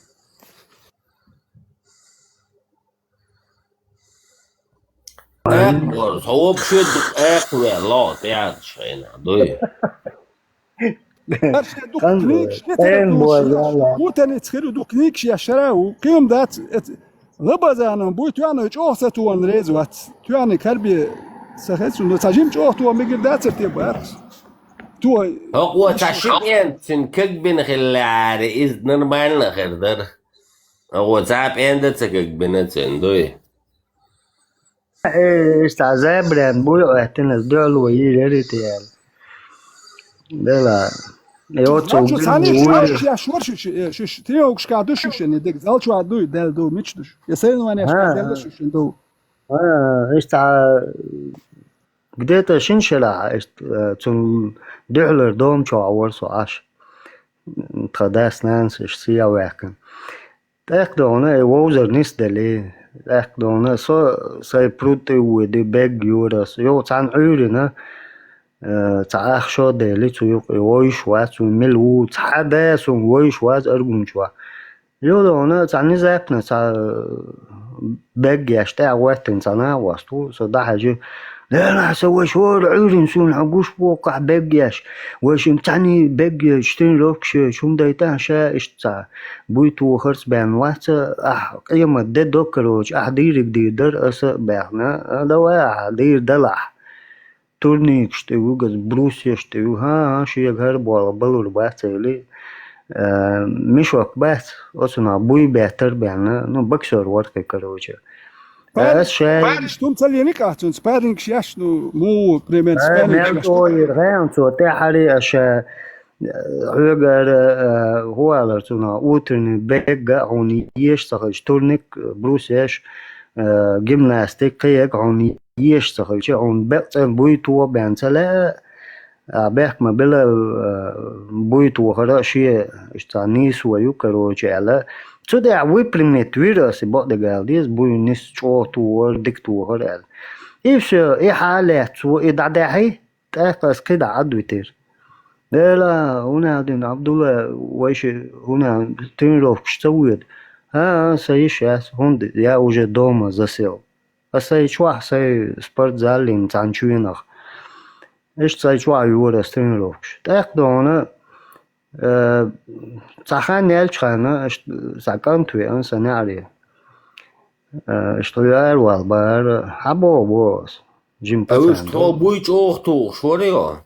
Акхор, хьо вообще дукха акхаваьлла, ло, тӀеӀаьржа хьайна, дуй. Аша дукха книгаш литература, путаница хир ю, дукха книгаш еш шара а ву. Кхин хӀума дац, эц-, Лабазанов буй, тоьхна чӀогӀа ца тоьхна реза вац. Тоьхна карбе ца хеза, ну, цхьа жима чӀогӀа тоьхна мегар дацара те бац. Тоьхна. ХӀокхо цхьа ши пӀенда цуьнан кагбина хиллехьара, иза нормально хир дара. ХӀокхо цхьа пӀенда а ца кагбина цуьнан, дуй. Э, иштта забран буй, оьттина, дуьхьало йийр яра те аьлла. Дела. И оцу цхьаьна шу еш вара шу, шу, э, шу, шу, тренировкашкахь ду шу шен, дерг зал чохь дуй, даьлла ду, мича ду шу? Я соревнованешкахь даьлла шу шен ду? А, иштта, где-то шина шарахь, иштта, э, цунна дуьхьалара дома чохь вара со Ӏаш. Тхан дас-нанас иштта сехьа ваьккхина. ТӀаккха догӀна, и вовзар нисделли. ТӀаккха догӀна, со сайн пруд тӀе а воьдий, бегга йора ас. Юха цхьаьна Ӏуьйрина, э, цхьа ах шо а дели, цу юкъа и вовзаш вац, цуьнан мила ву, цхьа а да суна вовзаш вац аргун чохь. Юха догӀна, цхьа внезапно, цхьа, э, бегга еш тӀаьхьа гӀоьттина цхьа накъост ву, со дӀахьаьжча, Делахь, сан ваша хӀора Ӏуьйрина, суна хьо гуш воккхахь бегга еш. Вайшимма цхьаьний бегга еш, тренировкаш еш, хӀума дайта ша иштта цхьа буй тохарца бен вац, ахь къемат де до, короче, ахь дийриг дийр дара аса а баьхна. А, давай ахь дийр далахь. Турникаш тӀе вуьгу, брусьеш тӀе вуьгу. ХӀан, хӀан, шега хӀара болх балур бац, элий. Э, мешок бац, оцунах буй беттар бен, ну, боксёр вара кхин, короче. Спарринг, ас ша спарринг, хӀума ца лени кхачунца, спаррингаш еш, ну, муха, пример, э, спарринг мел еш. Тойир гӀаьнцо тӀаьхьаре аша, э, хьоьгара, э, хӀун алар цунах, утренний бегга а хьуна еш ца хилча, турник, э, брусьеш, э, гимнастик, кхин яга хьуна еш ца хилча, хьуна бекъ цӀена буй тоха бен ца лаьа, а, бехк ма била, а, буй тохара а шен, иштта нийсо ю, короче, аьлла. Цу тӀехь выпрямить вира аса, бакъдерг ала деза, буй нис чӀогӀа тохар, дика тохар аьлла. И всё, и хьалаьцна цо, и дӀадаьхьи, тӀаккха аса кхидӀа Ӏад витира. Дела, хӀуна дина, Абдулла, вайши хӀуна тренировкаш ца воьду? А, а, сан йиш яц, хӀунда, я уже дома засел. Аса сайн чохь, сайн спортзаллин цхьана чуьнах. Иштта сайн чохь йора аса тренировкаш. ТӀаккха догӀна, э, цхьа хан яьлча ханна, иштта цхьа кӀант веана сан неӀаре. Э, иштта хьоьгара вала бара, хьан боху боху аса? Жима пацан тхо ду. Буй чӀогӀа тухуш вара йо?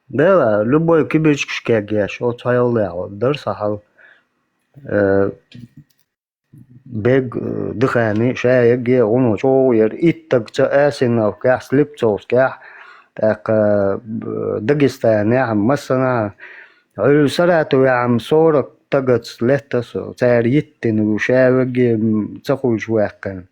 Дела, любой кибирчкаш кегъеш, оцу хьайоллехь дара сан хьал. Э, бег, э, дыхание, ша егге, гӀуно чӀогӀа яра, иттагца Асиновкехь, Слепцовскехь, тӀаккха, э, Дагестанехь, массанахьа, Ӏуьллу Саратовехь-м сорок тагаца летта со, цара йиттина ву, ша вегге, м, ца хуьлуш ваьккхина.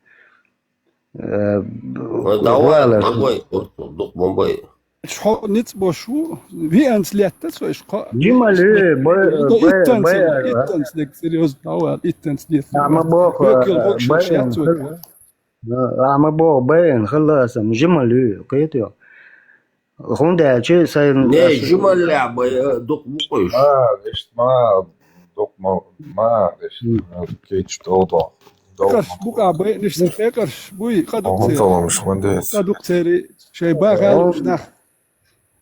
Э, давай, валар. Ма бой, дукха ма бой. Хьо ницкъ бош ву, вианца летта со, иш кхо. Жимали, бай, бай, иттанца, бай, иттанца дерг серьёзно, давай, иттанца летта. А, ма боху, Бокил, э, хокшин бай, шац вай. А, ма боху, бай, хала сам, жимали, кхетё. ХӀунда аьлча сайн... Не, жималлехь бай, э, дукха бу-кх уьш. Ма, вешта, ма, дукха ма, ма, вешта, кечу долу доху. Пекъарш бу-кх а байинаш, сан пекъарш буй, къа дукха церан. Къа дукха церан, шайн бахалуш нах.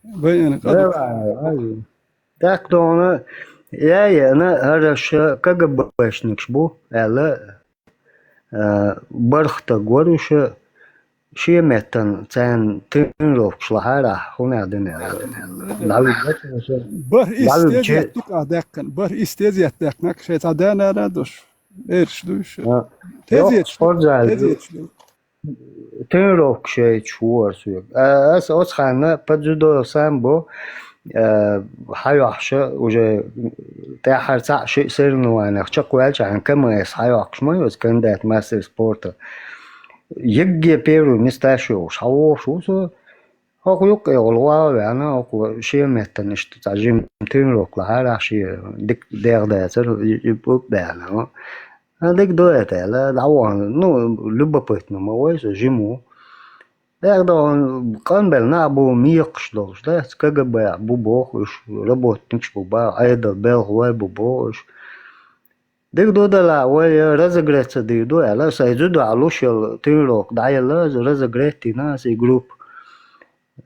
Байина, къа дукха. ТӀаккха догӀна, я, я, ана, хӀара ша КГБшникаш бу, аьлла, э, бархӀ таг вара уьш, шен меттан царна тренировкаш лахьара ахь, хӀунда аьлла дина аьлла. ДӀавигла цо. Барх исс дӀавигча тезет ду-кх ахь даьккхина, барх исс тезет даьккхина, шайн цхьа даьнара а долуш. Эраш ду уьш. А, тезеташ ду, спортзал тезеташ ду. Тренировкаш яйташ ву ара соьга. А, ас оцу ханна по дзюдо, самбо, а, хьайохьуш уже тӀаьххьара цхьаъ шиъ соревнованиях чекхваьлча, хьан К М С хьайоккхуш ма ю оцу кандидат мастер спорта. Егге первый места йолуш хьавогӀуш ву со. ХӀокху юккъе гӀур ваха а ваьлла, хӀокхо шен меттана иштта цхьа жима тренировка лахьара ахь, шен дика дегӀ дацара, и, и, и, баьлла. А, дика ду это аьлла, дӀавахана. Ну, любопытно ма вай со, жима ву. ТӀаккха догӀун къанбелла нах бу мекхаш долуш, да, К Г Б бу боху уьш, работникаш бу боху, Ӏедал белхалой бу боху уьш. Дика ду делахь, вай разогреться дийр ду аьлла, сайн дзюдохь луш йолу тренировка дӀаелла, разогреть дина аса и группа.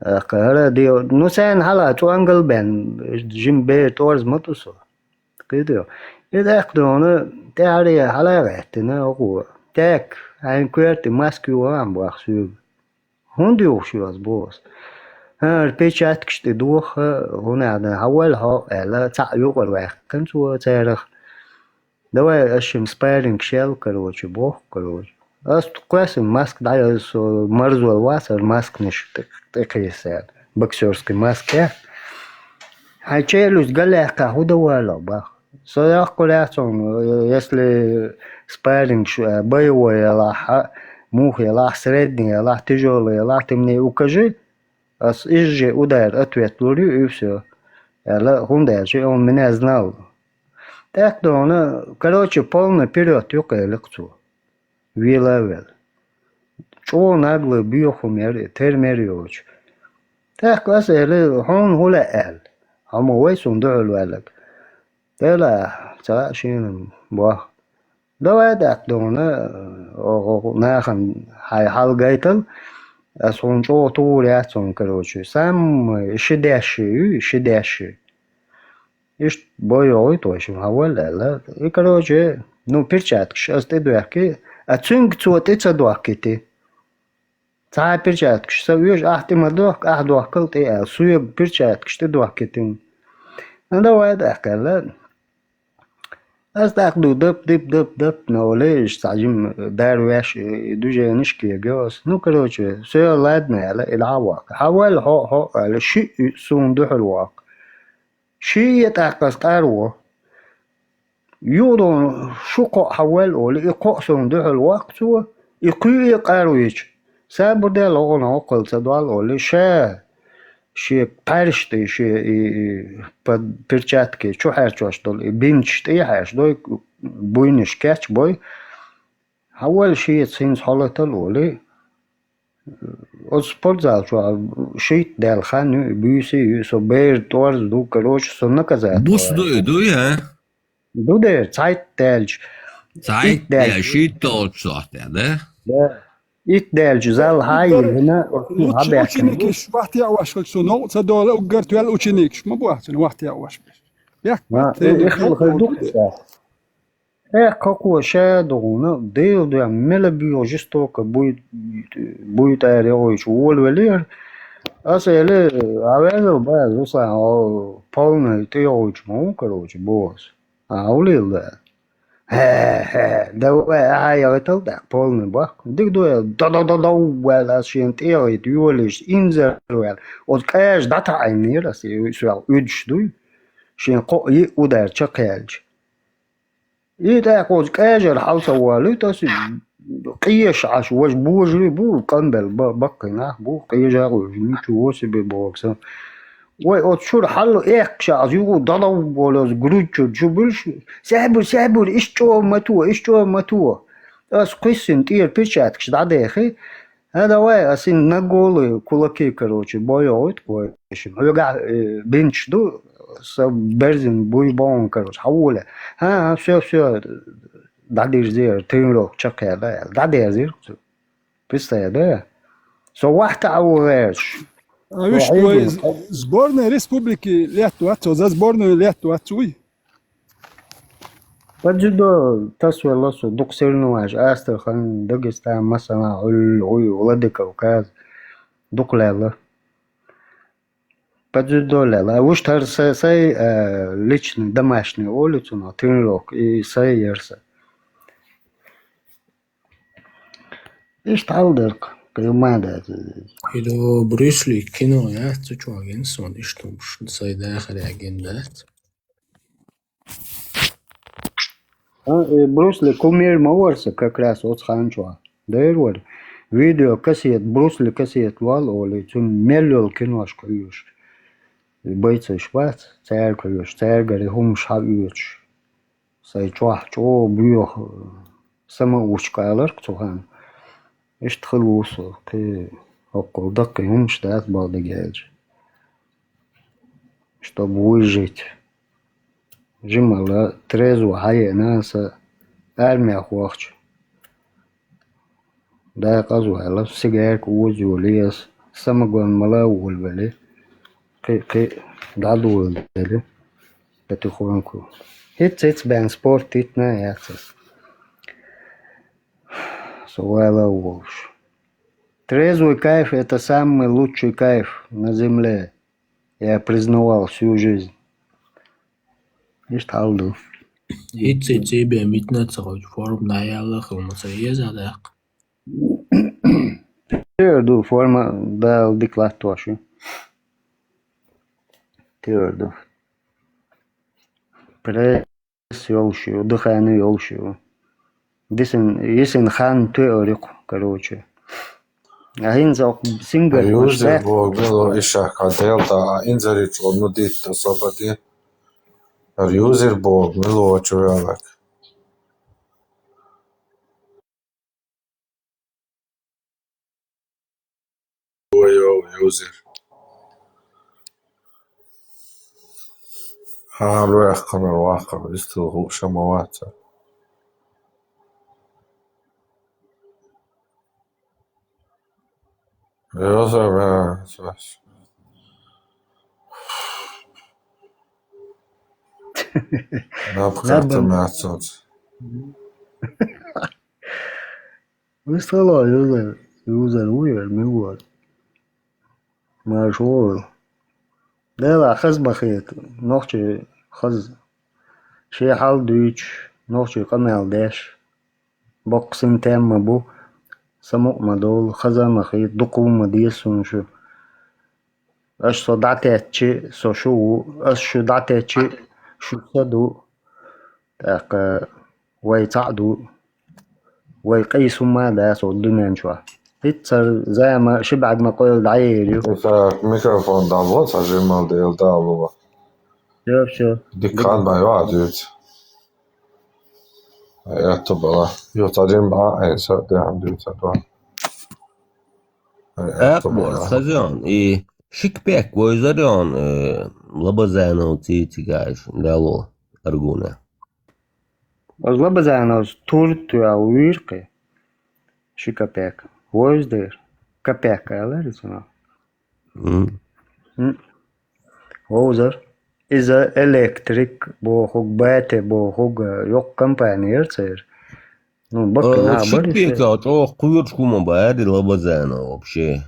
ТӀаккха хӀара де, ну, царна хьала цӀонгал бен, жима бер тӀорза ма ду со. Кхетий? И тӀаккха догӀуна тӀаьхьаре хьала а гӀеттина, хӀокхо: «Так, хьайн коьрта маска юха а боху соьга». «ХӀунда юхуш ю ас?» — боху ас. «ХӀара перчаткаш тӀе доха, хӀунда аьлла, хьан ваьлла хьо», — аьлла, цхьаъ юкъара ваьккхина цо царах. «Давай, ас шимма спарринг шел, короче», — боху, короче. Ас кхоьссина маска дӀаяз, со марзор вацара масканаш тӀе-, тӀекхийса, боксерский маска. «Хьайн челюсть галлаьккхахь хӀун дан валло?» — боху. Со йоккхур яц хьуна, если спарринг ш-, боевой ялахь, муха ялахь, средний ялахь, тяжёлый ялахь, ты мне укажи, ас иза же удар ответ лур ю, и всё. Аьлла, хӀунда аьлча он меня знал. ТӀаккха догӀуна, короче, полный вперёд юкъа элира цо. Вела а велла. ЧӀогӀа наглый боьха хӀума яра и, тера-мера йоцуш. ТӀаккха ас элира: «Хьуна хӀун лаьа?» — аьлла. «Хьо ма вай суна дуьхьал ваьлларг». «Делахь, ца хаьа шена», — боху. «Давай тӀаккха догӀуна, оха нахана хьайн хьал гайтал, ас хьуна чӀогӀа тухур яц хьуна, короче. Самый ши даьшши ю, ши даьшши». Иштта бой йогӀуьйту вай шимма, хьан ваьлла аьлла. И, короче, ну, перчаткаш ас тӀедоьхки, а цуьнга цо тӀе ца дохкийти. Цхьа а перчаткаш ца оьшу, ахь тӀе ма дохка, ахь дохкал тӀе аьлла, соьга перчаткаш тӀедохкитина. Ну, давай тӀаккха аьлла. Ас тӀаккха ду дап, дип, дап, дап, но ле, иштта цхьа жима дар веш, и, и движениш кегайо ас. Ну, короче, всё, ладно аьлла, и дӀа а воккха. Хьан ваьлла хьо, хьо аьлла, шиъ суна дуьхьал воккха. Шиъ а тӀаккха ас къаро. Юха шу кхоъ хьан ваьлла олий, и кхоъ суна дуьхьал воккха цо, и кхоъ а къаро йича. Сабур де, логӀана хӀокхул ца дол олий, ша шен пхьаьрш тӀе, шен и, и, под перчатки чу хьерчош долу и бинташ тӀе а хьерчадой, буйнаш кечбой. Хьан ваьлла шеца хӀинца хьо латал олий. Оцу спортзал чохь шийтта даьлла хан ю, буьйса а ю, со бер тӀорза ду, короче, со наказать. Бус ду и, дуй, а? Ду дера, цхьайтта даьлча. Цхьайтта итт даьлча. Шийтта долчу сохьтехь, да? Да. Итт даьлча зал хьа а йиллина, оцу хьа баьхкина. Ученикаш вахт яа вашхалча, со новкъа ца дола, уггар тоьлла ученикаш ма бохцина вахт яа вашхалча. Бехк ма, э, э, хала хала ду. Э, кхоъ ша а ду хьуна, Дела дуьхьа, мела боьха жестоко буй, буй тӀера йогӀуьйтуш волавелира. Аса элира: «Хьан ваьлла баьлла, Руслан, хьо полный тӀе йогӀуьйтуш ма ву, короче», — боху аса. «Хьан хӀун лелла?» «Хье, хье, давай, ахьа яхийтал тӀаккха полный бохку». Дика ду аьлла, да-да-да-дов ваьлла аса шена тӀе йогӀуьйту йолийша, инзар ваьлла. Оцу кӀажа дӀатаӀийнера аса, и соьл уьдуш дуй. Шен кхоъ йиъ удар чекхъяьлча. И тӀаккха оцу кӀажара хьал ца волуьйту аса, къеша Ӏаш, важа божарий бу, къанбелла ба-, баккхий нах бу, къежа а гӀуьйжу, ничего себе боху сан. Вай оцу чуьра хьалла эккхаш Ӏаш, юха дӀадовла оцу грудь чуьра чу буьлуш: «Саьбур, саьбур, иштта чӀогӀа ма то, иштта чӀогӀа ма то». Аса кхиссина тӀера перчаткаш дӀадехи, «А, давай, ас ин на голые кулаки, короче, бой йогӀуьйту вай шимма. Хьоьгахь, э, бинташ ду, сан берзина буй боху, короче, хьан воле?» «ХӀан, хӀан, всё, всё, дӀадирзира, тренировка чекхъяьлла», — аьлла. ДӀадерзира цо. Представь, да? Со вахта а ву гӀерташ. А вуьш вай сборная республики летта вац, за сборную летта вац вуй? По дзюдо тасавелла со дукха соревнованеш Астрахань, Дагестан, масала, Уль-, Уль-, Владикавказ, дукха лелла. По дзюдо лелла. А уж тар са-, сай, э, личный, домашний олу цунах, тренировка, и сай яр са. Иштта хьал дар-кх, кхин ма дац. Хьо Брюс Ли кино яц, цу чохь гина суна, иштта хӀумаш сай дахарехь гина дац. А, э, Брюс Ли кумир ма вара сан как раз оцу хан чохь. Дера вара. Видео кассета, Брюс Ли кассета лол олий, цуьнан мел йолу киношка хьоьжуш. И бойцаш бац, цаьрга хьоьжуш, цаьргара хӀумаш хьаоьцуш. Сайн чохь чӀогӀа боьха, самоучка аларх цу ханна. Иштта хила ву со, кхин хӀоккхул даккхий хӀумаш дац боху дагеаьлча. Чтобы выжить. Жимала трезво хьаеана аса армехь вахча. Дакъа а ваьлла, сигарка оза йолий аса, самогон мала а волавелли, кхин, кхин дӀадоладелли, потихоньку. ХӀинца-хӀинца бен спорт дитина а яц аса. Со вала а волуш. Трезвый кайф — это самый лучший кайф на земле. Я признавал всю жизнь. Иштта хьал ду. ХӀинца цӀе бен митина а ца хоьтту, форма дӀаяьлла хила ма ца еза даккха. Тера ду, форма Дала дика латтош ю. Тера ду. Пресс йолуш ю, дыхание йолуш ю. Дисин, йисин хан тоьар ю-кх, короче. А хӀинца окху сингар Юзер боху мила ишака делта, а инзари чӀогӀа ну дитта собади. Ар юзер боху мила чу вялак. Ой, ой, юзер. Хьан ваьккхинарг ваккхар, истал хӀуъа ша ма вац. Юзер, бен, сас. Наб Наб кхетта мацанца. Вистхила юзер, юзер вуер, мила вара. Марша вогӀийла. Делахь хаза ма хета, нохчий хаза. Шен хьал дуьйцуш, нохчий къамел деш. Боккха син тема ма бу, самукъа ма довла, хаза а ма хета, дукха хӀума ма деза суна шу. Аш со дӀатеттчи, со шу ву, аш шу дӀатеттчи, шу са ду. ТӀаккха вай цхьаъ ду, вай къийса хӀума а дац оцу дуьнен чохь. ХӀинццара зама ши бӀаьрг ма къойла дӀаер ю. Иса микрофон дӀабо, цхьа жимма дела дало. Всё, всё. Дика хан бан йоӀ дуьйцу. Аьтту бала. Йо, цхьа жимма а, айса, дехьа дуьйцу, а, аьтту Акъмор, бала. Хазон, и ши капек вевзар йон, э, Лабазановций цигахь лело Аргуна. Оцу Лабазановс тур тоьхна вуьйра кхин. Ши капек. Вовза дера. Капек алара иза нах. М. М. Вовзар. Иза Электрик бохург, Бате бохург, йоккха компани яра церан. Ну, баккхий Э, нах бара ши капек иза. ЧӀогӀа кхоьруш хӀума бара Лабазанов вообще.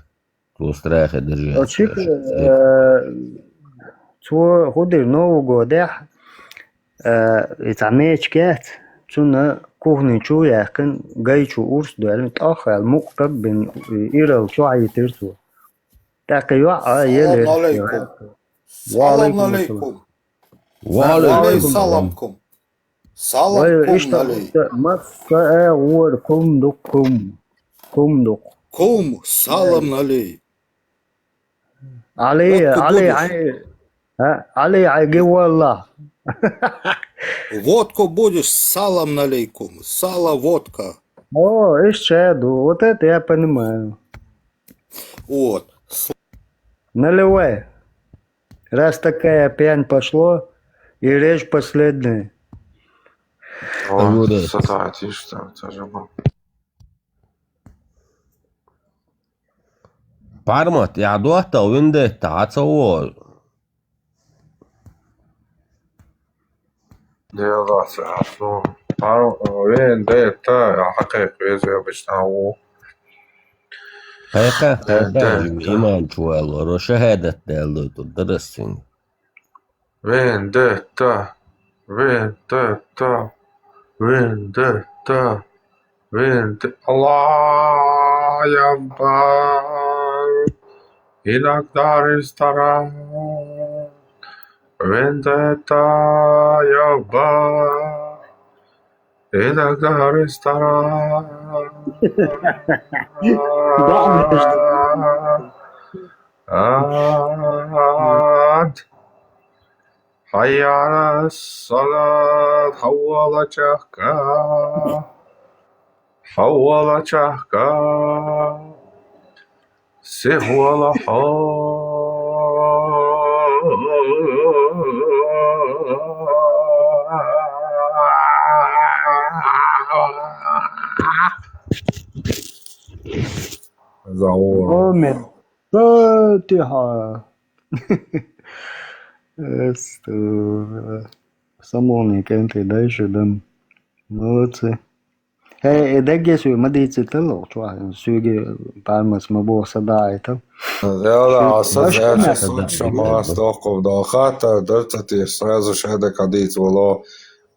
Цо страхе держи Оцу ши, э, цо хӀун дира Новый годехь, э, и цхьа мечка яц, цунна кухни чу а яьккхина, гай чу урс а доьллина, тӀох а ваьлла, мукъ каббина, и иралла чохь а йитира цо. ТӀаккха йоӀ а елира. Салам алейкум. Ва алейкум ассалам. Ва алейкум ассалам. Салам кум. Салам кум, иштта Али. Масса а гӀора кум ду-кх, кум. Кум ду-кх. Кум, салам, Али. Али, Али, Али, а, Али, Али, гивалла. Водку будешь, салам алейкум. Сало, водка. О, иштта ду. Вот это я понимаю. Вот. Наливай. Раз такая пьянь пошло, и режь последняя. О, ну да. Сататиш, там, это же был. Пармат, я дуата, виндетта, а ца во. Делаца, ну, пару, вен де та, а хакай квезе обычно у. Хайка, Э, хайка, да, да. Иман чуалоро, шахадат делло тут дарасин. Вен де та, вен де та, вен де та, вен де, Аллах Акбар. Инак даристара. Вен де та, Акбар. Инак даристара. Да, Ад. Хайя ала салат, хаввала чахка. Хаввала чахка. Сихвала хо. Заур. Амин. Фатиха. Эсту. Самолник энтри дальше дам. Молодцы. Э, э, даггес вы, мадицы тыло, чуа, сюги пальмас ма бо сада это. Яла, Шу-, аса башка зачем мята. Суча ма стохов да хата, дырца ты сразу шеда кадит вало.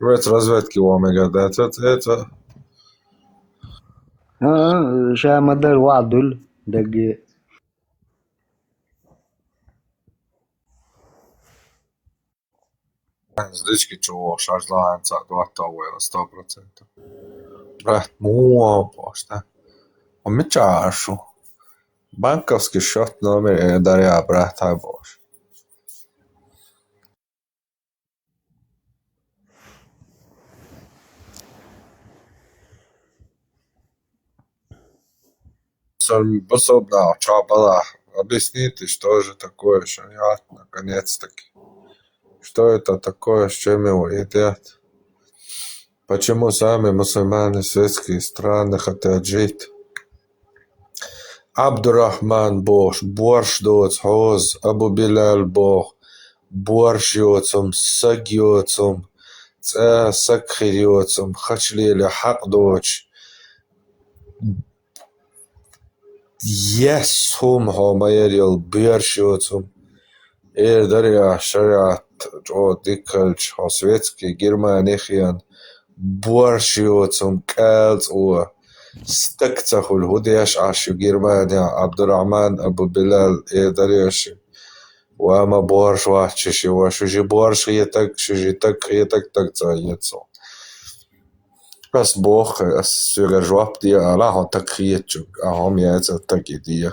Вец разведки у омега, да, это, это. А, ша мадар вадуль, дагге. Здычки чего, шажлаем ца двадцать войла, сто процентов. Брат, муа пошта. А мы чашу. Банковский счет номер, э, даря, брат, а боже. Сам бусалба чабала. Объясните, что же такое шариат, наконец-таки. Что это такое, с чем его едят? Почему сами мусульмане светские страны хотят жить? Абдурахман бохуш, борш доцу хьоза, Абу Билал боху, борш йоцум, саг йоцум, цӀа саг хир йоцум, хача леле хьакъ доцуш, ес хӀума хьо ма яр йолу боьрша йоцу хӀума. Эр дарий ахь шариат чӀогӀа дика хилча, хьо светский Германи хиъна, боьрша йоцу хӀума кӀалцӀо. Стаг ца хуьлу, хӀун деш Ӏаш ю Германехь, Абдурахьман, Абу Билал, эр дарий аша. Ва ма боьрша вац шу ши, ва шу ши боьрша хетаг, шу ши таг хетаг, таг ца хета со. Ас боху, ас соьгара жоп де ала, хьо таг хетачуьнга, а хьо ма яц а таг и де.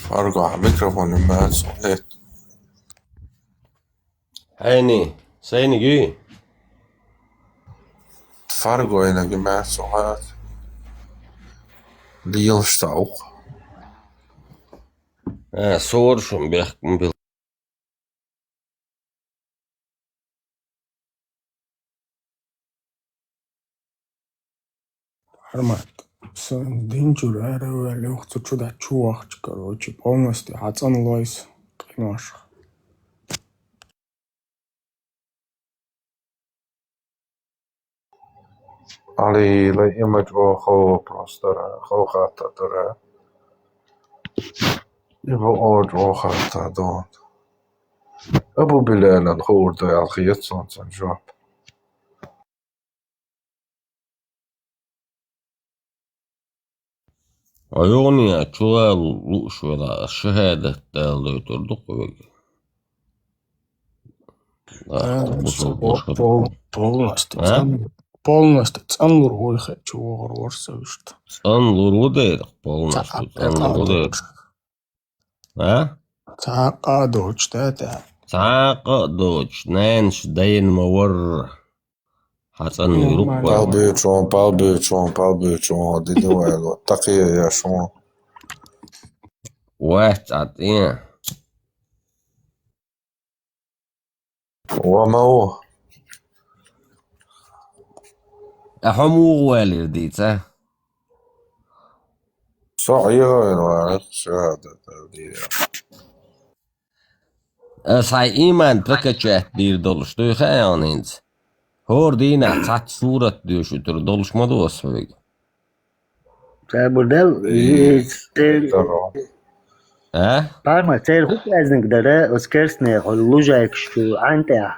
Фарго, микрофон меца хет. Хьайни, сайни гуй? Фарго, айна гуй меца хет. Лиел штаук. А, сор шун бехк мбил. Армат, сан динчура араваьлла юха цу чу дац чу вахча, короче, полностью хьан цӀанлойса къиношах. Али, лай, и ма чӀогӀа хала вопрос дара, хала хаттар дара. И бу чӀогӀа хаттар дон. Абу Билалан хуур ду аьлла хета суна цуьнан жоп. Аюгъни а чулалу лууш вела, ас шахӀадат дала дойтур ду-кх вега. А, бусалба пол-, башха пол-, полностью А? цӀан-, полностью цӀанлур вуй хе чу вогӀур вара со вуьшта. ЦӀанлур ву дера, полностью Ца-, цӀанлур ву дера. А? Цхьаккха а доцуш, да, тӀе? Цхьаккха а доцуш, нанаш дайна ма варра. Хьан цӀанвийр ву? Палбечун, палбечун, палбечун, дидивайло, такъе яшун. Вац цӀа тӀе. Ва ма ву. А хьо муха валийра дийца? Со Ӏехавина вара, шахадат дийра. Ас хьайн иман прокачать дийр долуш дуй хаьа хьуна хӀинца? ХӀора дийнахь цхьацца сурат доьшуьйтур долуш ма ду ас хьоьга. Царбур дел, Э, и, цер-, здорово. А? Парма, церан хӀу праздник дара, оцу керстанехула лужайкаш чу ӀантӀехь,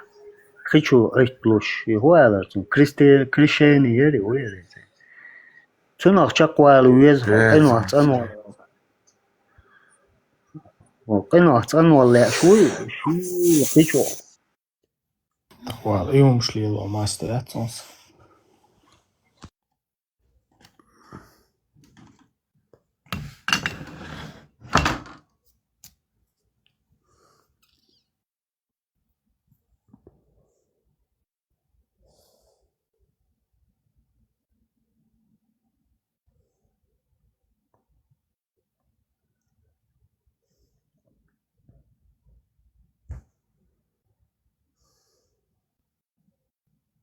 хи чу Ӏуьтталуш, и хӀу алара цунна? Кресте-, крещение яра, хӀу яра иза? Цунах чекхвала веза хьо, Э, къинойх цӀанвала. Хьо къинойх цӀанвала лаьаш вуй, шуьйра хи чу. Вала, и хӀумаш лело маста яц хьуна.